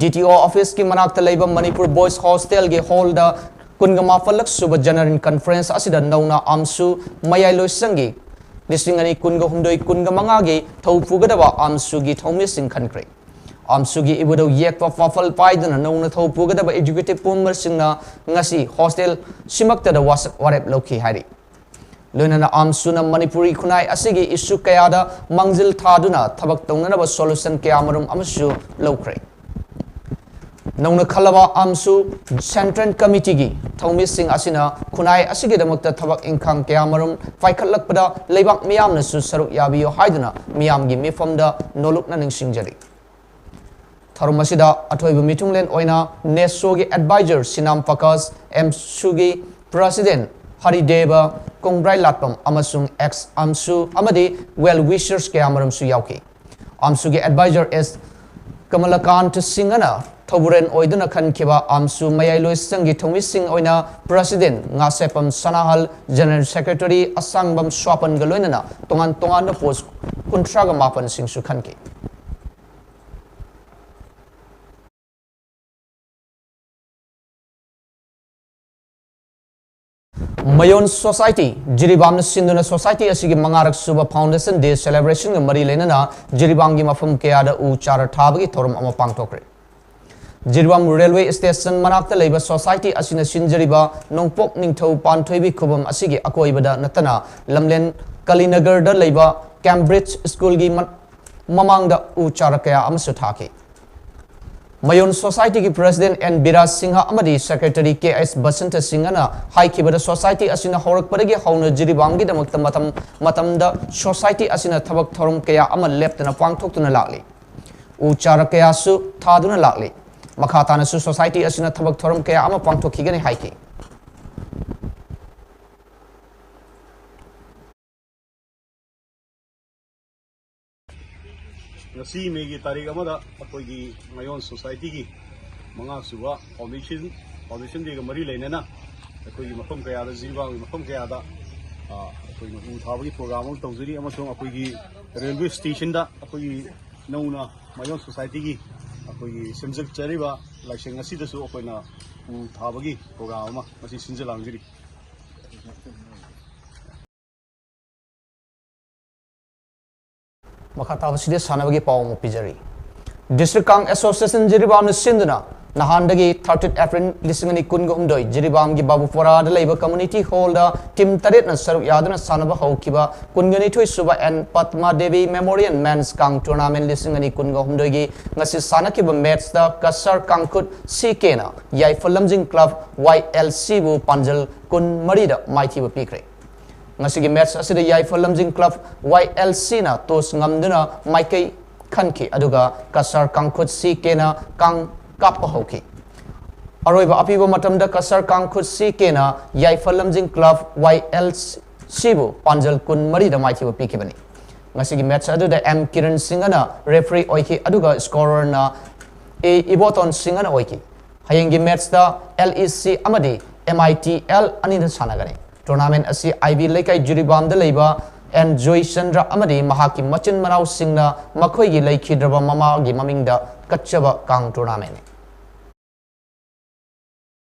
D T O office ꯀꯤ ꯃꯅꯥꯛꯇ ꯂꯩꯕ Manipur Boys Hostel ꯒꯤ hall ꯗ ꯀꯨꯟꯒ ꯃꯥꯄꯜꯂꯛ ꯁꯨꯕ General Conference ꯑꯁꯤꯗ ꯅꯧꯅ AMSU ꯃꯌꯥꯏ ꯂꯣꯏꯁꯪꯒꯤ ꯂꯤꯁꯤꯡ ꯑꯅꯤ ꯀꯨꯟꯒ ꯍꯨꯝꯗꯣꯏ ꯀꯨꯟꯒ ꯃꯉꯥꯒꯤ ꯊꯧ ꯄꯨꯒꯗꯕ AMSU ꯒꯤ ꯊꯧꯃꯤꯁꯤꯡ ꯈꯟꯈ꯭ꯔꯦ꯫ AMSU ꯒꯤ ꯏꯕꯨꯙꯧ ꯌꯦꯛꯄ ꯋꯥꯐꯜ ꯄꯥꯏꯗꯨꯅ ꯅꯧꯅ ꯊꯧ ꯄꯨꯒꯗꯕ executive ꯄꯨꯝꯕꯁꯤꯡꯅ ꯉꯁꯤ hostel ꯁꯤꯃꯛꯇꯗ ꯋꯥꯁꯛ ꯋꯥꯔꯦꯞ ꯂꯧꯈꯤ ꯍꯥꯏꯔꯤ꯫ ꯂꯣꯏꯅꯅ ꯑꯥꯝꯁꯨꯅ ꯃꯅꯤꯄꯨꯔꯤ ꯈꯨꯟꯅꯥꯏ ꯑꯁꯤꯒꯤ ꯏꯁꯨ ꯀꯌꯥꯗ ꯃꯥꯡꯖꯤꯜ ꯊꯥꯗꯨꯅ ꯊꯕꯛ ꯇꯧꯅꯅꯕ ꯁꯣꯂꯨꯁꯟ ꯀꯌꯥꯃꯔꯨꯝ ꯑꯃꯁꯨ ꯂꯧꯈ꯭ꯔꯦ꯫ ꯅꯧꯅ ꯈꯜꯂꯕ ꯑꯥꯝꯁꯨ ꯁꯦꯟꯇ꯭ꯔꯦꯜ ꯀꯃꯤꯇꯤꯒꯤ ꯊꯧꯃꯤꯁꯤꯡ ꯑꯁꯤꯅ ꯈꯨꯟꯅꯥꯏ ꯑꯁꯤꯒꯤꯗꯃꯛꯇ ꯊꯕꯛ ꯏꯪꯈꯥꯡ ꯀꯌꯥꯃꯔꯨꯝ ꯄꯥꯏꯈꯠꯂꯛꯄꯗ ꯂꯩꯕꯥꯛ ꯃꯤꯌꯥꯝꯅꯁꯨ ꯁꯔꯨꯛ ꯌꯥꯕꯤꯌꯨ ꯍꯥꯏꯗꯨꯅ ꯃꯤꯌꯥꯝꯒꯤ ꯃꯤꯐꯝꯗ ꯅꯣꯂꯨꯛꯅ ꯅꯤꯡꯁꯤꯡꯖꯔꯤ꯫ ꯊꯧꯔꯝ ꯑꯁꯤꯗ ꯑꯊꯣꯏꯕ ꯃꯤꯊꯨꯡꯂꯦꯟ ꯑꯣꯏꯅ ꯅꯦꯁꯣꯒꯤ ꯑꯦꯗꯚꯥꯏꯖꯔ ꯁꯤꯅꯥꯝ ꯄꯀꯥꯁ, ꯑꯦꯝꯁꯨꯒꯤ ꯄ꯭ꯔꯁꯤꯗꯦꯟ ꯍꯔꯤꯗꯦꯕ ꯀꯣꯡꯕ꯭ꯔꯥꯏ ꯂꯥꯠꯄꯝ ꯑꯃꯁꯨꯡ ꯑꯦꯛꯁ ꯑꯥꯝꯁꯨ ꯑꯃꯗꯤ ꯋꯦꯜ ꯋꯤꯁꯔꯁ ꯀꯌꯥꯃꯔꯨꯝꯁꯨ ꯌꯥꯎꯈꯤ꯫ ꯑꯥꯝꯁꯨꯒꯤ ꯑꯦꯗꯚꯥꯏꯖꯔ ꯑꯦꯁ ꯀꯃꯂꯀꯥꯟꯇ ꯁꯤꯡꯍꯅ ꯊꯧꯕꯨꯔꯦꯟ ꯑꯣꯏꯗꯨꯅ ꯈꯟꯈꯤꯕ ꯑꯥꯝꯁꯨ ꯃꯌꯥꯏꯂꯣꯏꯁꯪꯒꯤ ꯊꯧꯃꯤꯁꯤꯡ ꯑꯣꯏꯅ ꯄ꯭ꯔꯁꯤꯗꯦꯟ ꯉꯥꯁꯦꯞꯄꯝ ꯁꯅꯥꯍꯜ, ꯖꯦꯅꯔꯦꯜ ꯁꯦꯀ꯭ꯔꯦꯇꯔꯤ ꯑꯁꯥꯡꯕꯝ ꯁ꯭ꯋꯥꯄꯟꯒ ꯂꯣꯏꯅꯅ ꯇꯣꯉꯥꯟ ꯇꯣꯉꯥꯟꯕ ꯄꯣꯁ ꯀꯨꯟꯊ꯭ꯔꯥꯒ ꯃꯥꯄꯟꯁꯤꯡꯁꯨ ꯈꯟꯈꯤ꯫ ꯃꯌꯣꯟ ꯁꯣꯁꯥꯏꯇꯤ, ꯖꯤꯔꯤꯕꯥꯝꯅ ꯁꯤꯟꯗꯨꯅ ꯁꯣꯁꯥꯏꯇꯤ ꯑꯁꯤꯒꯤ ꯃꯉꯥꯔꯛ ꯁꯨꯕ ꯐꯥꯎꯟꯗꯦꯁꯟ ꯗꯦ ꯁꯦꯂꯦꯕ꯭ꯔꯦꯁꯟꯒ ꯃꯔꯤ ꯂꯩꯅꯅ ꯖꯤꯔꯤꯕꯥꯝꯒꯤ ꯃꯐꯝ ꯀꯌꯥꯗ ꯎ ꯆꯥꯔ ꯊꯥꯕꯒꯤ ꯊꯧꯔꯝ ꯑꯃ ꯄꯥꯡꯊꯣꯛꯈ꯭ꯔꯦ꯫ ꯖꯤꯔꯤꯕꯥꯝ ꯔꯦꯜꯋꯦ ꯁ꯭ꯇꯦꯁꯟ ꯃꯅꯥꯛꯇ ꯂꯩꯕ ꯁꯣꯁꯥꯏꯇꯤ ꯑꯁꯤꯅ ꯁꯤꯟꯖꯔꯤꯕ ꯅꯣꯡꯄꯣꯛ ꯅꯤꯡꯊꯧ ꯄꯥꯟꯊꯣꯏꯕꯤ ꯈꯨꯕꯝ ꯑꯁꯤꯒꯤ ꯑꯀꯣꯏꯕꯗ ꯅꯠꯇꯅ ꯂꯝꯂꯦꯟ ꯀꯂꯤꯅꯒꯔꯗ ꯂꯩꯕ ꯀꯦꯝꯕ꯭ꯔꯤꯖ ꯁ꯭ꯀꯨꯜꯒꯤ ꯃ-, ꯃꯃꯥꯡꯗ ꯎ ꯆꯥꯔ ꯀꯌꯥ ꯑꯃꯁꯨ ꯊꯥꯈꯤ꯫ ꯃꯌꯣꯟ ꯁꯣꯁꯥꯏꯇꯤꯒꯤ ꯄ꯭ꯔꯁꯤꯗꯦꯟ ꯑꯦꯟ ꯕꯤꯔꯥꯖ ꯁꯤꯡꯍ ꯑꯃꯗꯤ ꯁꯦꯀ꯭ꯔꯦꯇꯔꯤ ꯀꯦ ꯑꯦꯁ ꯕꯁꯟꯇ ꯁꯤꯡꯍꯅ ꯍꯥꯏꯈꯤꯕꯗ, ꯁꯣꯁꯥꯏꯇꯤ ꯑꯁꯤꯅ ꯍꯧꯔꯛꯄꯗꯒꯤ ꯍꯧꯅ ꯖꯤꯔꯤꯕꯥꯝꯒꯤꯗꯃꯛꯇ ꯃꯇꯝ ꯃꯇꯝꯗ ꯁꯣꯁꯥꯏꯇꯤ ꯑꯁꯤꯅ ꯊꯕꯛ ꯊꯧꯔꯝ ꯀꯌꯥ ꯑꯃ ꯂꯦꯞꯇꯅ ꯄꯥꯡꯊꯣꯛꯇꯨꯅ ꯂꯥꯛꯂꯤ꯫ ꯎ ꯆꯥꯔ ꯀꯌꯥꯁꯨ ꯊꯥꯗꯨꯅ ꯂꯥꯛꯂꯤ꯫ ꯃꯈꯥ ꯇꯥꯅꯁꯨ ꯁꯣꯁꯥꯏꯇꯤ ꯑꯁꯤꯅ ꯊꯕꯛ ꯊꯧꯔꯝ ꯀꯌꯥ ꯑꯃ ꯄꯥꯡꯊꯣꯛꯈꯤꯒꯅꯤ ꯍꯥꯏꯈꯤ꯫ ꯉꯁꯤ ꯃꯦꯒꯤ ꯇꯥꯔꯤꯛ ꯑꯃꯗ ꯑꯩꯈꯣꯏꯒꯤ ꯃꯌꯣꯟ ꯁꯣꯁꯥꯏꯇꯤꯒꯤ ꯃꯉꯥꯁꯨꯕ ꯐꯥꯎꯟꯗꯦꯁꯟ, ꯐꯥꯎꯟꯗꯦꯁꯟ ꯗꯦꯒ ꯃꯔꯤ ꯂꯩꯅꯅ ꯑꯩꯈꯣꯏꯒꯤ ꯃꯐꯝ ꯀꯌꯥꯗ, ꯖꯤꯔꯤꯕꯥꯝꯒꯤ ꯃꯐꯝ ꯀꯌꯥꯗ, ꯑ, ꯑꯩꯈꯣꯏꯅ ꯎ ꯊꯥꯕꯒꯤ ꯄ꯭ꯔꯣꯒ꯭ꯔꯥꯝ ꯑꯃ ꯇꯧꯖꯔꯤ, ꯑꯃꯁꯨꯡ ꯑꯩꯈꯣꯏꯒꯤ ꯔꯦꯜꯋꯦ ꯁ꯭ꯇꯦꯁꯟꯗ ꯑꯩꯈꯣꯏꯒꯤ ꯅꯧꯅ ꯃꯌꯣꯟ ꯁꯣꯁꯥꯏꯇꯤꯒꯤ ꯑꯩꯈꯣꯏꯒꯤ ꯁꯦꯝꯖꯤꯟꯖꯔꯤꯕ ꯂꯥꯏꯁꯪ ꯑꯁꯤꯗꯁꯨ ꯑꯩꯈꯣꯏꯅ ꯎ ꯊꯥꯕꯒꯤ ꯄ꯭ꯔꯣꯒ꯭ꯔꯥꯝ ꯑꯃ ꯉꯁꯤ ꯁꯤꯟꯖ ꯂꯥꯡꯖꯔꯤ꯫ ꯃꯈꯥ ꯇꯥꯕꯁꯤꯗꯤ ꯁꯥꯟꯅꯕꯒꯤ ꯄꯥꯎ ꯑꯃ ꯄꯤꯖꯔꯤ꯫ ꯗꯤꯁꯇ꯭ꯔꯤꯛ ꯀꯥꯡ ꯑꯦꯁꯣꯁꯤꯌꯦꯁꯟ ꯖꯤꯔꯤꯕꯥꯝꯅ ꯁꯤꯟꯗꯨꯅ ꯅꯍꯥꯟꯗꯒꯤ ꯊꯥꯔꯇꯤꯟ ꯑꯦꯄ꯭ꯔꯤꯜ ꯂꯤꯁꯤꯡ ꯑꯅꯤ ꯀꯨꯟꯒ ꯍꯨꯝꯗꯣꯏ ꯖꯤꯔꯤꯕꯥꯝꯒꯤ ꯕꯥꯕꯨꯄꯣꯔꯥꯗ ꯂꯩꯕ ꯀꯝꯃ꯭ꯌꯨꯅꯤꯇꯤ ꯍꯣꯜꯗ ꯇꯤꯝ ꯇꯔꯦꯠꯅ ꯁꯔꯨꯛ ꯌꯥꯗꯨꯅ ꯁꯥꯟꯅꯕ ꯍꯧꯈꯤꯕ ꯀꯨꯟꯒ ꯅꯤꯊꯣꯏ ꯁꯨꯕ ꯑꯦꯟ ꯄꯗꯃꯥ ꯗꯦꯕꯤ ꯃꯦꯃꯣꯔꯤꯌꯦꯜ ꯃꯦꯟꯁ ꯀꯥꯡ ꯇꯣꯔꯅꯥꯃꯦꯟ ꯂꯤꯁꯤꯡ ꯑꯅꯤ ꯀꯨꯟꯒ ꯍꯨꯝꯗꯣꯏꯒꯤ ꯉꯁꯤ ꯁꯥꯟꯅꯈꯤꯕ ꯃꯦꯠꯁꯇ ꯀꯁꯥꯔ ꯀꯥꯡꯈꯨꯠ ꯁꯤ ꯀꯦꯅ ꯌꯥꯏꯐ ꯂꯝꯖꯤꯡ ꯀ꯭ꯂꯕ ꯋꯥꯏ ꯑꯦꯜ ꯁꯤꯕꯨ ꯄꯥꯟꯖꯜ ꯀꯨꯟ ꯃꯔꯤꯗ ꯃꯥꯏꯊꯤꯕ ꯄꯤꯈ꯭ꯔꯦ꯫ ꯉꯁꯤꯒꯤ ꯃꯦꯠꯁ ꯑꯁꯤꯗ ꯌꯥꯏꯐ ꯂꯝꯖꯤꯡ ꯀ꯭ꯂꯕ ꯋꯥꯏ ꯑꯦꯜ ꯁꯤꯅ ꯇꯣꯁ ꯉꯝꯗꯨꯅ ꯃꯥꯏꯀꯩ ꯈꯟꯈꯤ, ꯑꯗꯨꯒ ꯀꯁꯥꯔ ꯀꯥꯡꯈꯨꯠ ꯁꯤ ꯀꯦꯅ ꯀꯥꯡ ꯀꯥꯞꯄ ꯍꯧꯈꯤ꯫ ꯑꯔꯣꯏꯕ ꯑꯄꯤꯕ ꯃꯇꯝꯗ ꯀꯁꯥꯔ ꯀꯥꯡꯈꯨꯠ ꯁꯤ ꯀꯦꯅ ꯌꯥꯏꯐ ꯂꯝꯖꯤꯡ ꯀ꯭ꯂꯕ ꯋꯥꯏ ꯑꯦꯜ ꯁꯤꯕꯨ ꯄꯥꯟꯖꯜ ꯀꯨꯟ ꯃꯔꯤꯗ ꯃꯥꯏꯊꯤꯕ ꯄꯤꯈꯤꯕꯅꯤ꯫ ꯉꯁꯤꯒꯤ ꯃꯦꯠꯁ ꯑꯗꯨꯗ ꯑꯦꯝ ꯀꯤꯔꯟ ꯁꯤꯡꯍꯅ ꯔꯦꯐ꯭ꯔꯤ ꯑꯣꯏꯈꯤ, ꯑꯗꯨꯒ ꯁ꯭ꯀꯣꯔꯔꯅ ꯑꯦ ꯏꯕꯣꯇꯣꯟ ꯁꯤꯡꯍꯅ ꯑꯣꯏꯈꯤ꯫ ꯍꯌꯦꯡꯒꯤ ꯃꯦꯠꯁꯇ ꯑꯦꯜ ꯏ ꯁꯤ ꯑꯃꯗꯤ ꯑꯦꯝ ꯑꯥꯏ ꯇꯤ ꯑꯦꯜ ꯑꯅꯤꯅ ꯁꯥꯟꯅꯒꯅꯤ꯫ ꯇꯣꯔꯅꯥꯃꯦꯟ ꯑꯁꯤ ꯑꯥꯏ ꯕꯤ ꯂꯩꯀꯥꯏ ꯖꯤꯔꯤꯕꯥꯝꯗ ꯂꯩꯕ ꯑꯦꯟ ꯖꯣꯏꯆꯟꯗ꯭ꯔ ꯑꯃꯗꯤ ꯃꯍꯥꯛꯀꯤ ꯃꯆꯤꯟ ꯃꯅꯥꯎꯁꯤꯡꯅ ꯃꯈꯣꯏꯒꯤ ꯂꯩꯈꯤꯗ꯭ꯔꯕ ꯃꯃꯥꯒꯤ ꯃꯃꯤꯡꯗ ꯀꯠꯆꯕ ꯀꯥꯡ ꯇꯣꯔꯅꯥꯃꯦꯟꯅꯤ꯫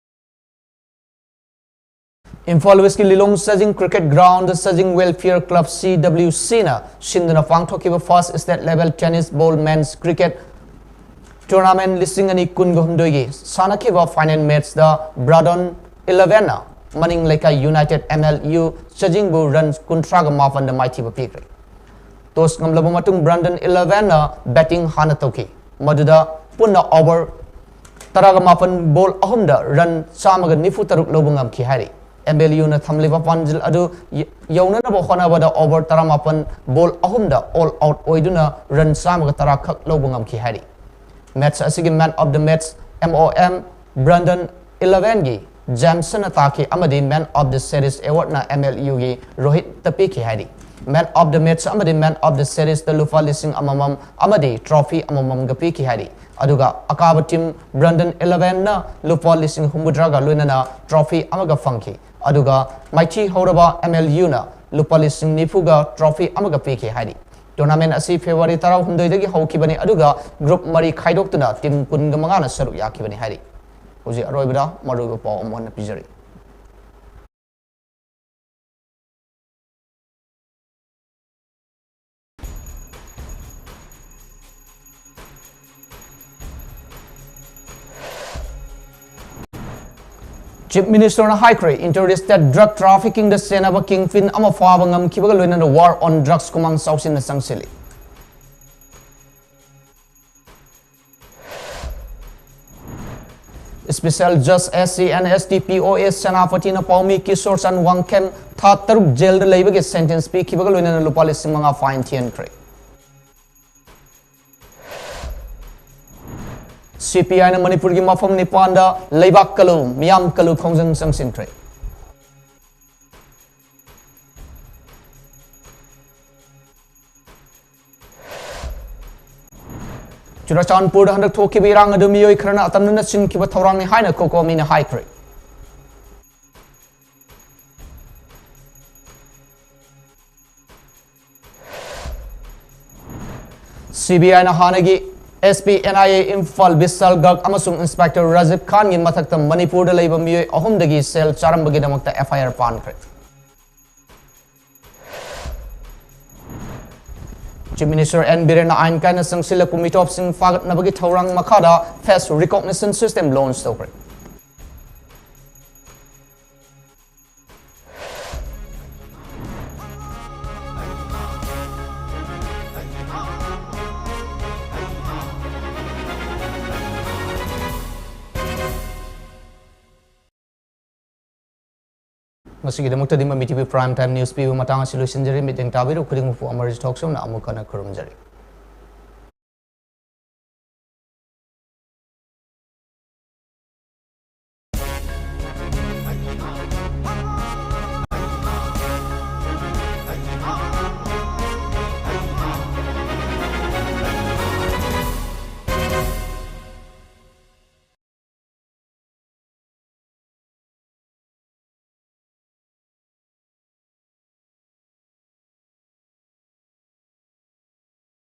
ꯏꯝꯐꯥꯜ ꯋꯦꯁꯀꯤ ꯂꯤꯂꯣꯡ ꯆꯥꯖꯤꯡ ꯀ꯭ꯔꯤꯀꯦꯠ ꯒ꯭ꯔꯥꯎꯟꯗ ꯆꯥꯖꯤꯡ ꯋꯦꯜꯐꯤꯌꯔ ꯀ꯭ꯂꯕ, ꯁꯤ ꯗꯕ꯭ꯂꯤꯎ ꯁꯤꯅ ꯁꯤꯟꯗꯨꯅ ꯄꯥꯡꯊꯣꯛꯈꯤꯕ ꯐꯥꯔꯁ ꯁ꯭ꯇꯦꯠ ꯂꯦꯚꯦꯜ ꯇꯦꯅꯤꯁ ꯕꯣꯜ ꯃꯦꯟꯁ ꯀ꯭ꯔꯤꯀꯦꯠ ꯇꯣꯔꯅꯥꯃꯦꯟ ꯂꯤꯁꯤꯡ ꯑꯅꯤ ꯀꯨꯟꯒ ꯍꯨꯝꯗꯣꯏꯒꯤ ꯁꯥꯟꯅꯈꯤꯕ ꯐꯥꯏꯅꯦꯜ ꯃꯦꯠꯁꯇ ꯕ꯭ꯔꯥꯗꯟ ꯏꯂꯦꯚꯦꯟꯅ Maning Leikai united M L U ꯆꯥꯖꯤꯡꯕꯨ ꯔꯟ ꯀꯨꯟꯊ꯭ꯔꯥꯒ ꯃꯥꯄꯟꯗ ꯃꯥꯏꯊꯤꯕ ꯄꯤꯈ꯭ꯔꯦ꯫ ꯇꯣꯁ ꯉꯝꯂꯕ ꯃꯇꯨꯡ ꯕ꯭ꯔꯥꯟꯗꯟ ꯏꯂꯦꯚꯦꯟꯅ ꯕꯦꯇꯤꯡ ꯍꯥꯟꯅ ꯇꯧꯈꯤ꯫ ꯃꯗꯨꯗ ꯄꯨꯟꯅ ꯑꯣꯚꯔ ꯇꯔꯥꯒ ꯃꯥꯄꯟ ꯕꯣꯜ ꯑꯍꯨꯝꯗ ꯔꯟ ꯆꯥꯝꯃꯒ ꯅꯤꯐꯨ ꯇꯔꯨꯛ ꯂꯧꯕ ꯉꯝꯈꯤ ꯍꯥꯏꯔꯤ꯫ ꯑꯦꯝ ꯑꯦꯜ ꯌꯨꯅ ꯊꯝꯂꯤꯕ ꯄꯥꯟꯖꯤꯜ ꯑꯗꯨ ꯌ-, ꯌꯧꯅꯅꯕ ꯍꯣꯠꯅꯕꯗ ꯑꯣꯚꯔ ꯇꯔꯥꯃꯥꯄꯟ ꯕꯣꯜ ꯑꯍꯨꯝꯗ ꯑꯣꯜ ꯑꯥꯎꯠ ꯑꯣꯏꯗꯨꯅ ꯔꯟ ꯆꯥꯝꯃꯒ ꯇꯔꯥ ꯈꯛ ꯂꯧꯕ ꯉꯝꯈꯤ ꯍꯥꯏꯔꯤ꯫ ꯃꯦꯠꯁ ꯑꯁꯤꯒꯤ man of the match, M O M, Brandon ꯏꯂꯦꯚꯦꯟꯒꯤ ꯖꯦꯝꯁꯟꯅ ꯇꯥꯈꯤ ꯑꯃꯗꯤ ꯃꯦꯟ ꯑꯣꯐ ꯗ ꯁꯦꯔꯤꯁ ꯑꯦꯋꯥꯔꯗꯅ ꯑꯦꯝ ꯑꯦꯜ ꯌꯨꯒꯤ ꯔꯣꯍꯤꯠꯇ ꯄꯤꯈꯤ ꯍꯥꯏꯔꯤ꯫ ꯃꯦꯟ ꯑꯣꯐ ꯗ ꯃꯦꯠꯁ ꯑꯃꯗꯤ ꯃꯦꯟ ꯑꯣꯐ ꯗ ꯁꯦꯔꯤꯁꯇ ꯂꯨꯄꯥ ꯂꯤꯁꯤꯡ ꯑꯃꯃꯝ ꯑꯃꯗꯤ ꯇ꯭ꯔꯣꯐꯤ ꯑꯃꯃꯝꯒ ꯄꯤꯈꯤ ꯍꯥꯏꯔꯤ꯫ ꯑꯗꯨꯒ ꯑꯀꯥꯕ ꯇꯤꯝ ꯕ꯭ꯔꯥꯟꯗꯟ ꯏꯂꯦꯚꯦꯟꯅ ꯂꯨꯄꯥ ꯂꯤꯁꯤꯡ ꯍꯨꯝꯐꯨꯇꯔꯥꯒ ꯂꯣꯏꯅꯅ ꯇ꯭ꯔꯣꯐꯤ ꯑꯃꯒ ꯐꯪꯈꯤ꯫ ꯑꯗꯨꯒ ꯃꯥꯏꯊꯤ ꯍꯧꯔꯕ ꯑꯦꯝ ꯑꯦꯜ ꯌꯨꯅ ꯂꯨꯄꯥ ꯂꯤꯁꯤꯡ ꯅꯤꯐꯨꯒ ꯇ꯭ꯔꯣꯐꯤ ꯑꯃꯒ ꯄꯤꯈꯤ ꯍꯥꯏꯔꯤ꯫ ꯇꯣꯔꯅꯥꯃꯦꯟ ꯑꯁꯤ ꯐꯦꯕ꯭ꯔꯨꯋꯥꯔꯤ ꯇꯔꯥꯍꯨꯝꯗꯣꯏꯗꯒꯤ ꯍꯧꯈꯤꯕꯅꯤ, ꯑꯗꯨꯒ ꯒ꯭ꯔꯨꯞ ꯃꯔꯤ ꯈꯥꯏꯗꯣꯛꯇꯨꯅ ꯇꯤꯝ ꯀꯨꯟꯒ ꯃꯉꯥꯅ ꯁꯔꯨꯛ ꯌꯥꯈꯤꯕꯅꯤ ꯍꯥꯏꯔꯤ꯫ ꯍꯧꯖꯤꯛ ꯑꯔꯣꯏꯕꯗ ꯃꯔꯨꯑꯣꯏꯕ ꯄꯥꯎ ꯑꯃꯨꯛ ꯍꯟꯅ ꯄꯤꯖꯔꯤ꯫ Chief Ministerꯅ ꯍꯥꯏꯈ꯭ꯔꯦ, inter-state drug traffickingꯗ ꯆꯦꯟꯅꯕ kingpin ꯑꯃ ꯐꯥꯕ ꯉꯝꯈꯤꯕꯒ ꯂꯣꯏꯅꯅ war on drugs ꯈꯨꯃꯥꯡ ꯆꯥꯎꯁꯤꯟꯅ ꯆꯪꯁꯤꯜꯂꯤ꯫ Special Judge S C and S T P O S ꯁꯦꯅꯥꯄꯇꯤꯅ ꯄꯥꯎꯃꯤ Kishore ꯆꯟ ꯋꯥꯡꯈꯦꯝ ꯊꯥ ꯇꯔꯨꯛ ꯖꯦꯜꯗ ꯂꯩꯕꯒꯤ sentence ꯄꯤꯈꯤꯕꯒ ꯂꯣꯏꯅꯅ ꯂꯨꯄꯥ ꯂꯤꯁꯤꯡ ꯃꯉꯥ fine ꯊꯤꯍꯟꯈ꯭ꯔꯦ꯫ C P Iꯅ ꯃꯅꯤꯄꯨꯔꯒꯤ ꯃꯐꯝ ꯅꯤꯄꯥꯟꯗ ꯂꯩꯕꯥꯛ ꯀꯜꯂꯨ, ꯃꯤꯌꯥꯝ ꯀꯜꯂꯨ ꯈꯣꯡꯖꯪ ꯆꯪꯁꯤꯟꯈ꯭ꯔꯦ꯫ ꯆꯨꯔꯆꯥꯟꯄꯨꯔꯗ ꯍꯟꯗꯛ ꯊꯣꯛꯈꯤꯕ ꯏꯔꯥꯡ ꯑꯗꯨ ꯃꯤꯑꯣꯏ ꯈꯔꯅ ꯑꯇꯝꯅꯅ ꯆꯤꯟꯈꯤꯕ ꯊꯧꯔꯥꯡꯅꯤ ꯍꯥꯏꯅ COCOMIꯅ ꯍꯥꯏꯈ꯭ꯔꯦ꯫ C B Iꯅ ꯍꯥꯟꯅꯒꯤ S P N I A Imphal ꯕꯤꯁꯥꯜ ꯒꯔꯒ ꯑꯃꯁꯨꯡ Inspector ꯔꯥꯖꯤꯕ ꯈꯥꯟꯒꯤ ꯃꯊꯛꯇ ꯃꯅꯤꯄꯨꯔꯗ ꯂꯩꯕ ꯃꯤꯑꯣꯏ ꯑꯍꯨꯝꯗꯒꯤ ꯁꯦꯜ ꯆꯥꯔꯝꯕꯒꯤꯗꯃꯛꯇ F I R ꯄꯥꯟꯈ꯭ꯔꯦ꯫ Chief Minister N ꯕꯤꯔꯦꯟꯅ ꯑꯥꯏꯟ ꯀꯥꯏꯅ ꯆꯪꯁꯤꯜꯂ ꯀꯨꯃꯤꯇꯣꯞꯁꯤꯡ ꯐꯥꯒꯠꯅꯕꯒꯤ ꯊꯧꯔꯥꯡ ꯃꯈꯥꯗ face recognition system launch ꯇꯧꯈ꯭ꯔꯦ꯫ ꯉꯁꯤꯒꯤꯗꯃꯛꯇꯗꯤ ꯃꯃꯤ TV Prime Time News ꯄꯤꯕ ꯃꯇꯥꯡ ꯑꯁꯤ ꯂꯣꯏꯁꯤꯟꯖꯔꯦ꯫ ꯃꯤꯠꯌꯦꯡ ꯇꯥꯕꯤꯔꯤꯕ ꯈꯨꯗꯤꯡꯃꯛꯄꯨ ꯑꯃꯔꯖꯤꯠ ꯊꯣꯛꯆꯣꯝꯅ ꯑꯃꯨꯛ ꯍꯟꯅ ꯈꯨꯔꯨꯝꯖꯔꯤ꯫